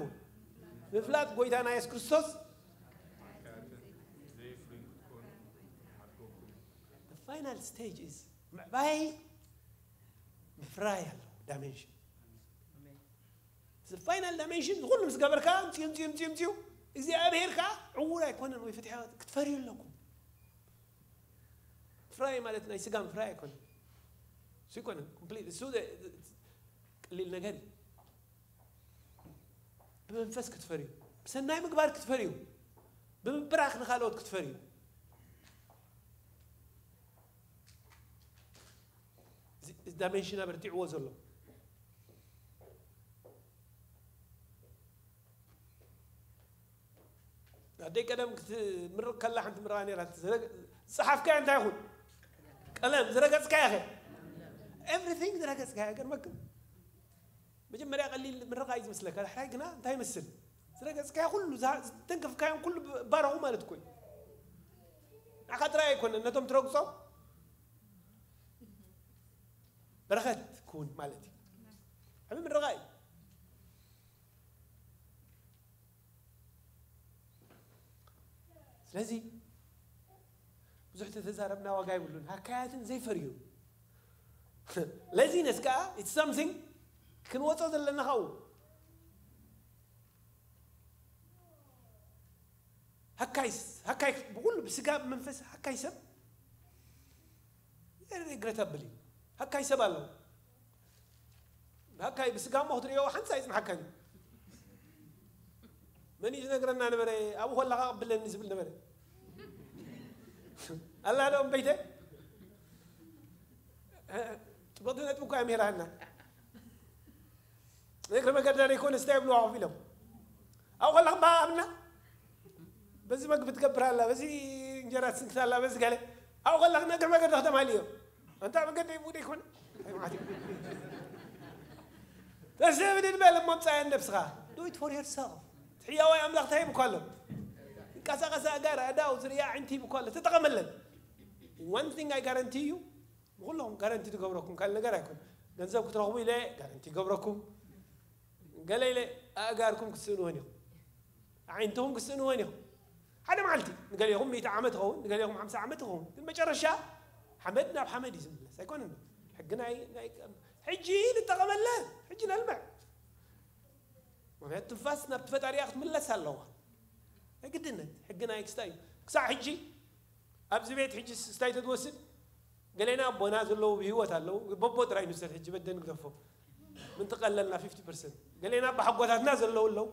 ምፍላጥ ጎይታና የሱስ ክርስቶስ። Final stage is ምዕባይ ምፍራይ ኣለዎ dimension። Final dimension ዝኩሉ ምስ ገበርካ ምፅኡ ምፅኡ ምፅኡ ምፅኡ እግዚኣብሔር ከዓ ዕውር ኣይኮነን ወይ ፍትሐ ክትፈርዩ ኣለኩም። ፍራይ ማለት ናይ ስጋ ምፍራይ ኣይኮነን። እሱ ይኮነን complete እሱ ቀሊል ነገር እዩ። ብመንፈስ ክትፈርዩ ብሰናይ ምግባር ክትፈርዩ ብምብራኽ ንካልኦት ክትፈርዩ dimension ኣበርቲዕዎ ዘሎ ኣደይ ቀደም ክትምርቕ ከላ ሓንቲ ምርቓ ነራ ዝፀሓፍካዮ እንታይ ይኹን ቀለም ዝረገፅካዮ ኸ everything ዝረገፅካዮ ገርመክም መጀመርያ ቀሊል ምርቓ እዩ ዝመስለካ ዳሕራይ ግና እንታይ ይመስል ዝረገፅካዮ ኩሉ ዝተንከፍካዮም ኩሉ ባረኹ ማለት እኮ እዩ ንዓኻ ጥራይ ኣይኮነን ነቶም ትረግፆም በረኸት ክውን ማለት እዩ ዓብ ምርቓ እዩ ስለዚ ብዙሕ ተተዛረብና ዋጋ ይብሉን ሃካያትን ዘይፈርዩ ለዚነስ ከዓ it's something ክንወፆ ዘለና ካብኡ ሃካይ ሃካይ ብኩሉ ብስጋ ብመንፈስ ሃካይ ሰብ regrettable እዩ ሃካይ ሰብ ኣሎ ሃካይ ብስጋ እሞ ክትሪኦ ሓንሳ ይፅንሓካን እዩ መን እዩ ዝነግረና ነበረ ኣብኡ ከለካ ቅብለኒ ዝብል ነበረ ኣላ ዶ እምበይተ ፅቡቅቲ ነጥቢ እኳ ምሄራና እግሪ መገዳ ዘይኮነ ስታይ ብልዋ ኮፍ ኢሎም ኣብኡ ከለካ ባኣብና በዚ መግቢ ትገብር ኣላ በዚ እንጀራ ትስንክት ኣላ በዚ ገለ ኣብኡ ከለካ እግሪ መገዳ ከተማልዮ ኣንታ መገዲ ይቡድ ይኮነ ተሰብድድ በለ መምፃያ ነብስኻ do it for yourself ትሕያዋይ ኣምላኽ እንታይ ይብኳ ኣሎ እንቀሳቀሳ ጋር ኣዳው ዝርያ ዕንቲ ይብኳ ኣሎ ተጠቐመለን one thing I guarantee you ንኩሎም ጋረንቲ ትገብረኩም ካልእ ነገር ኣይኮን ገንዘብ ክትረኽቡ ኢለ ጋረንቲ ይገብረኩም ገለ ኢለ ኣእጋርኩም ክትስእንወን ኢኹም ኣዒንትኹም ክትስእንወን ኢኹም ሓደ መዓልቲ ንገሌኹም ሚእቲ ዓመት ይኸውን ንገሌኹም ሓምሳ ዓመት ይኸውን ግን መጨረሻ ሓመድ ናብ ሓመድ እዩ ዝምለስ ኣይኮነን ሕጊ ናይ ናይ ሕጂ ንጠቐመለ ሕጂ ነልምዕ ምክንያቱ ትንፋስ ናብቲ ፈጣሪኣ ክትምለስ ኣለዋ ናይ ግድነት ሕጊ ናይ ክስታይ እዩ ክሳዕ ሕጂ ኣብዚ ቤት ሕጂ ስታይ ተትወስድ ገሌና ኣቦና ዘለዉ ብህይወት ኣለዉ በቦ ጥራይ ንውሰድ ሕጂ በደ ንግደፎ ምንቲ ቀለልና ፊፍቲ ፐርሰንት ገሌና ኣባሓጎታትና ዘለዉ ኣለዉ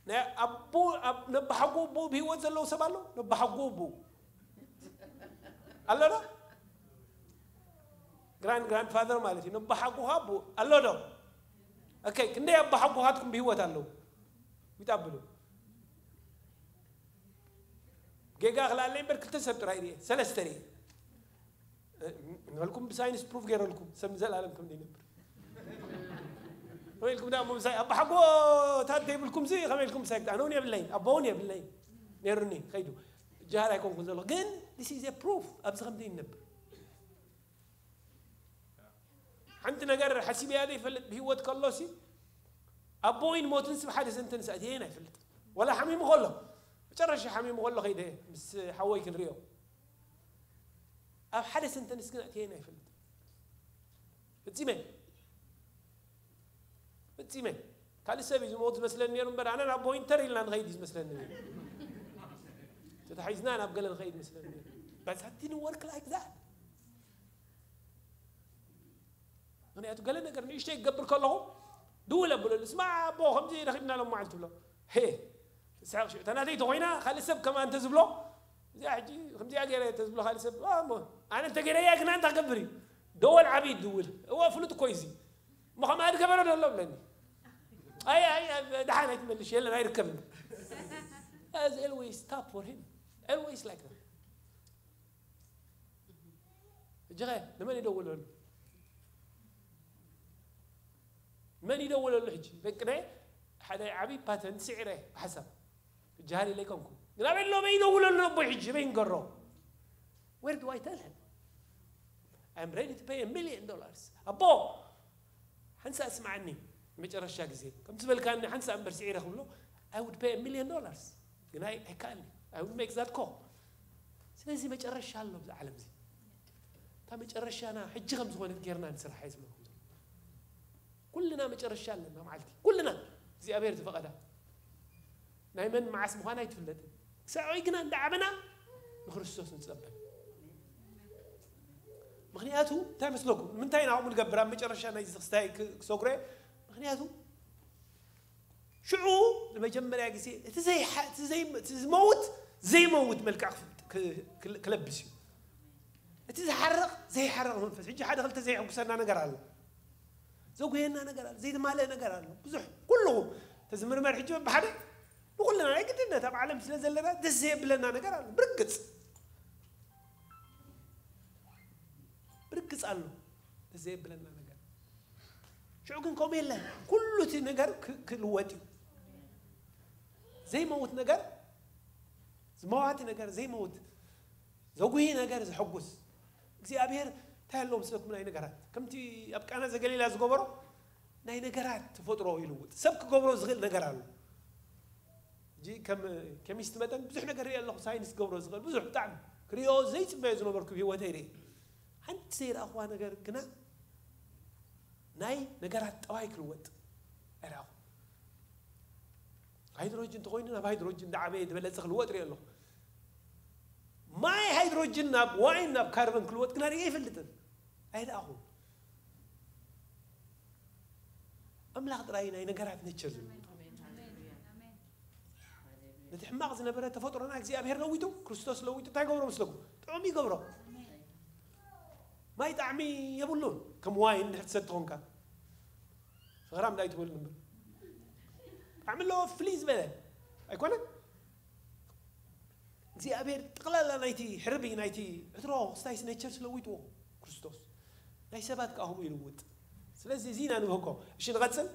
ናይ ኣቦ ነባሓጎ ኣቦ ብህይወት ዘለዉ ሰብ ኣሎ ነባሓጎ ኣቦ ኣሎ ዶ grand grandfather ማለት እዩ ነባሓጎኻ ኣቦ ኣሎ ዶ ኦኬ ክንደይ ኣባሓጎኻትኩም ብህይወት ኣለዉ ይጣብሉ ጌጋ ክላለይ እምበር ክልተ ሰብ ጥራይ ርየ ሰለስተ ርየ ንበልኩም ብሳይንስ ፕሩፍ ገይረልኩም ሰብ ንዘለኣለም ከም ዘይነብር ከመይ ኢልኩም ዳ ምሳይ ኣባሓጎታት ዘይብልኩም ዚ ከመይ ኢልኩም ምሳይ ኣነ እውን የብለይን ኣቦ እውን የብለይን ነይሩኒ ከይዱ ጃሃር ኣይኮንኩን ዘለኹ ግን this is a proof ኣብዚ ከም ዘይነብር ሓንቲ ነገር ሓሲበያ ዘይፈልጥ ብህይወት ከሎሲ ኣቦይን ሞትን ስብ ሓደ ሰንተንስ ኣትየን ኣይፈልጥ ወላ ሓሚሙ ከሎ መጨረሻ ሓሚሙ ከሎ ከይደ ምስ ሓወይ ክንሪኦ ኣብ ሓደ ሰንተንስ ግን ኣትየን ኣይፈልጥ ፍፂመ ፍፂመ ካልእ ሰብ እዩ ዝሞት ዝመስለኒ ነይሩ እምበር ኣነ ናብ ቦይንተር ኢልና ንኸይድ እዩ ዝመስለኒ ነይሩ ተታሒዝና ናብ ገለ ንኸይድ መስለኒ ነይሩ but that didn't work like that ምክንያቱ ገለ ነገር ንእሽተይ ክገብር ከለኹ ድውል ኣብለሉ ስማ ኣቦ ከምዚ ረኺብና ሎም መዓልቲ ብሎ ሄ ስሕቕ ሽዑ ተናተይ ተኮይና ካልእ ሰብ ከማ እንተ ዝብሎ እዚኣ ሕጂ ከምዚኣ ገይረ ተዝብሎ ካልእ ሰብ፣ "ዋ፣ እሞ ኣነ እንተ ገይረያ ግና እንታይ ክገብር እዩ?" ደወል ዓብዪ ይድውል። እወ፣ ፍሉጥ እኮ እዩ እዚ። እሞ ከምኣ ዝገበረ ዶ ኣሎ ብለኒ። ኣይ፣ ኣይ፣ ኣይ፣ ደሓን ኣይትመልሽ፣ የለን፣ ኣይርከብን። As always, stop for him. Always like that. ሕጂ ኸ ንመን ይደውለሉ? መን ይደውለሉ ሕጂ? ደቅነ ሓደ ዓብዪ ፓተንት ስዒረ ብሓሳብ። ሕጂ ሃሊለ ኣይኮንኩ። ግን ኣበይ ኣሎ? መን ይደውለሉ ነቦይ ሕጂ? መን ይንገሮ? Where do I tell him? I'm ready to pay a million dollars. ኣቦ፣ ሓንሳእ ስምዓኒ፣ መጨረሻ ግዜ። ከምቲ ዝበልካኒ ሓንሳእ እምበር ስዒረ ክብሎ፣ I would pay a million dollars. ግን ኣይ-፣ ኣይከኣልኒ። I would make that call. ስለዚ መጨረሻ ኣሎ ኣብዚ ዓለም እዚ። እታ መጨረሻና ሕጂ ከም ዝኾነት ጌርና ንስራሕ እየ ዝብለኩም ዘሎ። ኩልና መጨረሻ ኣለና መዓልቲ። ኩልና። እግዚኣብሔር ዝፈቐዳ። ናይ መን መዓስ ምዃና ኣይትፍለጥን። ክሳዕ ወይ ግና እንዳዓበና ንክርስቶስ ንጸበ። ምኽንያቱ እንታይ መስለኩም? ንምንታይ ኢና ከምኡ ንገብር? ኣብ መጨረሻ ናይዚ ክስታይ ክ-፣ ክሰጉረ? ምኽንያቱ ሽዑ ንመጀመርያ ግዜ እቲ ዘይሓ-፣ እቲ ዘይ-፣ እቲ ዝመውት ዘይመውት መልክዕ ክፍ-፣ ክ-፣ ክል-፣ ክለብስ እዩ። እቲ ዝሓርቕ ዘይሓርቕ መንፈስ። ሕጂ ሓደ ክልተ ዘየሐጉሰና ነገር ኣሎ። ዘጉየና ነገር ኣሎ። ዘይተማልአ ነገር ኣሎ። ብዙሕ፣ ኩልኹም ተዝምርመር ሕጂ ብሓደ ንኩልና ናይ ግድነት ኣብ ዓለም ስለ ዘለና ደስ ዘየብለና ነገር ኣሎ። ብርግጽ። ብርግጽ ኣሎ። ደስ ዘየብለና ነገር። ሽዑ ግን ከምኡ የለን። ኩሉ እቲ ነገር ክ-፣ ክልወጥ እዩ። ዘይመውት ነገር፣ ዝመዋቲ ነገር፣ ዘይመውት፣ ዘጉሂ ነገር፣ ዘሐጉስ። እግዚኣብሔር እንታይ ኣለዎ ምስለኩም ናይ ነገራት? ከምቲ ኣብ ቃና ዘገሊላ ዝገበሮ ናይ ነገራት ተፈጥሮ ይልውጥ። ሰብ ክገብሮ ዝኽእል ነገር ኣሎ። ሕጂ ከም ኬሚስት መጠን ብዙሕ ነገር ሪኤ ኣለኹ፣ ሳይንስ ክገብሮ ዝኽእል ብዙሕ ብጣዕሚ ክሪኦ ዘይጽበዮ ዝነበርኩ ብህይወተይ ሪኤ። ሓንቲ ዘይረኣኹዋ ነገር ግና ናይ ነገራት ጠባይ ክልወጥ ኣይረኣኹ። ሃይድሮጅን እንተኾይኑ ናብ ሃይድሮጅን ዝዓበየ ዝበለጸ ክልወጥ ሪኦ ኣለኹ። ማይ ሃይድሮጅን ናብ ዋይን ናብ ካርበን ክልወጥ ግና ሪኤ ኣይፈልጥን። ኣይረኣኹን። ኣምላኽ ጥራይ ናይ ነገራት ኔቸር ዝልውጥ። ነቲ ሕማቕ ዝነበረ ተፈጥሮና እግዚኣብሔር ለዊጡ፣ ክርስቶስ ለዊጡ እንታይ ገብሮ ምስለኩም? ጥዑም ይገብሮ። ማይ ጣዕሚ የብሉን። ከም ዋይን እንድሕር ትሰቲ ኾንካ። ሰኽራም ዳይ ትበሉ እምበር። ጣዕሚ ኣለዎ ፍልይ ዝበለ። ኣይኮነን? እግዚኣብሔር ጠቕላላ ናይቲ ሕርቢ፣ ናይቲ ዕትሮ ክስታይስ ኔቸር ስለዊጥዎ ክርስቶስ። ናይ ሰባት ከኣ ከምኡ ይልውጥ። ስለዚ እዚ ኢና ንብህጎ። እሺ ንቐጽል።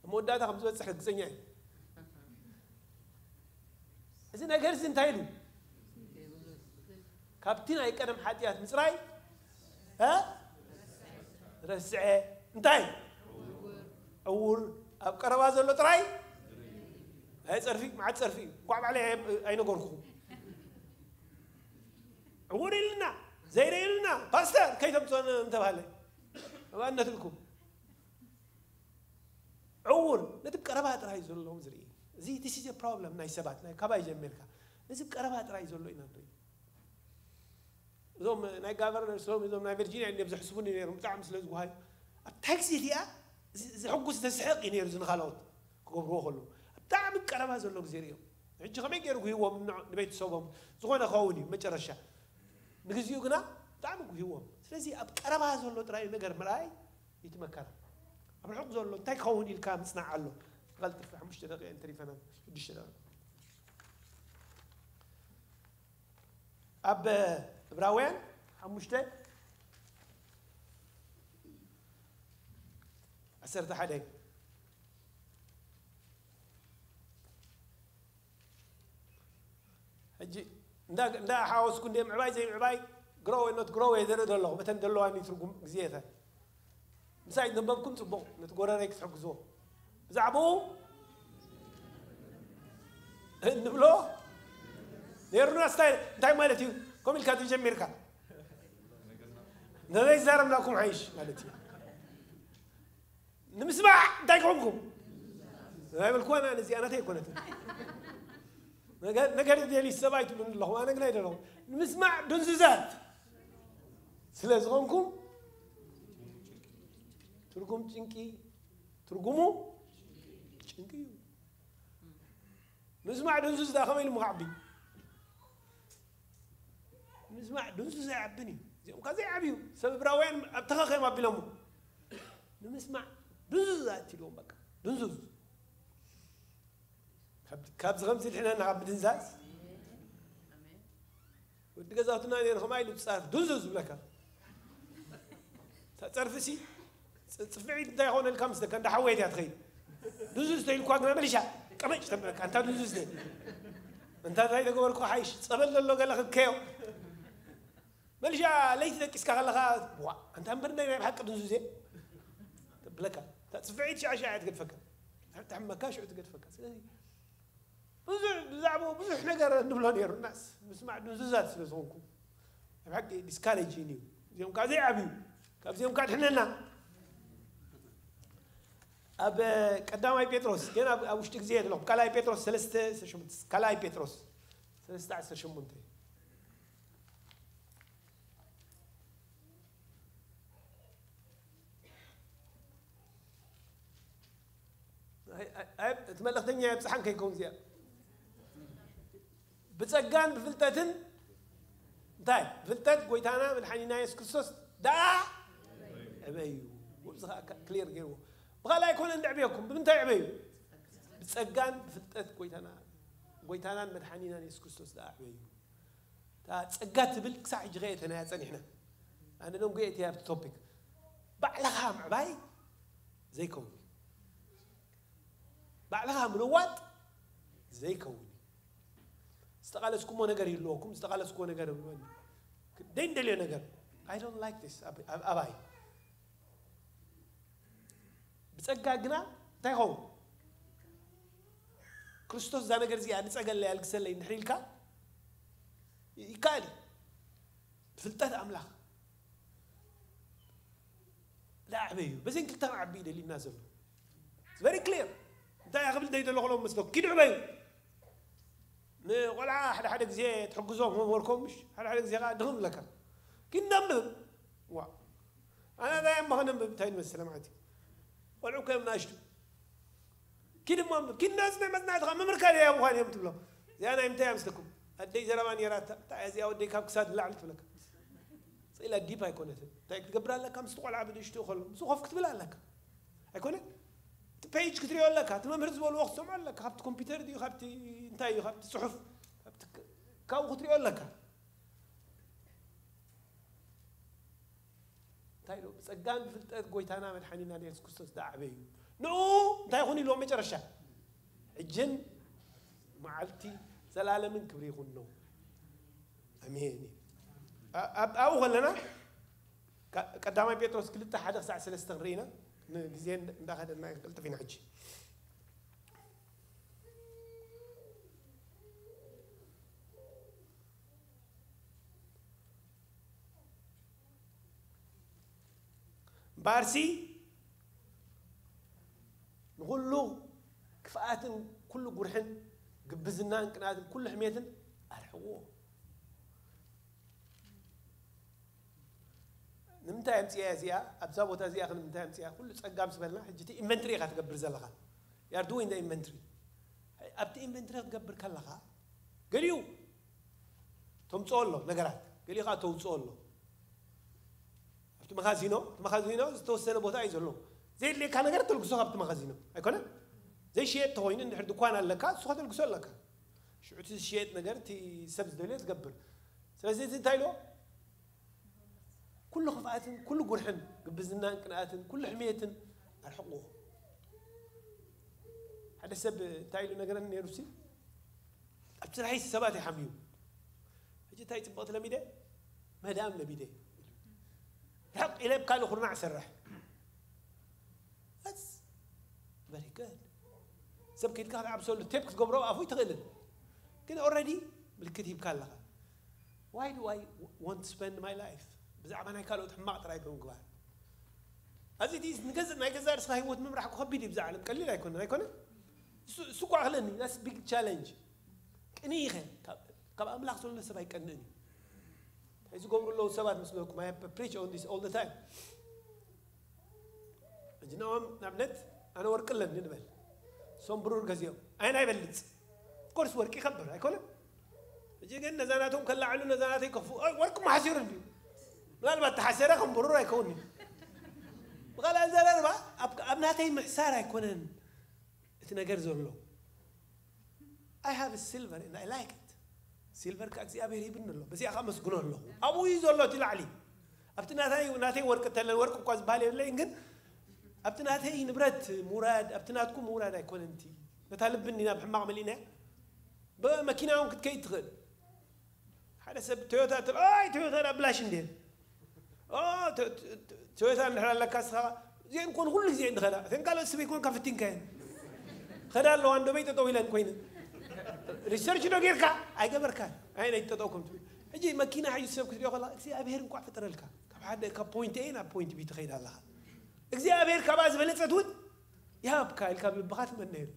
ኣብ መወዳእታ ከም ዝበጽሕ ርግጸኛ እየ። እዚ ነገር እዚ እንታይ ኢሉ? ካብቲ ናይ ቀደም ሓጢኣት ምጽራይ፣ እ? ረስዐ። እንታይ? ዕውር። ኣብ ቀረባ ዘሎ ጥራይ? ናይ ጸርፊ፣ መዓት ጸርፊ እዩ። እንኳዕ ባዕለይ ኣይ-፣ ኣይነገርኩኹም። ዕውር ኢልና፣ ዘይርኢ ኢልና፣ ፓስተር ከይተምጽኦን እንተባህለ። ኣብነት ኢልኩም። ዕውር፣ ነቲ ቀረባ ጥራይ ዘለዎም ዝርኢ። እዚ፣ this is a problem ናይ ሰባት፣ ናይ ካባይ ጀሚርካ። ነዚ ቀረባ ጥራይ ዘሎ ኢና ንርኢ። እዞም ናይ ጋቨርነር ስሎም፣ እዞም ናይ ቨርጂኒያ እዮም ዘሕስቡኒ ነይሮም፣ ብጣዕሚ ስለ ዝጓሃዩ። ኣብታ ግዜ እቲኣ ዝ-፣ ዘሕጉስ ዘስሕቕ እዩ ነይሩ፣ እዚ ንኻልኦት ክገብርዎ ከለዉ። ብጣዕሚ ቀረባ ዘሎ ግዜ ርእዮም። ሕጂ ከመይ ገይሩ ጉህይዎም ን-፣ ንቤተሰቦም? ዝኾነ ክኸውን እዩ መጨረሻ። ንግዚኡ ግና ብጣዕሚ ጉህይዎም። ስለዚ ኣብ ቀረባ ዘሎ ጥራይ ነገር ምርኣይ እዩ እቲ መከራ። ኣብ ርሑቕ ዘሎ እንታይ ክኸውን ኢልካ ምጽናዕ ኣሎ። ክቐልጥፍ ሓሙሽተ ደቂቕ እየን ተሪፈና፣ ሽዱሽተ ደቂቕ። ኣብ ዕብራውያን ሓሙሽተ ዓሰርተ ሓደ። ሕጂ እንዳ፣ እንዳ ሓወስኩ እንደ ምዕባይ ዘይምዕባይ፣ ግሮወ ኖት ግሮወ ዘርኢ ዘሎ፣ በተን ዘለዋኒ ትርጉም ግዜ እተን። ምሳይ ዘንበብኩም ጽቡቕ፣ ነቲ ጎረረይ ክትሕግዝዎ። ብዛዕባኡ እንብሎ ነይሩና። ስታይ-፣ እንታይ ማለት እዩ? ከምኡ ኢልካ ተጀሚርካ። ነዘይ ዛረብናኩም ሓይሽ ማለት እዩ። ንምስማዕ እንታይ ክኾንኩም? ኣይበልኩዋን ኣነ፣ እዚኣ ናተይ ኣይኮነትን። ነገር፣ ነገር ደልዩ ሰብ ኣይትብሉኒ ኣለኹም፣ ኣነ ግን ኣይደለኹም። ንምስማዕ ድንዙዛት ስለ ዝኾንኩም፣ ትርጉም ጭንቂ፣ ትርጉሙ ጭንቂ እዩ። ምስማዕ ድንዙዝ ደኣ ከመይ ኢሉ ምኽዓቢ? ምስማዕ ድንዙዝ ኣይዓብን እዩ። እዚኦም ካ ዘይዓብዩ ሰብ እብራውያን ኣብ ተኸኸም ኣቢሎሞ ንምስማዕ ድንዙዝ ኣትልዎም በቃ ድንዙዝ። ካብዚ ከምዚ ድሕነና ካብ ምድንዛዝ። ወዲ ገዛውትና ነይሩ ከምኣ ኢሉ ጻፍ ድንዙዝ ዝብለካ። እታ ጸርፊ ሲ ጽ- ጽፍዒት እንታይ ይኾነልካ ምስለካ እንዳ ሓወየት እያ ትኸይድ። ድንዙዝ ተይልኳ ግና መሊሻ ቀመጭ ተብለካ። እንታ ድንዙዝ ደ እንታ እንታይ ተገበርኩ ሓይሽ ጸበል ዘሎ ገለ ክከዮ መሊሻ ለይቲ ደቂስካ ከለኻ ዋ ኣንታ እምበር ናይ ናይ ብሓቂ ድንዙዝ እየ ትብለካ። እታ ጽፍዒት ሻዕ ሻዕ እያ ትገድፈካ። ትሕመካ ሽዑ ትገድፈካ። ስለዚ ብዙሕ ብዛዕባኡ ብዙሕ ነገር ንብሎ ነይሩ እናስ ምስማዕ ድንዙዛት ስለ ዝኾንኩ ናይ ብሓቂ ዲስካሬጅ እዩ። እዚኦም ከዓ ዘይዓብዩ ካብዚኦም ከዓ ድሕነና። ኣብ ቀዳማይ ጴጥሮስ ግን ኣብ ኣብ ውሽጢ ግዜ የድለኹም ካልኣይ ጴጥሮስ ሰለስተ ካልኣይ ጴጥሮስ ሰለስተ ዓሰርተ ሸሞንተ። ኣይ- ኣይ- ኣይ- እቲ መልእኽተኛ የብፅሓን ከይከውን እዚኣ ብፀጋን ብፍልጠትን እንታይ ብፍልጠት ጎይታና መድሓኒና የሱስ ክርስቶስ ደኣ ዕበዩ። እዚ ከዓ ክሊር ገይርዎ። ብኻልእ ኣይኮነ እንድዕብየኩም ብምንታይ ዕበዩ? ብፀጋን ብፍልጠት ጎይታና ጎይታናን መድሓኒናን የሱስ ክርስቶስ ደኣ ዕበዩ። እታ ጸጋ ትብል ክሳዕ ሕጂ ከየእተናያ ጸኒሕና። ኣነ ደንጉየ እቲ ኣብቲ ቶፒክ ባዕልኻ ምዕባይ ዘይከውን እዩ። ባዕልኻ ምልዋጥ ዘይከውን እዩ። ዝተቓለስኩሞ ነገር ይህልወኩም፣ ዝተቓለስኩዎ ነገር ደይንደልዮ ነገር I don't like this ኣባይ ብጸጋ ግና እንታይ ይኸውን? ክርስቶስ እዛ ነገር እዚኣ ንጸገለይ ኣልግሰለይ እንድሕር ኢልካ ይከኣል እዩ። ብፍልጠት ኣምላኽ ዳዕበ እዩ። በዘን ክልተ ዓቢ እዩ ደሊና ዘሎ። Very clear። እንታይ ክብል ደይ ዘሎ ከሎ መስሎ ኪድ ዕበዩ። ንቆልዓ ሓደ ሓደ ግዜ ትሕግዞም ሆምወርኮም ምሽ ሓደ ሓደ ግዜ ከዓ ድኽም ኣለካ። ኪድ ነንብብ። ዋ ኣነ እንታይ እሞ ከነንብብ እንታይ ንመስለ ማለት እዩ። ቆልዑ እኮ እዮም ናእሽቱ። ኪድ እሞ ኣንብብ። ኪድ ናዝ ናይ መጽናዕትኻ ምምርካል እያ ምዃን እዮም ትብሎ። እዚኣ ናይ ምንታይ እያ ምስልኩም? ኣደይ ዘረባ ነይራ እታ እዚኣ ወደይ ካብ ክሳድ ንላዕሊ ትብለካ። ስኢላ ዲፕ ኣይኮነትን። እንታይ ክትገብር ኣለካ? ምስቲ ቆልዓ ብንእሽትኡ ከሎ ምስኡ ኮፍ ክትብል ኣለካ። ኣይኮነን? እቲ ፔጅ ክትሪኦ ኣለካ። እቲ መምህር ዝበልዎ ክትሰምዖ ኣለካ። ካብቲ ኮምፒውተር ድዩ ካብቲ እንታይ እዩ ካብቲ ጽሑፍ ካብቲ ክ- ካብኡ ክትሪኦ ኣለካ። እንታይ ኢሉ? ብጸጋን ብፍልጠት ጎይታና መድሓኒና ንየሱስ ክርስቶስ ደኣዕበ እዩ። ንኡ እንታይ ይኹን ኢልዎ መጨረሻ? ሕጅን መዓልቲ ዘላለምን ክብሪ ይኹኖ። ኣሜን። ኣ- ኣብ- ኣብኡ ከለና ካ- ቀዳማይ ጴጥሮስ ክልተ ሓደ ክሳዕ ሰለስተ ክንርኢ ኢና። ንግዜ እንዳ- እንዳኸደና ክንቅልጥፍ ኢና ሕጂ። እምበኣርሲ ንኹሉ ክፍኣትን ኩሉ ጉርሕን ግብዝናን ቅንኣትን ኩሉ ሕሜትን ኣርሕቕዎ። ንምንታይ ኣምፅያ እዚኣ ኣብዛ ቦታ እዚኣ ንምንታይ ኣምፅያ ኩሉ ፀጋ ምስ በልና ሕጂ እቲ ኢንቨንትሪ ኢኻ ትገብር ዘለኻ you are doing the inventory። ኣብቲ ኢንቨንትሪ ክትገብር ከለኻ ገሊኡ ተምፅኦ ኣሎ ነገራት ገሊኡ ከዓ ተውፅኦ ኣሎ ኣብቲ መኻዚኖ እቲ መኻዚኖ ዝተወሰነ ቦታ እዩ ዘሎ። ዘየድልየካ ነገር ተልግሶ ካብቲ መኻዚኖ ኣይኮነን? ዘይሽየጥ ተኮይኑ እንድሕር ድኳን ኣለካ እሱ ከተልግሶ ኣለካ። ሽዑ እቲ ዝሽየጥ ነገር እቲ ሰብ ዝደልዮ ትገብር። ስለዚ እዚ እንታይ ኢልዎ? ኩሉ ክፍኣትን ኩሉ ጉርሕን ግብዝናን ቅንኣትን ኩሉ ሕሜትን ኣርሕቕዎ። ሓደ ሰብ እንታይ ኢሉ ነገረኒ ነይሩ ሲ ኣብ ስራሐይ ሰባት ይሓምዩ። ሕጂ እንታይ ፅብቕቲ ለሚደ ምህዳም ለሚደ ርሕቕ ኢለ ኣብ ካልእ ኩርናዕ እሰርሕ። That's very good። ሰብ ከይድካ ክትዓብሰሉ ቴፕ ክትገብሮ ኣፉ ኣይትኽእልን። ግን ኦልሬዲ ምልክት ሂብካ ኣለኻ። Why do I want to spend my life ብዛዕባ ናይ ካልኦት ሕማቕ ጥራይ ብምግባር? ኣዚ እቲ ንገዝ ናይ ገዛ ርስኻ ህይወት ምምራሕ እኮ ከቢድ እዩ። ብዛ ዓለም ቀሊል ኣይኮነን ኣይኮነ? እሱ እሱ እኳ ኣኽለኒ that's big challenge። ቅኒ ኢኸ ካብ ኣምላኽ ዘሎ ሰብ ኣይቀንእን እዩ። እንታይ ዝገብሩ ኣለዉ ሰባት ምስለኩም I preach on this all the time። እጅናኦም ንኣብነት ኣነ ወርቂ ኣለኒ ንበል ሶም ብሩር ገዚኦም ኣየና ይበልፅ? ኮርስ ወርቂ ይኸብር ኣይኮነን? ሕጂ ግን ነዛ ናቶም ከላዕሉ ነዛ ናተይ ከኽፉ፣ ኣይ፣ ወርቂ ማሕሲሩ እንድዩ። ምናልባት ተሓሰረ ከም ብሩር ኣይከውን እዩ። ብኻልእ ኣዘራርባ፣ ኣብ፣ ኣብ ናተይ ምሕሳር ኣይኮነን እቲ ነገር ዘሎ። I have a silver and I like it. ሲልቨር ከኣ እግዚኣብሔር ሂብኒ ኣሎ። በዚኣ ከኣ መስግኖ ኣለኹ። ኣብኡ እዩ ዘሎ እቲ ላዕሊ። ኣብቲ ናተይ፣ ናተይ ወርቂ እንተለን፣ ወርቂ እኳ ዝበሃል የብለይን፣ ግን ኣብቲ ናተይ ንብረት ምውራድ፣ ኣብቲ ናትኩም ምውራድ ኣይኮነን እቲ። ነታ ልቢ እንዲና ብሕማቕ መሊእናያ። ብመኪና እውን ክትከይድ ትኽእል። ሓደ ሰብ ቶዮታ ትብል፣ ኣይ ቶዮታ ዳ ብላሽ እንዴ? ኦ፣ ቶ-፣ ቶ-፣ ቶ-፣ ቶዮታ እንድሕር ኣለካ እስኻ፣ እዚአን ኮን ኩሉ ግዜ እንድኸዳ። እተን ካልኦት ስበይ ኮንካ ፈቲንካየን። ኸዳ ኣለዋ፣ እንዶ በይ ጠጠው ኢለን ኮይነን። ሪሰርች ዶ ጌርካ? ኣይገበርካን። ኣይ ናይ ጠጠው ከም ትብል። ሕጂ መኪና ሒዙ ሰብ ክትሪኦ ከለኻ፣ እግዚኣብሔር እንኳዕ ፈጠረልካ። ካብ ሓደ፣ ካብ ፖይንት ኤ ናብ ፖይንት ቢ ትኸይድ ኣለኻ። እግዚኣብሔር ካብኣ ዝበለጸት እውን ይሃብካ ኢልካ ኣብ ልብኻ ትመነየሉ።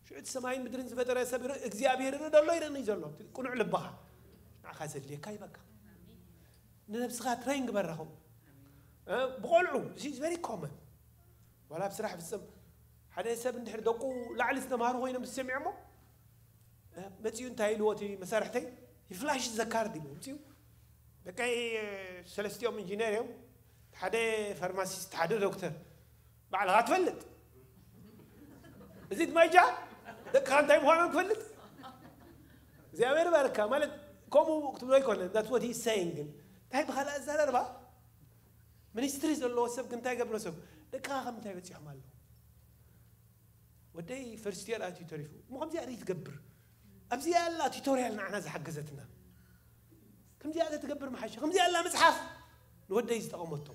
ሽዑ እቲ ሰማይን ምድርን ዝፈጠረ ሰብ ይርኢ-፣ እግዚኣብሔር ይርኢ ደሎ ይርእኒ ዘሎ። ቅኑዕ ልብኻ ንዓኻ ዘድልየካ ይበካ። ንነብስኻ ትሬን ግበራ ከምኡ። እ፣ ብቆልዑ፣ this is very common። ዋላ ኣብ ስራሕ ፍጽም፣ ሓደ ሰብ እንድሕር ደቁ ላዕሊ ዝተማህሩ ኮይኖም ዝሰሚዖሞ፣ እ፣ መጺኡ እንታይ ኢልዎ እቲ መሳርሕተይ? ይፍላሽ ዘካርድ ኢልዎ። መጺኡ፣ ደቀይ፣ እ፣ ሰለስቲኦም ኢንጂነር እዮም። ሓደ ፋርማሲስት፣ ሓደ ዶክተር። ባዕልኻ ትፈልጥ። እዚ ድማ እጃ ደቅኻ እንታይ ምዃኖም ትፈልጥ። እግዚኣብሔር ባርካ ማለት ከምኡ ክትብሎ ኣይኮነን። That's what he's saying። ግን እንታይ ብኻልእ ኣዘራርባ ሚኒስትሪ ዘለዎ ሰብ ግን እንታይ ገብሮ ሰብ ደቅኻ ከም እንታይ በጺሖም ኣለዉ። ወደይ ፈርስት የር ኣትዩ ተሪፉ። እሞ ከምዚኣ ርኢ ትገብር። ኣብዚኣ ኣላ ቱቶርያል ንዓና ዝሓገዘትና። ከምዚኣ ተትገብር መሓሸ። ከምዚኣ ኣላ መጽሓፍ ንወደይ ዝጠቐመቶ።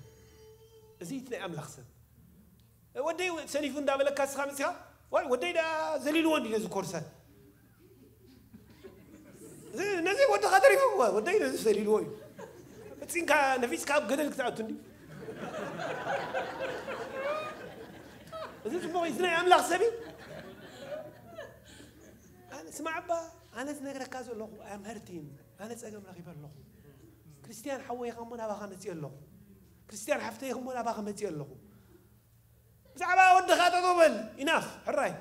እዚ እቲ ናይ ኣምላኽ ሰብ። ወደይ ሰኒፉ እንዳበለካ እስኻ መጺኻ፣ ዋይ፣ ወደይ ደኣ ዘሊልዎ እንዲ ነዚ ኮርሰ። እዚ፣ ነዚ ወድኻ ተሪፉ፣ ወደይ ነዚ ዘሊልዎ እዩ። ፈጺምካ ነፊስካ ኣብ ገደል ክትኣቱ እንዲ። እዚ ጽቡቕ እዩ። እዚ ናይ ኣምላኽ ሰብ እዩ። ኣነ፣ ስማዕ እባ፣ ኣነ ዝነግረካ ዘለኹ፣ I am hurting። ኣነ ጸገም ረኺበ ኣለኹ። ክርስትያን ሓወይ፣ ኸሞ ናባኻ መጺእ ኣለኹ። ክርስትያን ሓፍተይ፣ ኸሞ ናባኻ መጺእ ኣለኹ። ብዛዕባ ወድኻ ጠጠው በል። ኢናፍ፣ ሕራይ።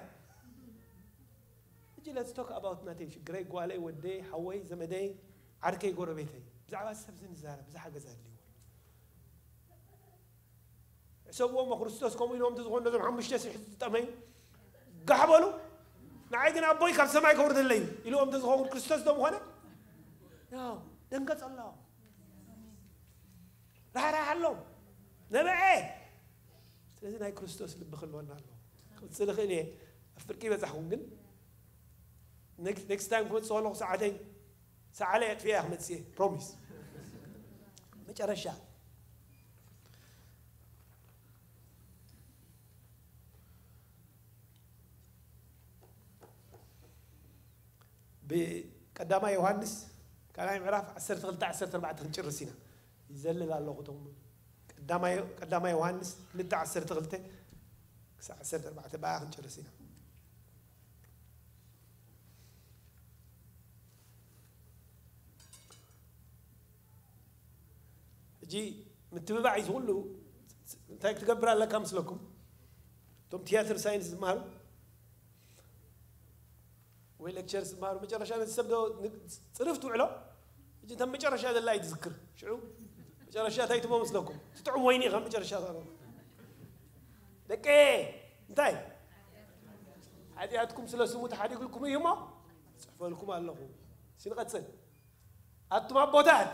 ሕጂ let's talk about ናተይ ሽግረይ፣ ጓለይ፣ ወደይ፣ ሓወይ፣ ዘመደይ፣ ዓርከይ፣ ጎረቤተይ። ብዛዕባ ሰብ እዚ ንዛረብ፣ እዚ ሓገዝ ኣድልይዎ። ሕሰብዎ እሞ ክርስቶስ ከምኡ ኢልዎም እንተዝኾኑ ነዞም ሓሙሽተ ሽሕ ዝጠመዩ ጋሕ በሉ። ንዓይ ግን ኣቦይ ካብ ሰማይ ከውርደለይ ኢልዎም እንተዝኸውን ክርስቶስ ዶ ምኾነ? ያው ደንገጸሎም። ራሕራሓሎም። ነብዐ። ስለዚ ናይ ክርስቶስ ልቢ ክህልወና ኣለዎ። ክቕጽል እኽእል እየ። ኣብ ፍርቂ ይበጻሕኩም ግን ኔክስት፣ ኔክስት ታይም ክመጽእ ከለኹ ሰዓተይ፣ ሰዓለይ ኣጥፊኤ እየ ክመጽእ እየ። ፕሮሚስ። መጨረሻ። ብቀዳማይ ዮሃንስ ካልኣይ ምዕራፍ ዓሰርተ ክልተ ዓሰርተ ኣርባዕተ ክንጭርስ ኢና። ይዘልል ኣለኹ እቶም ቀዳማይ፣ ቀዳማይ ዮሃንስ ክልተ ዓሰርተ ክልተ ክሳዕ ዓሰርተ ኣርባዕተ ብኣ ክንጭርስ ኢና። ሕጂ ምትብባዕ እዩ ዝኹሉ። እንታይ ክትገብር ኣለካ ምስለኩም? እቶም ቲያትር ሳይንስ ዝመሃሩ ወይ ሌክቸር ዝመሃሩ መጨረሻ ነቲ ሰብ ዶ ን-፣ ጽርፍ ትውዕሎ? ሕጂ እታ መጨረሻ ዘላ እዩ ትዝክር። ሽዑ መጨረሻ እንታይ ትብሎ ምስለኩም? ትጥዑም ወይኒ ኢኻ መጨረሻ ትብሎ። ደቂ እንታይ? ሓጢኣትኩም ስለ ስሙ ተሓዲጉልኩም እዩ እሞ፣ ጽሕፈልኩም ኣለኹ። ሲንቐጽል። ኣቱም ኣቦታት፣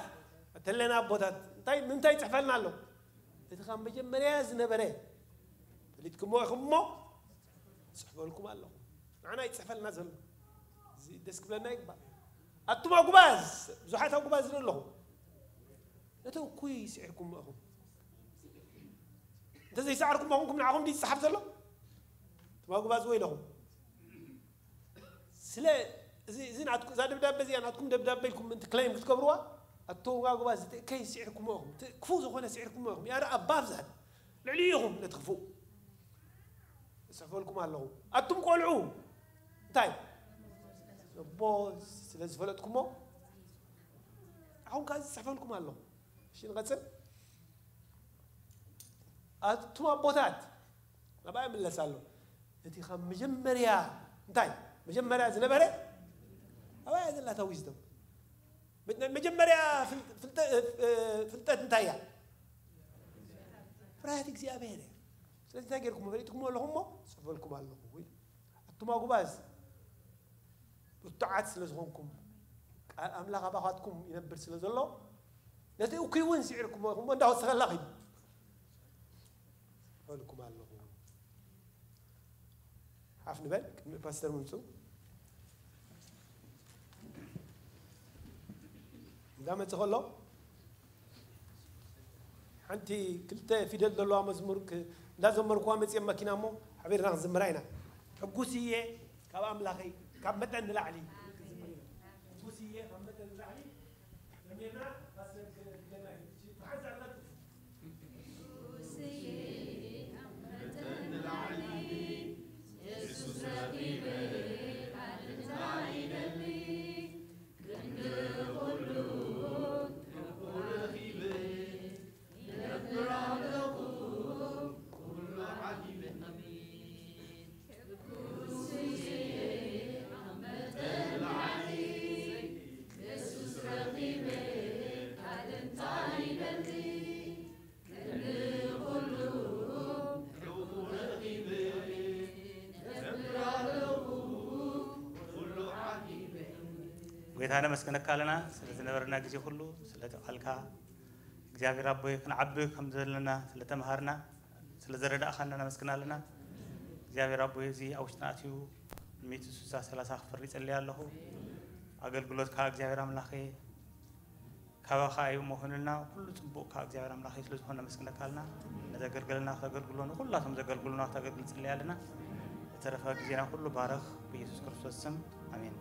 ኣተለና ኣቦታት፣ እንታይ፣ ምንታይ ይጽሕፈልና ኣሎ? እቲ ካብ መጀመርያ ዝነበረ ፈሊጥኩሞ ኢኹም እሞ፣ ጽሕፈልኩም ኣለኹ። ንዓና ይጽሕፈልና ዘሎ። እዚ ደስ ክብለና ይግባእ። ኣቱም ኣጉባዝ፣ ብዙሓት ኣጉባዝ ኣለኹ። ነቲ እኩይ ስዒርኩሞ ኢኹም። እንተዘይሰዓርኩሞ ኮንኩም ንዓኹም ድዩ ዝጸሓፍ ዘሎ? ኣቱም ኣጉባዝ ወይለኹም። ስለ እዚ፣ እዚ ናትኩ-፣ እዛ ደብዳበ እዚኣ ናትኩም ደብዳበ ኢልኩም ምእንቲ ክሌም ክትገብርዋ፣ ኣቱም ኣጉባዝ፣ እቲ እከይ ስዒርኩሞ ኢኹም። እቲ ክፉእ ዝኾነ ስዒርኩሞ ኢኹም። You are above that። ልዕሊኡ ኢኹም ነቲ ክፉእ። እጽሕፈልኩም ኣለኹ። ኣቱም ቆልዑ፣ እንታይ? ኣቦ ስለ ዝፈለጥኩሞ፣ ኣሁን ከኣ እጽሕፈልኩም ኣለኹ። እሺ፣ ንቐጽል። ኣቱም ኣቦታት፣ ናብኣ ይምለስ ኣሎ። እቲ ካብ መጀመርያ፣ እንታይ? መጀመርያ ዝነበረ፣ ኣበይ እያ ዘላ እታ ዊዝደም? መጀመርያ ፍልጠት እንታይ እያ? ፍርሃት እግዚኣብሔር እያ። ስለዚ እንታይ ጌርኩም ፈሊጥኩም ኣለኹም እሞ ጽፈልኩም ኣለኹ። ኣቱም ኣጉባዝ ብርቱዓት ስለ ዝኾንኩም ቃል ኣምላኽ ኣባኻትኩም ይነብር ስለ ዘሎ ነቲ እኩይ እውን ስዒርኩም እሞ እንዳወሰኸላ ኺዱ በልኩም ኣለኹ። ሓፍ ንበል ቅድሚ ፓስተር ምምፅኡ እንዳመፀ ከሎ ሓንቲ ክልተ ፊደል ዘለዋ መዝሙር እንዳዘመርኩዋ መፅኦም መኪና እሞ ሓቢርና ክንዝምራ ኢና። ሕጉስ እየ ካብ ኣምላኸይ ካብ መጠን ንላዕሊ። ሕጉስ እየ ካብ መጠን ንላዕሊ። ዘሚርና ፓስተር ክለና እዩ። መሓዛ ኣላችሁ። ጌታ ነመስግነካ ኣለና ስለ ዝነበረና ግዜ ኩሉ፣ ስለቲ ቃልካ እግዚኣብሔር ኣቦይ ክንዓቢ ከም ዘለና ስለተምሃርና፣ ስለ ዘረዳእኻና ነመስግና ኣለና። እግዚኣብሔር ኣቦይ እዚ ኣብ ውሽጥና ኣትዩ ሚእቲ ስሳ ሰላሳ ክፈሪ ይጸልይ ኣለኹ። ኣገልግሎትካ እግዚኣብሔር ኣምላኸ ካባኻ እዩ እሞ ኹንልና ኩሉ ጽቡቕ ካብ እግዚኣብሔር ኣምላኸ ስለ ዝኾነ ነመስግነካ ኣለና። ነዘገልገለና ክተገልግሎ ንኹላቶም ዘገልግሉና ክተገልግል ንጽልይ ኣለና። ዝተረፈ ግዜና ኩሉ ባረኽ ብኢየሱስ ክርስቶስ ስም ኣሜን።